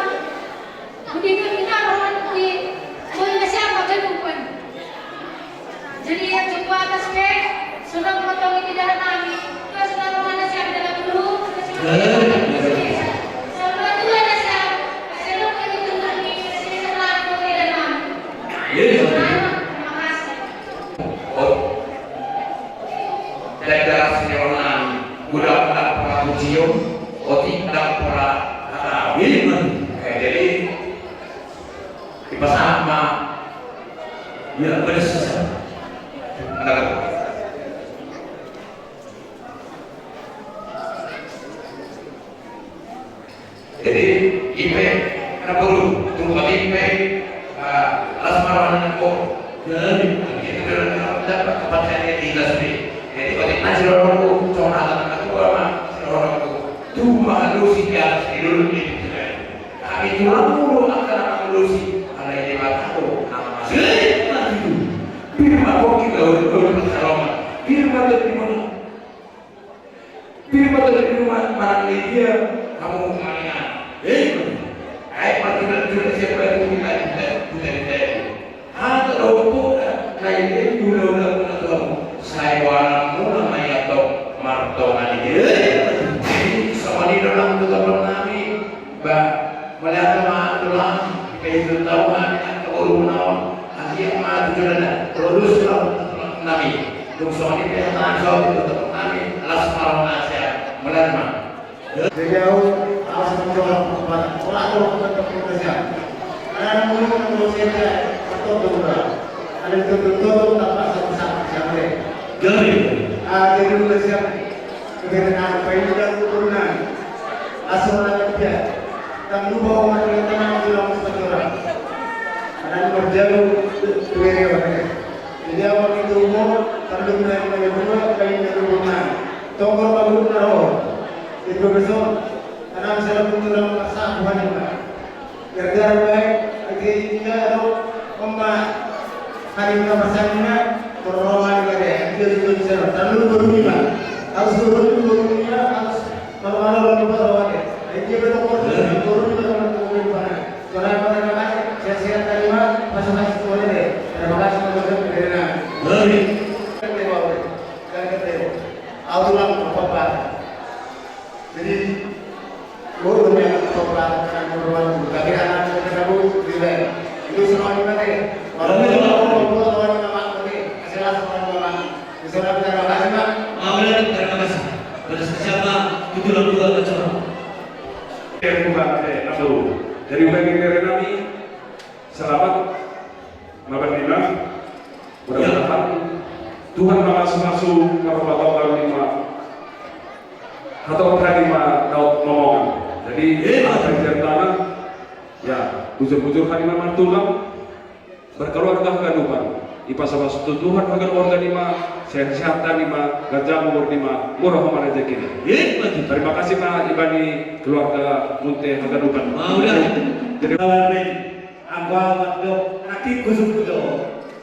Budi budi na rohan di boi nasiam, apa bukan? Jadi yang cukup atas pe, sudah memotong ini darah nami. Kau sudah rohan nasiam dalam dulu. Sama dua nasiam, saya mau ke itu nami, saya serang ke darah nami. Iya. Terima kasih. Oh. Dagdagasi rohanami, godang ndang pola hucium, otik ndang pola hatahon. Eh, jadi, dipasahat ma, ya, beres saja. Jadi, i pe, na boru, tung otik pe, ah, las ma roha ni nangkok. Jadi, itu dapat kepercayaan di las pe. Jadi, otik na sirorongku, songon hata na tua ma, sirorongku. Tung mangalusi di atas di dulu di pikiran. Kami tulang mulu angka na mangalusi, ala ini mataku, nama masih. Jadi, itu. Firman kok kita urut-urut masaloma. Firman tuh di mana? Pir ma tadi di rumah manang ni dia, hamu mangan. Eh, ai patulan juga siapa itu kita kita kita kita. Hata dopo na ini dulu dulu na tuh. Saya wanam mula maya to martongan ini. Jadi sama ni dalam tuh nami. Ba, mauliate ma tulang, dipaihut hami angka boruna on, anggiat ma tujuanna, lurus ma tulang nami. Dung songon i pe hata nami, songon i pe tulang nami, las ma roha nami, mauliate ma. Jadi au, au sama tulang, pola tulang, tulang nami. Ada mulu, mulu saya, betul, betul. Ada betul, betul, tanpa satu-satu siapa deh. Jadi. Ah, jadi udah siap. Kebetulan apa ini dan ukur nami. Asal anak dia. Tanggung bahwa mereka tenang di dalam sejarah. Anak berjalan di area mereka. Jadi awal itu umur, terdum dari mereka dua, kain dari rumah. Tongkol bagus naro. Itu besok, anak saya pun dalam masa bukan juga. Gara-gara bae, ate i do, on ma, harimuna pasanna, torro ma di bade, ate i do, sero, tarlumobi boru ni ma, harus boru ni, boru ni ma, harus maro-maro boru ni ma, ate i do, boru ni ma, boru ni ma, boru ni ma, boru ni ma, sehat-sehat tadi ma, masuk-masuk sekolah deh, terima kasih, terima kasih, terima kasih. Jadi, guru yang coba dengan guru, tapi anak kita bu, gitu ya. Itu semuanya mati. Kalau itu, kalau itu, kalau itu, kalau itu, kasih lah semuanya, Bang. Bisa, terima kasih, Bang. Ah, boleh, terima kasih. Pada siapa? Itu lagu gua coba. Yang bukan, eh, apa lu? Dari bagian dari nami, selamat. Mabar nima, mudah-mudahan Tuhan na mamasu-masu marhata ni ma, hata ni ma daot mamongan. Jadi, eh, apa yang tanah? Ya, bujur-bujur hami ma martulang, berkeluarga haganupan. Dipasu-pasu tu Tuhan haganupan ni ma, sehat-sehat ni ma, ganjang umur ni ma, murah ma rejeki ni. Eh, betul. Terima kasih ma ibani keluarga Munte haganupan. Mau dah. Jadi, Anggo au mandok, anak i, husungkun do,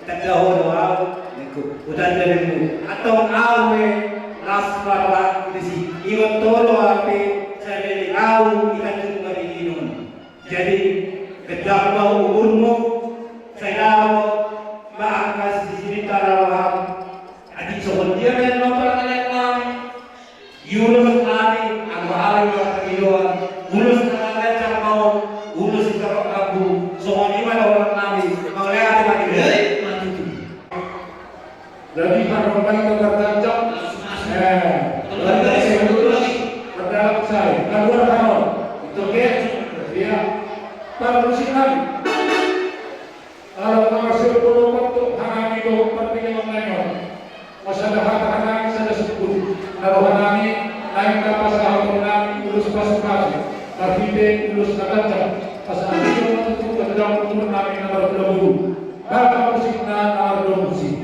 tanda ho do au, ningku, hutanda ningku, antong au pe las ma rohangku disi, ingot ho do au pe, sai leleng au di tanjung maridi on. Jadi, ganjang ma umurmu, sai dao ma angka sisinta na roham. Adi songon dia ma na parngalean nami. Ulos nami, anggo au i ma parngidoan, ulos na ganjang ma on, ulos sitorop rambu, songon i ma dohonon nami, mauliate ma di. Hei, matutu. Jadi, parrombaan na ganjang, eh, ganjang, ganjang, ganjang, sai, kaluar hanon. Oke, iya. Parmusikan. Ala na marsiolopolopot do hanami dohot partingkian nami on. Molo sada hata hanami sada sungkun. Na rohanami naeng pasahaton nami ulos pasupasu. Marhite ulos na ganjang. Asa hami dohot tutu ganjang umur nami na marhulahula. Bahen ma musik na mardongan musik.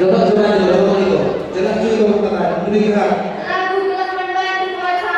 Dapat juga di dalam itu. Jelas juga bukan. Mending kan. Lagu Gelar Pembantu Kuasa.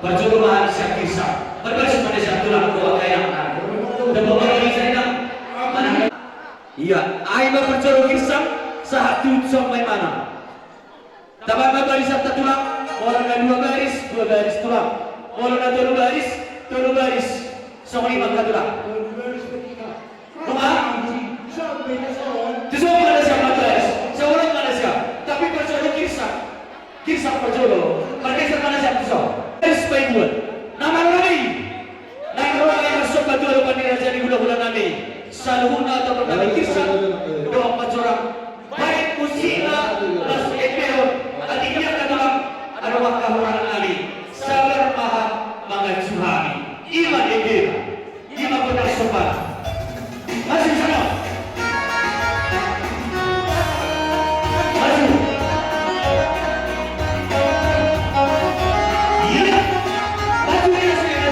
Parjolo ma sian Girsang. Marbaris ma sian tulang, dohot angka inang. Dapot ma sian inang. Ia, ai ma parjolo Girsang, sahat tu Song Maimana. Tamba ma barisanta tulang, molo na dua baris, dua baris tulang. Molo na tolu baris, tolu baris. Songon i ma angka tulang. Nunga? Tuson ma na siap marbaris. Saulak ma na siap. Tapi parjolo Girsang. Girsang parjolo. Margeser ma na siap tuson. Baris paibuan. Na malo nami. Nang ro nami marsomba tu adopan ni raja ni hulahula nami. Saluhutna tongtong nami Girsang. Dohot Majorang. Baen musik na las endehon, atik i angka tulang, adong angka hurang nami, sabar ma hamu manganju hami. I ma endehon, i ma gondang sombana. Maju sana. Maju. Iya. Maju, maju, maju.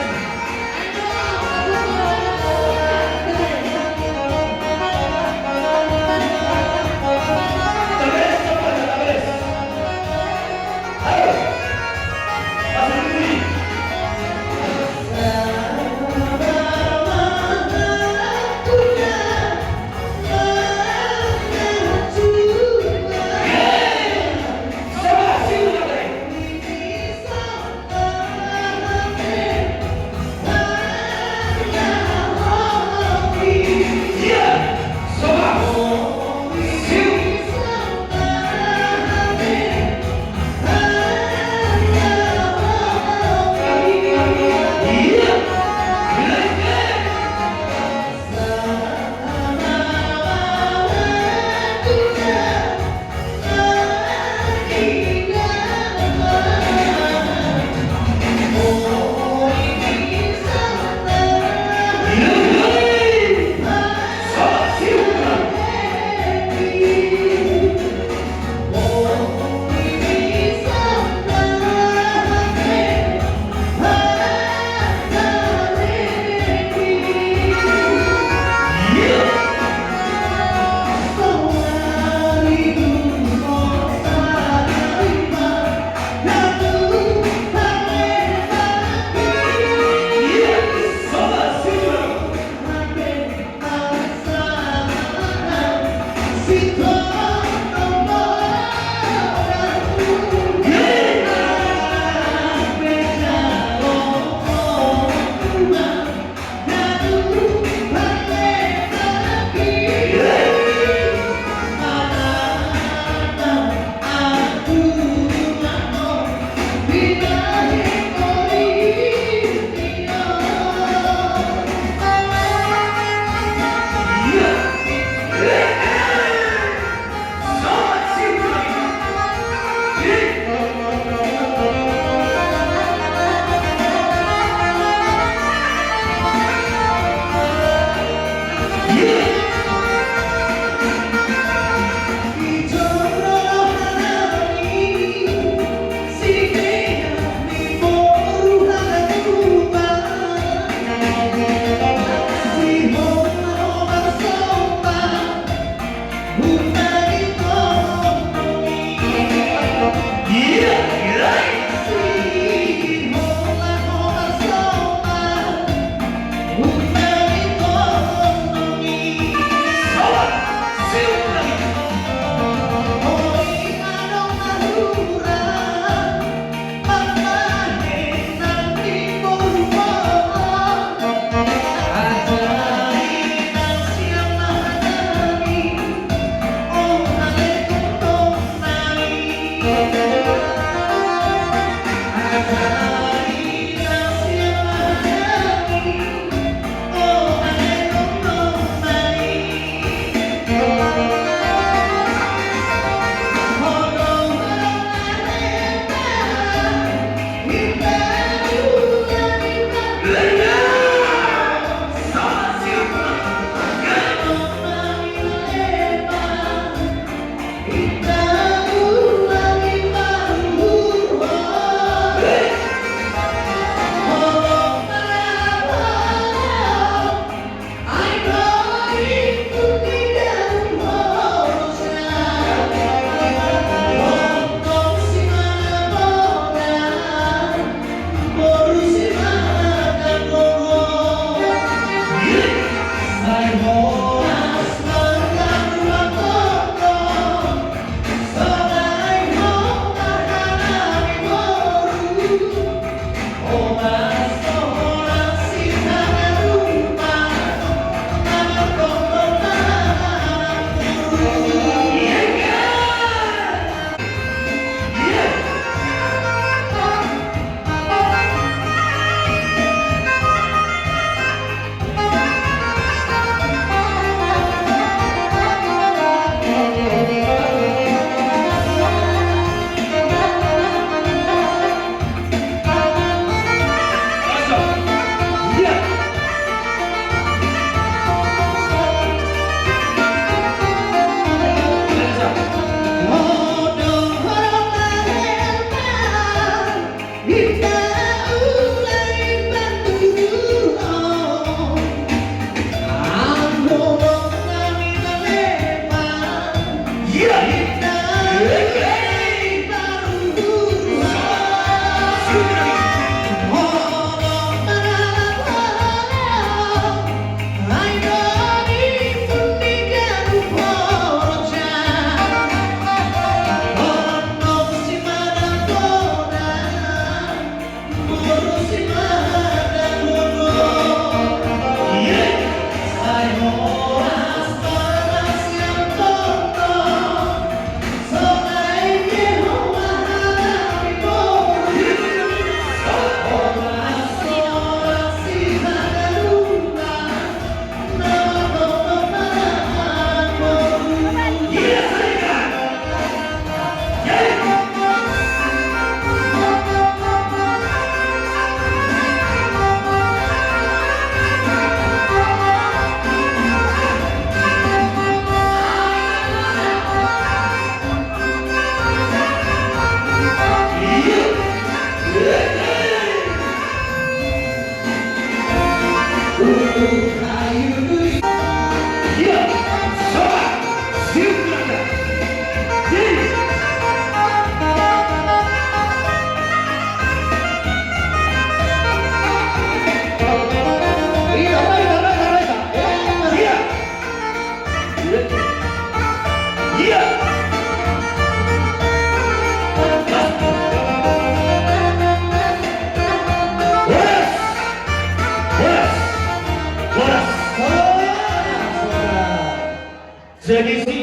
Jadi si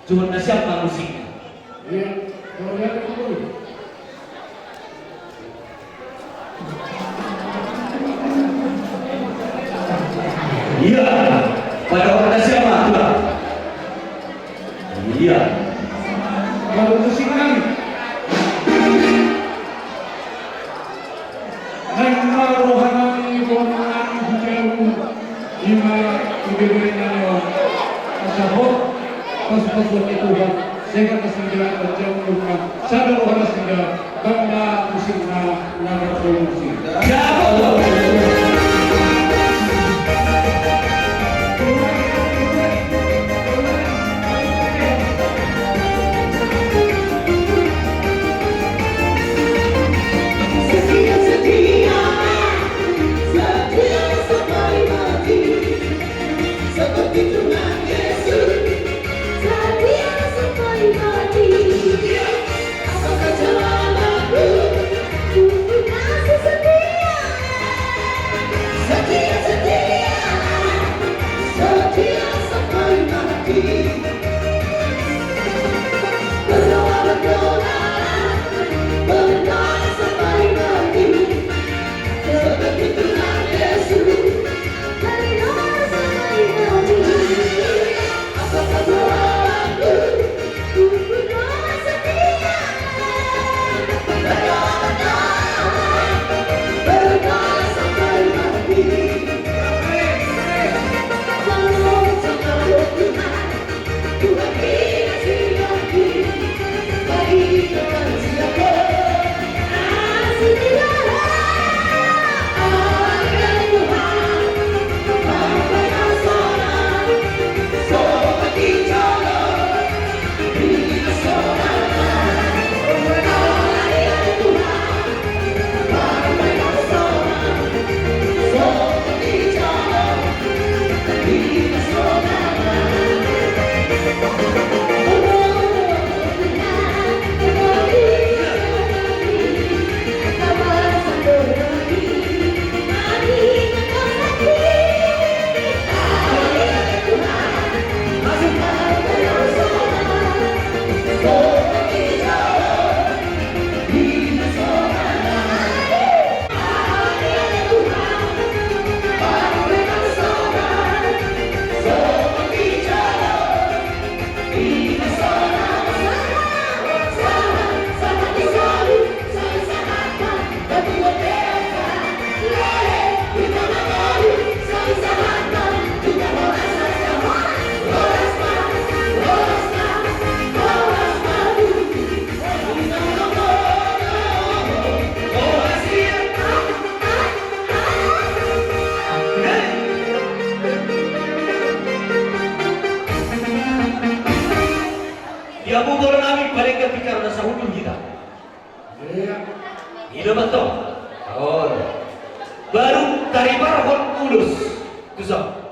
Johan na siap ma musikna. Iya, Johan na siap ma musikna. Iya, pada orang na siap ma, Tulang. Iya. Baru musik kan. Naeng ma roha nami, boru nami, hujau, ima ibebere nami on. Asa hot pasupasuon ni Tuhan, sehat na sindalan, panjang umur ma, sada roha na sindalan, bangga musik na, na berproduksi. Setia, setia, setia sampai mati. Seperti Tuhan Yesus, setia sampai mati. Apa saja laku, ku kasih Ida mantong. Olo. Baru taribar hot ulos. Tuso.